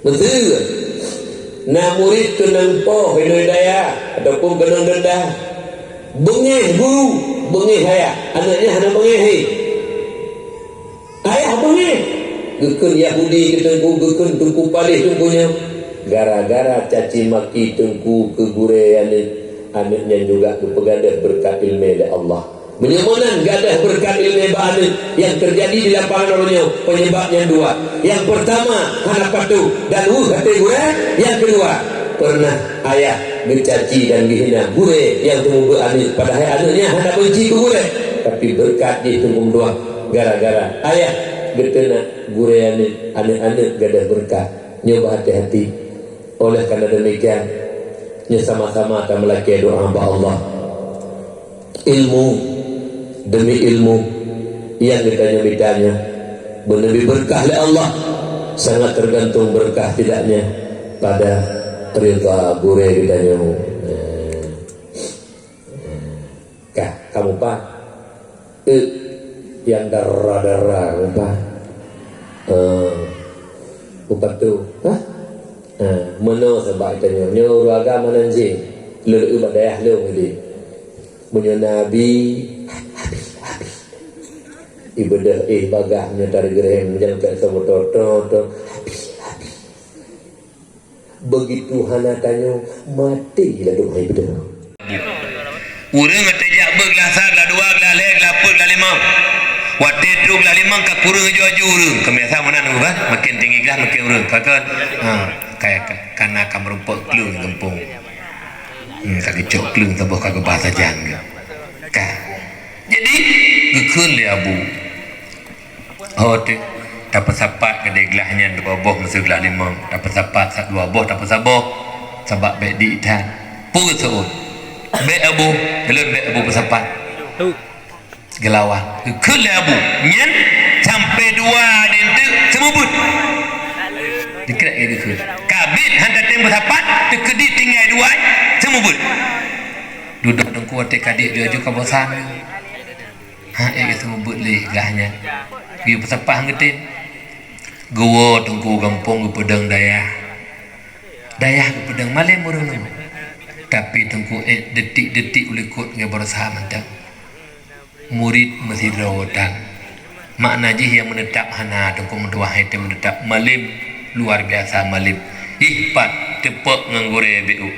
Beutôi, na murit keunong poh inong daya ataupun keunong denda. Beungéh guru, beungéh ayah. Aneuk nyan hana beungéh, hé. Ayah beungéh. Geukheun Yahudi keu teungku, geukheun teungku paléh teungku nyoe. Gara-gara caci maki teungku keu gurée aneuk, aneuk nyan juga geupeugadôh beureukat iéleumé lé Allah. Meunyoe meunan gadôh beureukat iéleumé bak aneuk, nyang teujadi di lapangan uroe nyoe, peunyeubab nyan dua. Nyang peurtama, hana patuh dan weueh até gurée. Nyang keudua, peureunah ayah geucaci dan geuhina gurée nyang teumubuet aneuk, padahai aneuk nyan hana beunci keu gurée. Tapi beureukat jih teungku meutuah gara-gara ayah geuteunak gurée aneuk, aneuk-aneuk gadôh beureukat. Nyoe beuhati-hati. Oleh karena demikian, nyoe sama-sama tameulakée doa bak Allah. Ilmu demi ilmu nyang geutanyoe mita nyoe, beuneubi beureukat lé Allah, sangat tergantung beureukat tidaknya pada ridha gurée geutanyoe. Ka, kamu pa? Eh, nyang dara-dara kamu pa? Eh, bukan tu. Hah? Eh, meunoe sabab tanyoe. Nyoe ureueng agam nan jih. Lôn eu bak dayah lôn jadi. Meunyoe Nabi, Abi, Abi. Ibeudôh eh bagah nyoe tari geurem, jangan kat sama to, to, to. Abi, Abi. Begitu hana tanyoe, maté ladôm hai beudôh. Ureueng watée jak beuet glah sa, glah dua, glah lhée, glah peuet, glah limong. Watée trok glah limong ka kureueng aju-aju ureueng. Ka biasa meunan ureueng kan? Makin tinggi glah, makin ureueng. Pakon? Ha, kaya ka, kana ka meurumpok kleueng gampông. Hmm, ka geucok kleueng saboh ka geubah sajan geuh. Ka. Jadi, geukheun lé Abu. Oh, teuh, tapeusapat keudeh glah nyan dua boh meuseu glah limong, tapeusapat sa-, dua boh, tapeusaboh, sabab bék di that. Peue seuôt? Bék Abu, lôn bék Abu peusapat. Geulawan. Geukheun lé Abu. Nyan sampai dua di enteuk seumeubeuet. Dikrék lé geukheun. Kabit han tatem peusapat, teukeudi tinggai dua, seumeubeuet. Dudoe teungku watée kadiek jih aju ka bosan. Ha, ék geuseumeubeuet lé glah nyan. Geuyue peusapat han geutem. Geuwoe teungku gampông geupeudong dayah. Dayah geupeudong malém ureueng nyoe. Tapi teungku ék detik-detik u likot ngon baroesa mantong. Murit meusidroe tan. Makna jih nyang meuneutab hana teungku meutuah hai teuh meuneutab malém luar biasa malém. Ih pat teupok ngon gurée B U.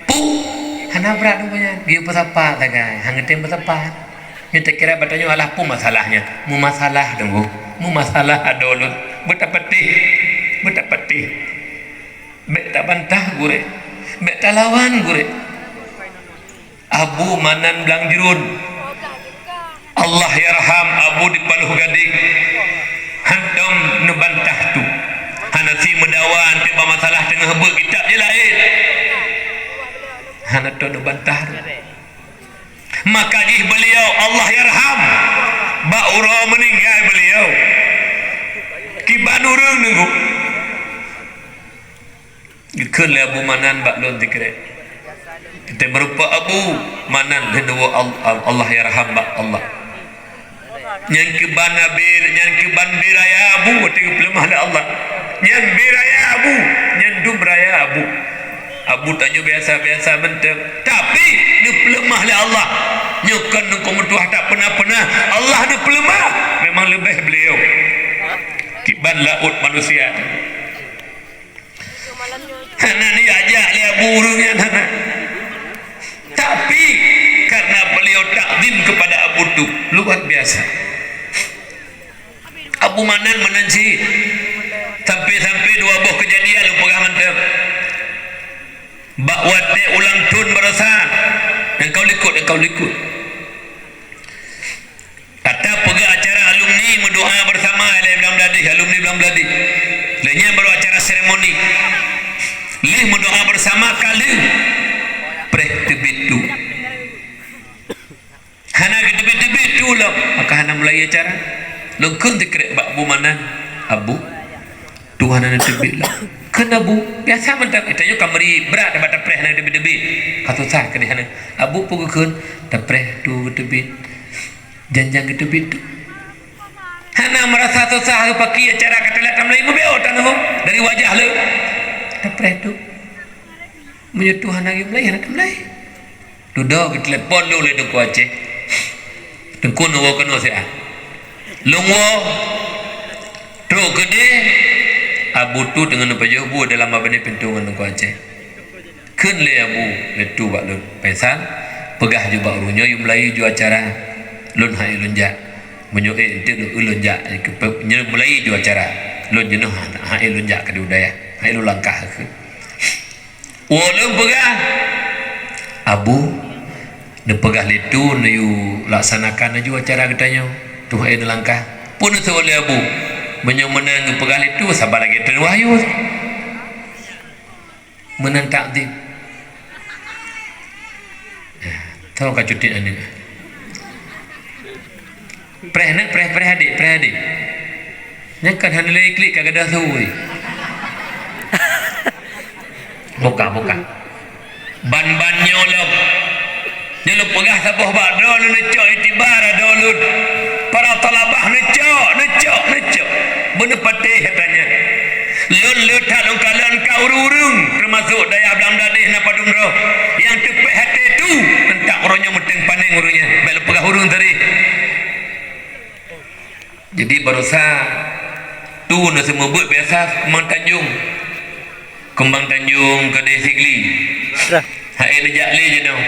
Puh! Hana brat teungku nyan. Geuyue peusapat sagai. Han geutem peusapat. Nyoe takira bak tanyoe alah peue masalah nyan? Meumasalah teungku. Meumasalah adoe lôn. Beutapatéh. Beutapatéh. Bék tabantah gurée. Bék talawan gurée. Abu Manan Blang Jruen. Allah yarham Abu di Paloh Gadeng. Hantom neubantah tu. Hana si meudawa anteuk bak masalah teungoh beuet kitab jih laén. Hana to neubantah tu. Maka jih beuliau Allah yarham bak uroe meuninggai beuliau. Kiban ureueng neunggu. Geukheun lé Abu Manan bak lôn dikrék. Teumeureumpok Abu Manan lheueh neuwoe Al-, Al-, Allah yarham bak Allah. Nyan keuban abé, nyan keuban bée raya Abu watée geupeuleumah lé Allah. Nyan bée raya Abu, nyan dum raya Abu. Abu tanyoe biasa-biasa mantong, tapi neupeuleumah lé Allah. Nyoe kon neungku meutuah tak peunah-peunah Allah neupeuleumah, memang leubeh beuliau. Kiban laôt manusia. Hana neujak-jak lé Abu ureueng nyan hana. Tapi, karena beliau takzim kepada Abu tu luar biasa. Abu Manan meunan cit. Sampai-sampai dua boh keujadian lôn peugah mantong. Bak watée ulang thon baroesa, nyang ka u likot, nyang ka u likot. Ka tapeugah acara alumni meudoa bersama lé Blang Bladeh, alumni Blang Bladeh. Lheueh nyan baru acara seremoni. Lheueh meudoa bersama ka lheueh preh teubiet tu. Hana geuteubiet-teubiet tu lom, maka hana mulai acara. Lôn kheun teukrek bak Abu Manan, "Abu, tu hana neuteubiet lom." Kheun Abu, biasa mantong, tanyoe ka meuri brat bak tapreh hana geuteubiet-teubiet. Ka susah keudeh hana. Abu peue geukheun, tapreh tu geuteubiet. Janjang geuteubiet tu. Hana meurasa susah geupaki acara ka teulat tameulai, meubeue tanyoe dari wajah le. Tapreh tu. Meunyoe tu hana geumulai, hana teumulai. Dudoe geutelepon lôn lé Teungku Aceh. Teungku neuwoe keunoe siat. Lôn woe, trok keudeh, Abu tu teungoh neupajoh bu dalam babah pintoe ngon Teungku Aceh. Kheun lé Abu lé tu bak lôn, "Faisal, peugah ju bak ureueng nyoe yue mulai ju acara, lôn han ék lôn jak. Meunyoe ék enteuk lôn, lôn jak, nyoe mulai ju acara. Lôn jinoe han, han ék lôn jak keudeh u dayah, han ék lôn langkah," kheun. Ulôn peugah, "Abu, neupeugah lé tu neuyue laksanakan laju acara geutanyoe, tuha neulangkah." Peue neuseuôt lé Abu, "Meunyoe meunan geupeugah lé tu, saban lagée treun wahyu." Meunan takzim. Tho ka cutit aneuk. Preh neuk, preh, preh adik, preh adik. Nyan kan hana lé klik ka gadôh su. Buka, buka. Ban-ban nyoe lom. Nyoe lôn peugah saboh bak droeneuh neucok itibar droeneuh. Para thalabah neucok, neucok, neucok. Beuneupatéh gata nyan. Lôn le that lôn kalon ka ureuëng-ureuëng, teumasok dayah Blang Dadeh na padum droe, nyang teupéh até tu, teuntang uroe nyoe meuteung paneng ureuëng nyan. Bék lôn peugah ureuëng tadi. Jadi barosa tu na seumeubeuet biasa Kumbang Tanjong. Kumbang Tanjong keudeh Sigli. Hai neujak lé jinoe.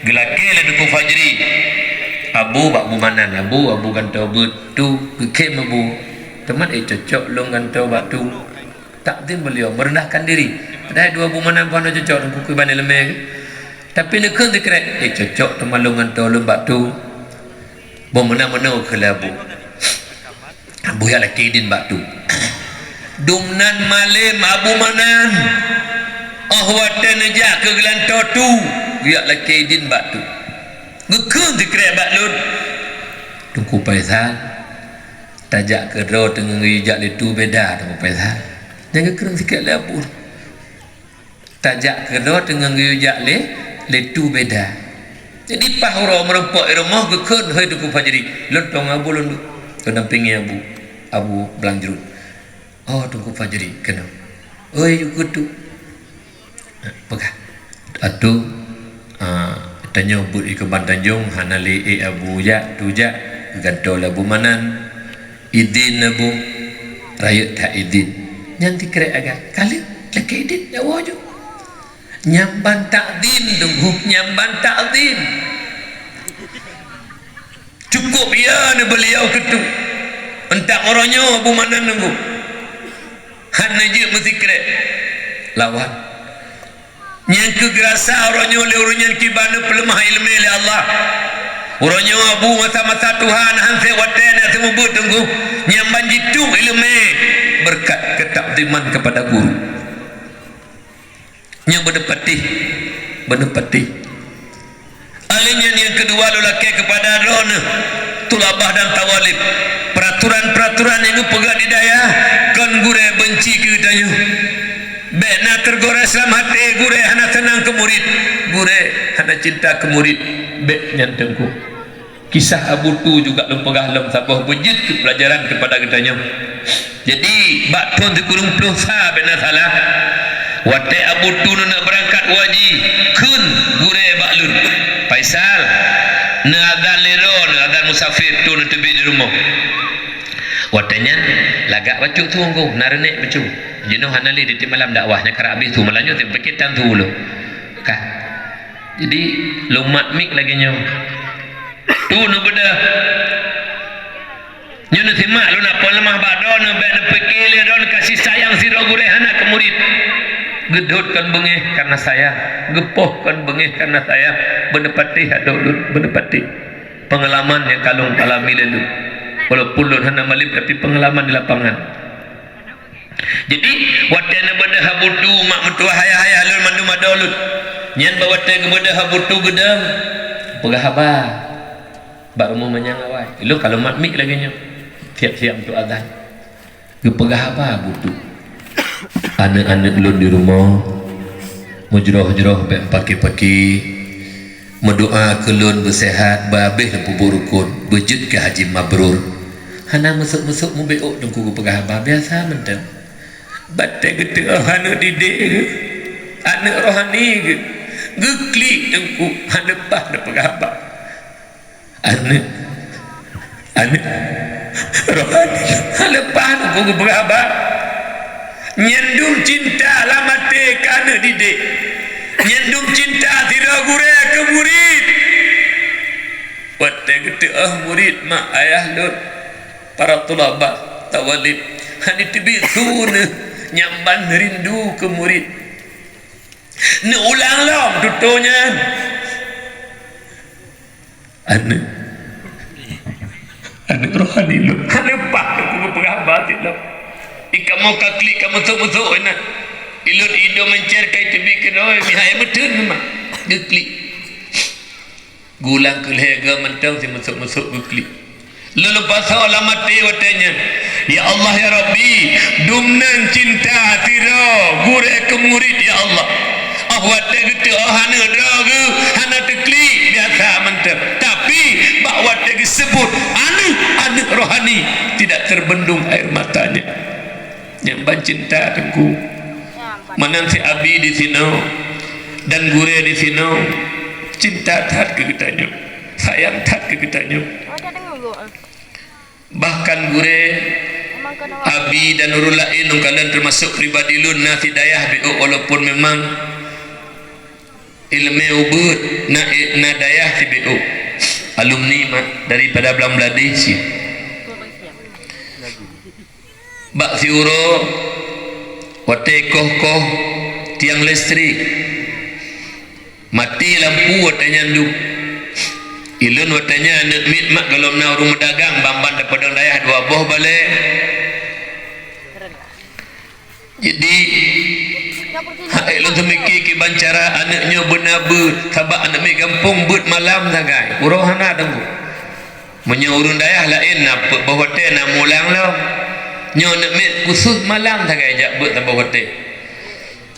Geulakée lé Teungku Fajri. Abu bak Abu Manan, Abu, Abu gantoe beuet tu, geukhém Abu. Teuma ék cocok lôn gantoe bak tu. Takzim beliau, merendahkan diri. Padahai dua Abu Manan pun hana cocok, Teungku Kuiban ileumé. Tapi neukheun sikrek, ék cocok teuma lôn gantoe lôn bak tu. Boh meunan-meunan keu lé Abu. Abu jak lakée idin bak tu. Dumnan malém Abu Manan. Oh watée neujak keu geulantoe tu, jak lakée idin bak tu. Geukheun sikrek bak lôn. Teungku Faisal, tajak keudroe teungoh geuyue jak lé tu beda Teungku Faisal. Nyang geukheun sikrek lé Abu. Tajak keudroe teungoh geuyue jak lé, lé tu beda. Jadi paih uroe meurumpok i rumoh geukheun, "Hei Teungku Fajri, lôn tong Abu lôn duek." Keudampingi Abu, Abu Blang Jruen. "Oh, Teungku Fajri, keunoe." "Oi, yue keutu." Peugah. "Atu, ah, tanyoe beuet i Kumbang Tanjong, hana lé ék Abu jak, tu jak, geugantoe lé Abu Manan." Idin Abu, rayeuk that idin. Nyan sikrek agam. Ka lheueh, lakée idin, nyoe ju. Nyan ban takzim Teungku, nyan ban takzim. Cukup ya ni beliau keutu. Entah uroe nyoe Abu Manan Teungku. Hana jeuet meusikrek. Lawan. Nyang keu geurasa uroe nyoe lé ureuëng nyan kiban neupeuleumah iéleumé lé Allah. Uroe nyoe Abu masa-masa tuha na han sép watée na seumeubeuet Teungku, nyang ban jitueng iéleumé beureukat keutakziman keupada guru. Nyoe beuneupatéh, beuneupatéh. Alèh nyan nyang keudua lôn lakée keupada droeneuh, tulabah dan tawalib, peuraturan-peuraturan nyang geupeugah di dayah kon gurée beunci keu geutanyoe. Bék na teugurée lam até gurée hana seunang keu murit, gurée hana cinta keu murit, bék nyan Teungku. Kisah Abu Tu juga lôn peugah lom saboh beujeuet keu peulajaran keupada geutanyoe. Jadi, bak thon sikureueng ploh sa bék na salah, watée Abu Tu neuneuk beurangkat u haji, kheun gurée bak lôn, "Faisal, neuazan lé droe, neuazan musafir, Tu neuteubiet di rumoh." Watée nyan, lagak bacut su Teungku, na reunek bacut. Jinoe hana lé di tieb malam dakwah, nyan karab habéh su malam nyoe, teupike tan su lom. Ka. Jadi, lôn mat mik lagée nyoe. Tu neubeudôh. Nyoe neusimak lôn apon leumah bak droeneuh, bék neupike lé droeneuh kasih sayang sidroe gurée hana keu murit. Geudhôt kon beungéh kareuna sayang, geupoh kon beungéh kareuna sayang, beuneupatéh adoe lôn, beuneupatéh. Peungalaman nyang ka lôn alami lé lôn. Walaupun lôn hana malém, tapi peungalaman di lapangan. Jadi, watée neubeudôh Abu Tu mak meutuwah ayah-ayah lôn mandum adoe lôn. Nyan bak watée geubeudôh Abu Tu geudong, peugah haba bak rumoh manyang awai. Ilôn ka lôn mat mik lagée nyoe. Siap-siap untuk azan. Geupeugah haba Abu Tu. Aneuëk-aneuëk lôn di rumoh, meujroh-jroh bék paki-paki. Meudoá keu lôn beuseuhat, beuhabéh lôn peubuet rukon, beujeuet keu haji mabrur. Hana meusok-meusok mubeuôk Teungku geupeugah haba, biasa mantong. Batée geuteuôh aneuëk didik geuh, aneuëk rohani geuh, geuklik Teungku, hana paih neupeugah haba. Aneuëk, aneuëk rohani, hana paih Teungku geupeugah haba. Nyan dum cinta lam até keu aneuëk didik. Nyan dum cinta sidroe gurée keu murit. Watée geuteuôh murit mak ayah lôn, para tulabah tawalib, hana teubiet su neuh nyang ban rindu keu murit. Neuulang lom tutoe nyan. Aneuëk, aneuëk rohani lôn, hana paih Teungku geupeugah haba cit lom. Di kamoe ka klik ka meusok-meusok inan. Ilôn idong mencér kai teubiet keunoe, mihai meuteun memang. Geuklik. Gulang keu lhée goe mantong simeusok-meusok geuklik. Lôn pasoe lam até watée nyan, "Ya Allah, ya Rabbi, dumnan cinta sidroe gurée keu murit, ya Allah. Oh watée geuteuk oh aneuk droe geuh hana teuklik biasa mantong, tapi bak watée geuseubut aneuk, aneuk rohani, tidak terbendung air matanya." Nyang ban cinta Teungku. Meunan si abi disinoe dan gurée disinoe, cinta that keu geutanyoe, sayang that keu geutanyoe. Bahkan gurée, abi dan ureuëng laén nyang kalon teumasok pribadi lôn na si dayah B O, walaupun memang ileumé ubeuet na, na dayah si B O, alumni ma-, daripada Blang Bladeh si. Bak siuroe watée koh-koh tiang listrik, mati lampu watée nyan dum. Ilôn watée nyan aneuk miet mak gohlom na ureuëng meudagang, ban-ban tapeudong dayah dua boh balée. Jadi, hai lôn teumiki kiban cara aneuk nyoe beuna beuet, sabab aneuk miet gampông beuet malam sagai, uroe hana teungku. Meunyoe ureuëng dayah laén na peuet boh watée na mulang lom. Nyoe aneuk miet khusos malam sagai jak beuet saboh watée.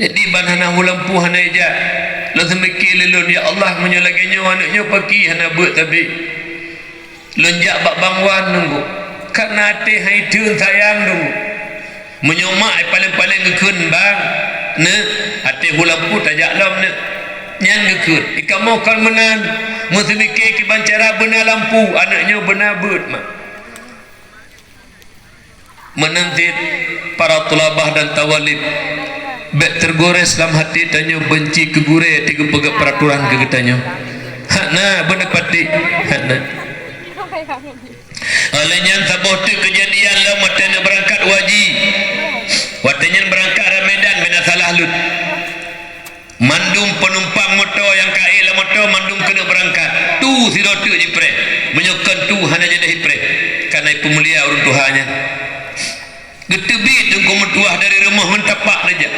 Jadi ban hana hu lampu hana ijak. Lôn seumiki lé lôn, "Ya Allah, meunyoe lagée nyoe aneuk nyoe paki hana beuet sabe." Lôn jak bak Bang Wan Teungku. Karena até hai teun sayang Teungku. Meunyoe mak, eh, paleng-paleng geukheun, "Bang, neuk, até hu lampu tajak lom neuk." Nyan geukheun, "Ikamoe kon meunan, meuseumike kiban cara beuna lampu, aneuk nyoe beuna beuet, mak." Meunan cit para tulabah dan tawalib, bék teugores lam hati tanyoe beunci keu gurée teuh geupeugah peuraturan keu geutanyoe. Hana beuneupatik, hana. Óh lheueh nyan saboh teuk keujadian lom watée neuk beurangkat u haji. Watée nyan beurangkat rot Medan, bina salah lôn. Mandum peunumpang moto nyang ka ék lam moto mandum keuneuk beurangkat. Tu sidroe teuk jipreh. Meunyoe kon tu hana jadeh jipreh. Kana jipeumulia ureuëng tuha nyan. Geuteubiet Teungku meutuah dari rumoh ngon tapak neujak.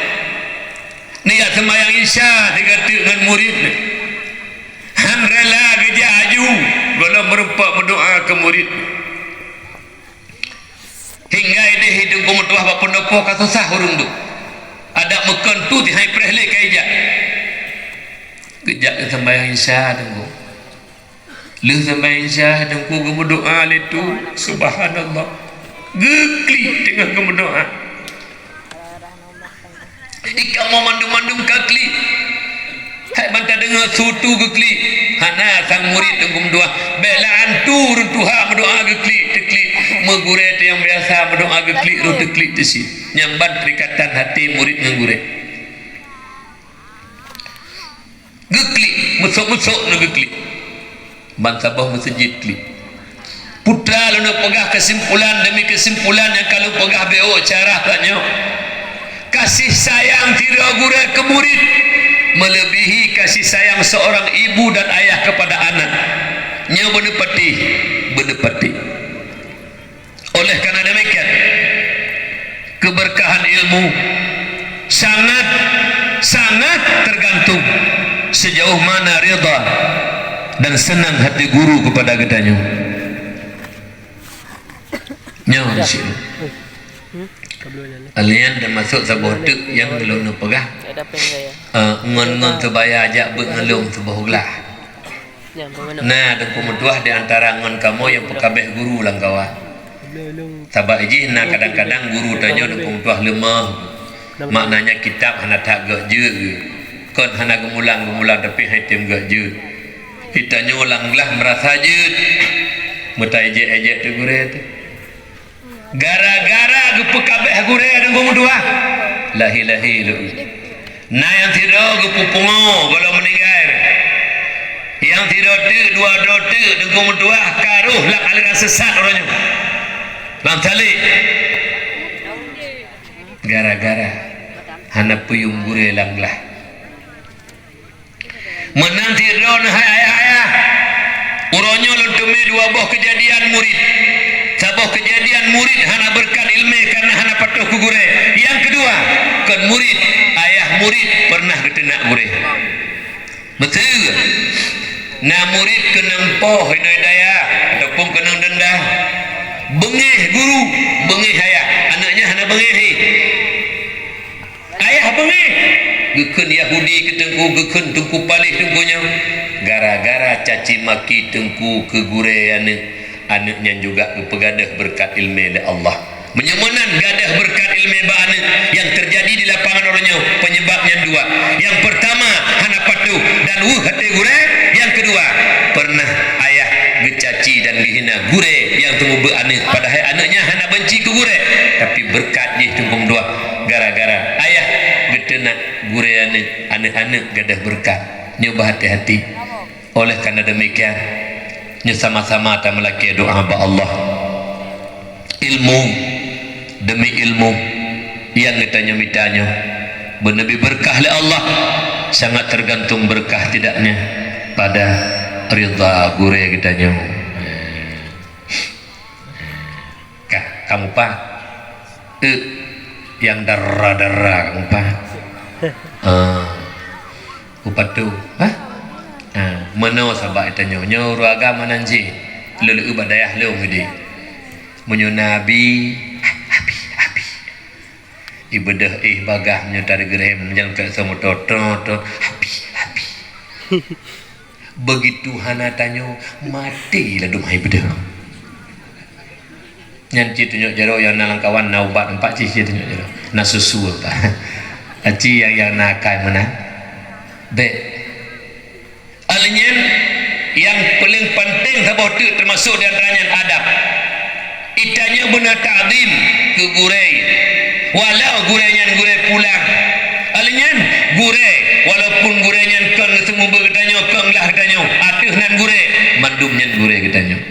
Neujak seumayang Isya sigoe teuk ngon murit nyan. Han rela geujak aju, gohlom meurumpok meudoá keu murit. Hingga ideh Teungku meutuah bak peundopo ka susah ureuëng dum. Adak meukon tu tihai preh lé ka ijak. Geujak keu seumayang Isya Teungku. Lheueh seumayang Isya Teungku geumeudoá lé tu, subhanallah. Geuklik teungoh geumeudoá. Ikamoe mandum-mandum ka klik. Hai ban tadeungoe su tu geuklik. Hana sang murit Teungku meutuah. Bék la'an tu ureuëng tuha meudoá geuklik, teuklik. Meugurée teuh nyang biasa meudoá geuklik, roh teuklik teuh cit. Nyang ban teuikatan hati murit ngon gurée. Geuklik, meusok-meusok neugeuklik. Ban saboh meuseujid klik. Putra lôn peugah keusimpulan demi keusimpulan nyang ka lôn peugah B O cara tanyoe. Kasih sayang sidroe gurée keu murit meulebihi kasih sayang seorang ibu dan ayah kepada anak. Nyoe beuneupatéh, beuneupatéh. Oleh karena demikian, keberkahan ilmu sangat, sangat tergantung sejauh mana ridha dan senang hati guru kepada geutanyoe. Nyoe di sini. Alian termasuk saboh teuk nyang lôn peugah. Eh, ngon-ngon teubaya jak beuet ngon lôn saboh glah. Na Teungku meutuah di antara ngon kamoe nyang peukabeh guru lam kawan. Sabab jih na kadang-kadang guru tanyoe Teungku meutuah leumoh. Maknanya kitab hana that geuh jeuet geuh. Kon hana geumulang-geumulang tapi hai tem geuh jeuet. Di tanyoe lam glah meurasa jeuet. Meutai ejek-ejek teugurée teuh. Gara-gara geupeukabeh gurée Teungku meutuah. Lahi-lahi lôn. Na nyang sidroe geupeupungo gohlom meuninggai. Nyang sidroe teuk, dua droe teuk Teungku meutuah ka rôh lam aliran sesat uroe nyoe. Lam saleb. Gara-gara hana peuyuem gurée lam glah. Meunan sidroe neuh hai ayah-ayah. Uroe nyoe lôn teumé dua boh keujadian murit. Saboh keujadian murit hana beureukat ileumé kareuna hana patuh keu gurée. Nyang keudua, kon murit, Murit pernah geuteunak gurée. Beutôi, na murit keunong poh inoe dayah ataupun keunong denda. Beungéh guru, beungéh ayah. Aneuk nyan hana beungéh, hi. Ayah beungéh. Geukheun Yahudi keu teungku, geukheun teungku paléh teungku nyoe. Gara-gara caci maki teungku keu gurée aneuk, aneuk nyan juga geupeugadôh beureukat ileumé lé Allah. Meunyoe meunan gadôh beureukat ileumé bak aneuk, nyang teujadi di lapangan uroe nyoe, peunyeubab nyan dua. Nyang peurtama, hana patuh dan weueh até gurée. Nyang keudua, pernah ayah geucaci dan geuhina gurée nyang teumeubeuk aneuk, padahai aneuk nyan hana banci keu gurée, tapi beureukat jih teungku meutuah gara-gara ayah geuteunak gurée aneuk, aneuk-aneuk gadôh beureukat. Nyoe beuhati-hati. Oleh karena demikian, nyoe sama-sama tameulakée doá bak Allah. Ilmu, demi ilmu nyang geutanyoe mita nyoe, beuneubi beureukat lé Allah, sangat teugantung beureukat tidaknya pada ridha gurée geutanyoe. Ka, ka mupah? Euk, nyang dara-dara ka mupah? Ah, mupatu, ha? Ah, meunoe saban tanyoe, nyoe ureueng agam nan jih, lôn leueb bak dayah lôn idéh. Meunyoe na abi, abi, abi. Ibeudôh éh bagah meunyoe tadeugeurehem, meunyoe tasoe moto, trot, trot, abi, abi. Begitu hana tanyoe, maté ladôm hai beudôh. Nyan cit tunyok jaroe nyang na lam kawan na ubat empat cit, cit tunyok jaroe. Na susu empat. Aci nyang, nyang na akai meunan. Bék. Alnyan nyang paleng panténg saboh teuk teumasok di antara nyan adab. Itanyoe beuna takzim keu gurée, walau gurée nyan gurée pulang. Alnyan gurée, walaupun gurée nyan kon geuseumeubeuet geutanyoe, kon glah geutanyoe, ateueh nan gurée, mandum nyan gurée geutanyoe.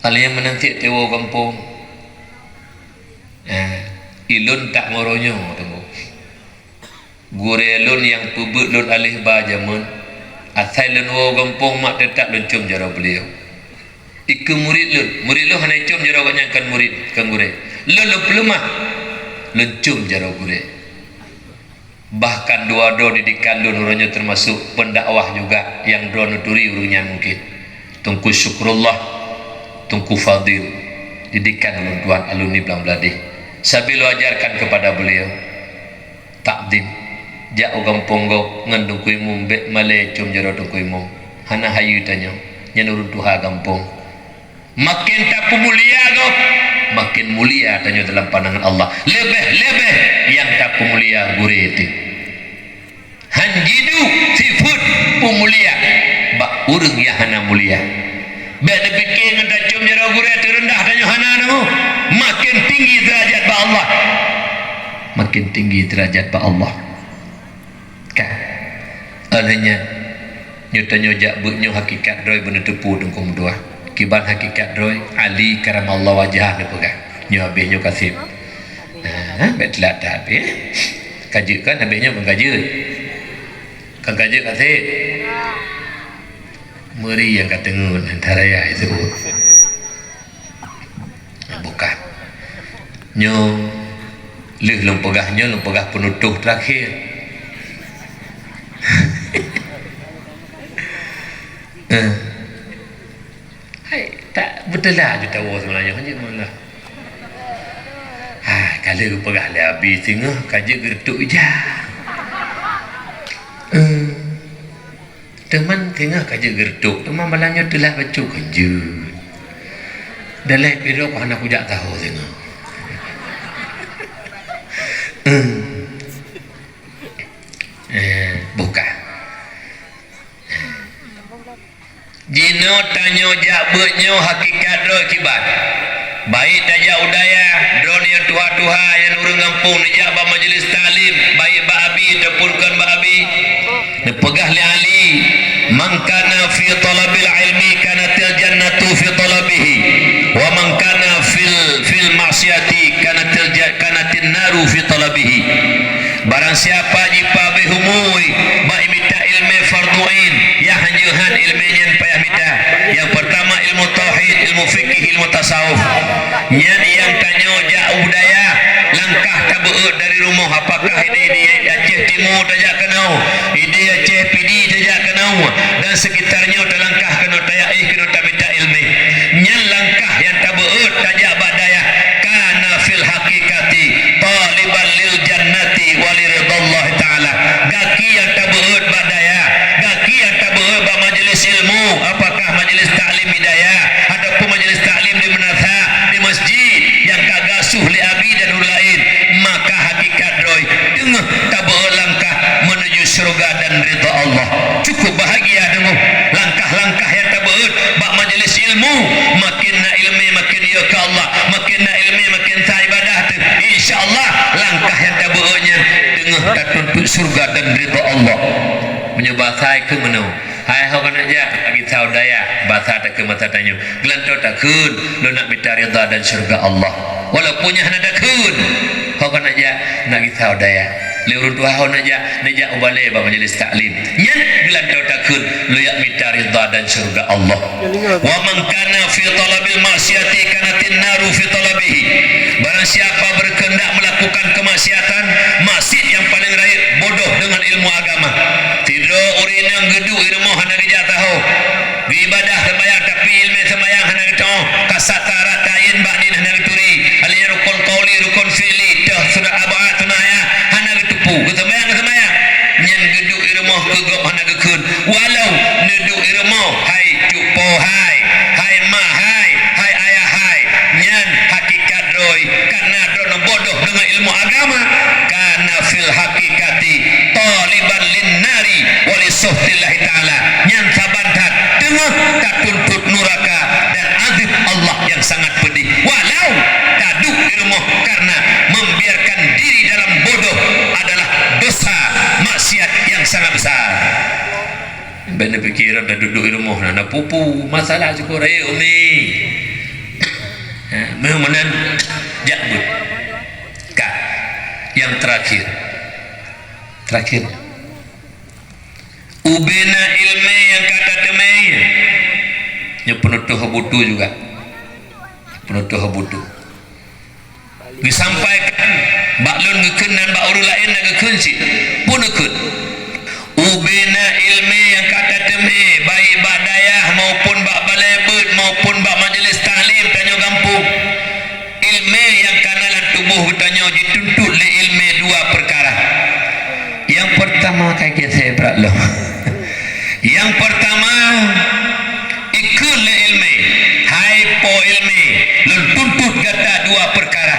Alnyan meunan cit tewoe gampông. Eh, ilôn tak ngoro nyoe teungku. Gurée lôn nyang peubeuet lôn aléh ba jameun, asai lôn woe gampông mak teutab lôn com jaroe beuliau. Ikeue murit lôn, murit lôn hana com jaroe gobnyan kon murit, kon gurée. Lôn, lôn peuleumah, lôn com jaroe gurée. Bahkan dua droe didikan lôn uroe nyoe teumasok peundakwah juga nyang droeneuh turi ureueng nyan mungken. Teungku Syukrullah, Teungku Fadil, didikan ulôn tuan alumni Blang Bladeh. Sambil lôn ajarkan kepada beliau. Takdim. Jak u gampông gob ngon Teungku Imum, bék malée com jaroe Teungku Imum. Hana hayeue tanyoe, nyan ureueng tuha gampông. Maken tapeumulia gob, maken mulia tanyoe dalam pandangan Allah. Leubeh-leubeh nyang tapeumulia gurée teuh. Han jiduek sifeuet peumulia bak ureueng nyang hana mulia. Bék tapike ngon tacom jaroe gurée teureundah tanyoe, hana, teungku. Maken tinggi deurajat bak Allah. Maken tinggi deurajat bak Allah. Ka. Óh lheueh nyan, nyoe tanyoe jak beuet nyoe hakikat droe beuneuteupeu teungku meutuah. Kiban hakikat droe, Ali karamallahu wajhah neupeugah. Nyoe habéh nyoe ka seb. Ha, bék teulat that, ya. Ka jeuet kan, habéh nyoe kon ka jeuet. Kon ka jeuet ka seb. Meuri nyang ka teungeut, antara ya itu. Bukan. Nyoe, lheueh lôn peugah nyoe, lôn peugah peunutôh teurakhé. Eh. Hai, tak beuteulah ju tawoe seumalanyong jeuet meulah. Ah, ka lheueh geupeugah lé Abi singoh ka jeuet geureutôk ija. Eh. Teuma singoh ka jeuet geureutôk, teuma malam nyoe teulat bacut kon jeuet. Dalai pidok hana kujak tahu singoh. Eh, bukan. Jinoe tanyoe jak beuet nyoe hakikat droe kiban. Baik tajak u dayah, droeneuh nyang tuha-tuha, nyang ureueng gampông neujak bak majlis taklim, baik bak Abi ataupun kon bak Abi. Neupeugah lé Ali, "Man kana fi talabil ilmi kanatil jannatu fi talabihi, wa man kana fil, fil maksiati kanatil ja-, kanatin naru fi talabihi." Barang siapa jipabéh umui bak mita ileumé fardhu ain, nyang hanjeuet han ileumé nyan payah mita. Nyang peurtama ilmu tauhid, ilmu fikih, ilmu tasawuf. Nyan nyang tanyoe jak u dayah, lam Tabeut dari rumoh, apakah idéh-idéh Aceh Timu tajak keunoe, idéh Aceh Pidie tajak keunoe, dan sekitar nyoe talangkah keunoe, tayaéh keunoe tamita ileumé. Nyan langkah nyang tabeut tajak bak dayah, kana fil haqiqati taliban lil jannati wa li ridallahi ta'ala. Gaki nyang tabeut bak dayah, gaki nyang tabeut bak majelis ilmu, apakah majelis taklim di dayah ataupun majelis taklim di meunasah, di masjid nyang ka gasuh lé abi dan ureuëng laén, maka hakikat droe teungoh tabeut langkah meunuju syeuruga dan ridha Allah. Cukup bahagia teungoh langkah-langkah nyang tabeut bak majelis ilmu, makin na ileumé makin yö keu Allah, makin na ileumé makin sa ibadah teuh. Insya Allah langkah nyang tabeut nyan teungoh tatuntut syeuruga dan ridha Allah. Meunyoe basa keu meunoe, hai ho keuneuk jak, lagi saudaya, basa takheun masa tanyoe. Geulantoe takheun, lôn nak mita ridha dan syeuruga Allah. Walaupun nyan hana takheun, ho keuneuk jak, nak gisa daya. Lé ureuëng tuha ho neujak, neujak u balée bak majelis taklim. Nyan geulantoe takheun, lôn jak mita ridha dan syeuruga Allah. Wa man kana fi talabil maksiati kanatin naru fi talabihi. Barang siapa berkehendak melakukan kemaksiatan, maksiat yang paling rayeuk bodoh dengan ilmu agama. Sidroe ureuëng nyang geuduek i rumoh hana geujak saho. Geuibadah seumbahyang, tapi ileumé seumbahyang hana geutanyoe. Ka satarat tayin bak nyan hana geuturi. Hal nyan rukon qauli, rukon fi'li, teuh sunat ab'ad, sunat ayah, hana geuteupeue. Geuseumbahyang, geuseumbahyang. Nyan geuduek i rumoh keu gob hana geukheun. Walau neuduek i rumoh, hai cut po hai, hai ma hai, hai ayah hai. Nyan hakikat droe, karena droeneuh bodoh deungon ilmu agama. Kana fil haqiqati taliban lin nari wa li sukhtillahi ta'ala. Nyan saban that teungoh tatuntut nuraka dan azab Allah yang sangat pedih. Walau taduek di rumoh karena membiarkan diri dalam bodoh adalah dosa maksiat yang sangat besar. Bèk neupiké droe taduek di rumoh na, na pupu, masalah syukur, "Eh, Umi." Ha, meunan jak beuet. Ka. Yang terakhir. Terakhir. Ubena ilmé nyang ka tateumé nyoe peunutoh butu juga. Peunutoh butu. Geusampaikan bak lôn geukheun dan bak ureuëng laén na geukheun cit. Peuneukheun. Ubena ilmé nyang ka tateumé, baik bak dayah maupun bak balée beuet maupun bak majelis taklim tanyoe gampông. Ilmé nyang kana lam tuboh geutanyoe jituntut lé ilmé dua peukara. Nyang peurtama ka geusé brat lom. Nyang peurtama, ikheun lé ilmé, hai po ilmé, lôn tuntut gata dua peukara.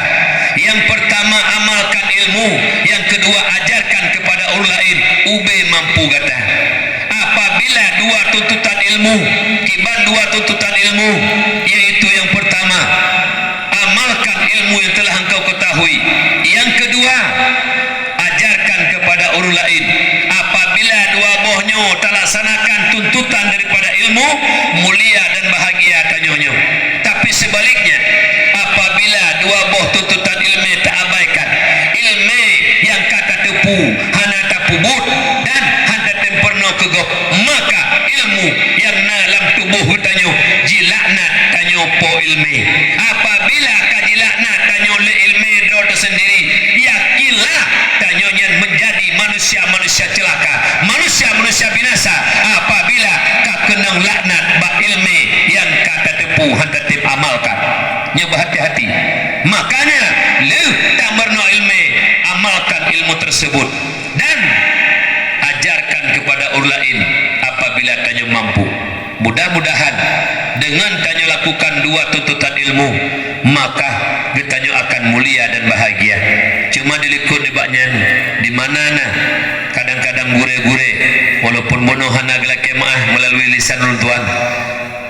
Nyang peurtama, amalkan ilmu, nyang keudua, ajarkan keupada ureuëng laén, ubé mampu gata. Apabila dua tuntutan ilmu, kiban dua tuntutan ilmu, yaitu nyang peurtama, amalkan ilmu yang telah engkau ketahui. Yang kedua, ajarkan kepada ureuëng laén. Apabila dua boh nyoe talaksanakan tuntutan daripada ilmu, mulia dan bahagia tanyoe nyoe. Tapi sebaliknya, apabila dua boh tuntutan ilmu taabaikan, ilmu nyang ka tateupeue hana tapeubuet dan hana tatem peurunoe keu gob, maka ilmu nyang na lam tuboh geutanyoe jilaknat tanyoe po ilmé. Apabila ka jilaknat tanyoe lé ilmé droe teusendiri, yakinlah tanyoe nyan menjadi manusia-manusia celaka, manusia-manusia binasa apabila ka keunong laknat bak ilmé nyang ka tateupeue hana tatem amalkan. Nyoe beuhati-hati. Makanya, lheueh tameurunoe ilmé, amalkan ilmu tersebut. Dan ajarkan kepada ureuëng laén apabila tanyoe mampu. Mudah-mudahan deungon tanyoe lakukan dua tuntutan ilmu, maka geutanyoe akan mulia dan bahagia. Cuma dilikot nibak nyan, di mana na kadang-kadang gurée-gurée, walaupun bunoe hana geulakée meuáh meulalu lisan ulôn tuan,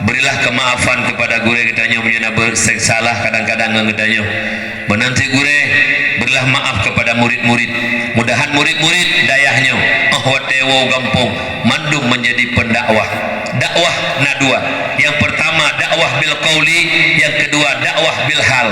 berilah kemaafan kepada gurée geutanyoe meunyoe na beusalah kadang-kadang ngon geutanyoe. Meunan cit gurée, berilah maaf kepada murid-murid. Mudahan murid-murid dayah nyoe, óh watée woe gampông, mandum menjadi pendakwah. Dakwah na dua. Yang pertama dakwah bil qauli, yang kedua dakwah bil hal.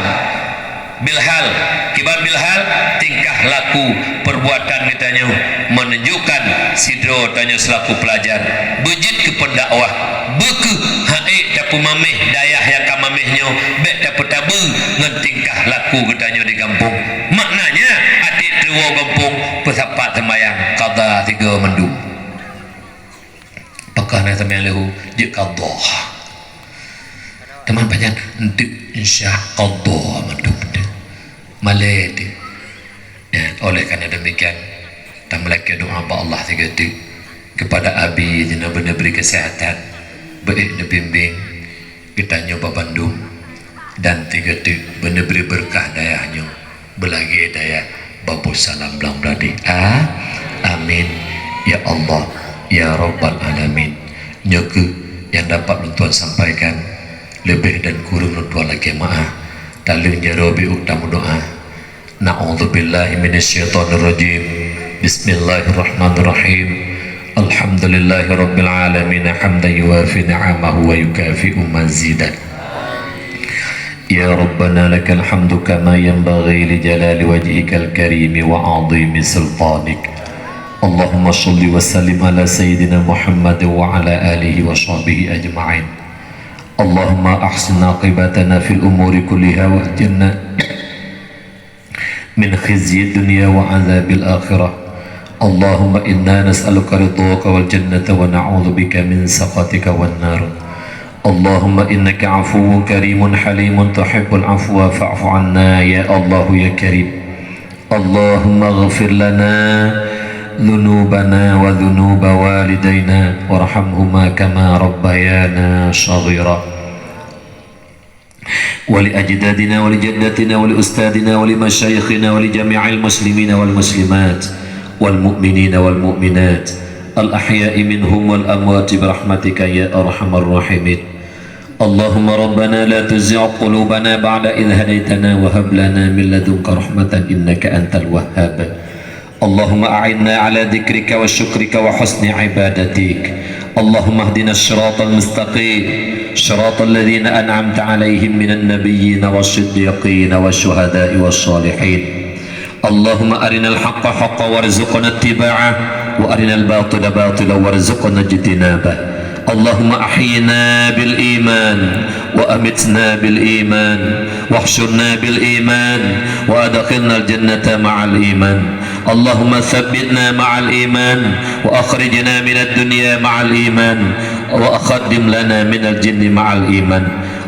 Bil hal, kiban bil hal, tingkah laku, perbuatan geutanyoe menunjukkan sidroe tanyoe selaku pelajar beujeuet keu pendakwah, beu kheueh han ék Peumaméh dayah nyang ka maméh nyoe bék tapeutabeue ngon tingkah laku geutanyoe di gampông. Maknanya, até teuwoe gampông peusapat seumayang qadha sigoe mandum. Pakon na seumayang leuhô jeuet qadha. Teuma pajan enteuk insya qadha mandum enteuk. Malée teuk. Ya, oleh karena demikian, tameulakée doa bak Allah sigoe teuk kepada Abi, di na beuna bri kesehatan, beuék neubimbing geutanyoe babandum, dan sigoe teuk beuna bri beureukat dayah nyoe, beulagée dayah Babussalam Blang Bladeh. A-, amin. Ya Allah, ya Rabbal Alamin. Nyoe kheueh nyang dapat lôn tuan sampaikan. Leubeh dan kureueng lôn tuan lakée meu'ah. Taleueng jaroe beuék tameudoa. A'udzubillahi minasyaitonirrajim. Bismillahirrahmanirrahim. Alhamdulillahirabbil alamin, hamdan yuwafi ni'amahu wa yukafi'u mazidah. Ya Rabbana, lakal hamdu kama yanbaghi li jalali wajhikal karimi wa 'azimi sultanik. Allahumma shalli wa sallim ala sayyidina Muhammad wa ala alihi wa sahbihi ajma'in. Allahumma ahsin aqibatana fil umuri kulliha wa ajirna min khizyid dunya wa adzabil akhirah. Allahumma inna nas'aluka ridhaka wal jannata wa na'udzubika min sakhatika wan nar. Allahumma innaka 'afuwwun karimun halimun tuhibbul 'afwa fa'fu 'anna ya Allahu ya Karim. Allahumma ighfir lana dzunubana wa dzunuba walidaina warhamhuma kama rabbayana shaghira. ولأجدادنا ولجداتنا ولأستاذنا ولمشايخنا ولجميع المسلمين والمسلمات والمؤمنين والمؤمنات الأحياء منهم والأموات برحمتك يا أرحم الراحمين. اللهم ربنا لا تزغ قلوبنا بعد إذ هديتنا وهب لنا من لدنك رحمة إنك أنت الوهاب. اللهم أعنا على ذكرك وشكرك وحسن عبادتك. اللهم اهدنا الصراط المستقيم، صراط الذين أنعمت عليهم من النبيين والصديقين والشهداء والصالحين. اللهم أرنا الحق حقا وارزقنا اتباعه، وأرنا الباطل باطلا وارزقنا اجتنابه. اللهم أحينا بالإيمان، وأمتنا بالإيمان، واحشرنا بالإيمان، وأدخلنا الجنة مع الإيمان. اللهم ثبتنا مع الإيمان، وأخرجنا من الدنيا مع الإيمان، وأقدم لنا من الجنة مع الإيمان.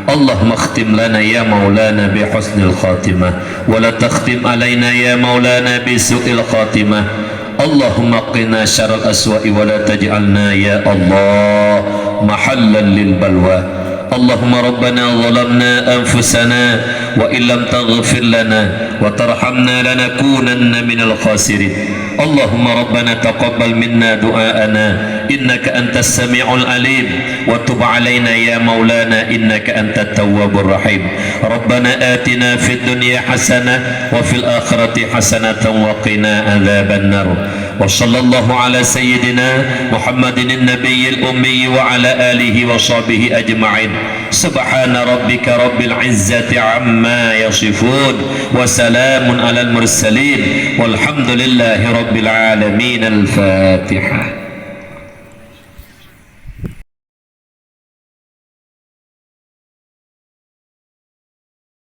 اللهم اختم لنا يا مولانا بحسن الخاتمة، ولا تختم علينا يا مولانا بسوء الخاتمة. اللهم قنا شر الأسواء ولا تجعلنا يا الله محلا للبلوى. اللهم ربنا ظلمنا أنفسنا وإن لم تغفر لنا وترحمنا لنكونن من الخاسرين. اللهم ربنا تقبل منا دعاءنا إنك أنت السميع العليم وتب علينا يا مولانا إنك أنت التواب الرحيم. ربنا آتنا في الدنيا حسنة وفي الآخرة حسنة وقنا عذاب النار. وصلى الله على سيدنا محمد النبي الأمي وعلى آله وصحبه أجمعين. سبحان ربك رب العزة عما يصفون. وسلام على المرسلين. والحمد لله رب العالمين. الفاتحة.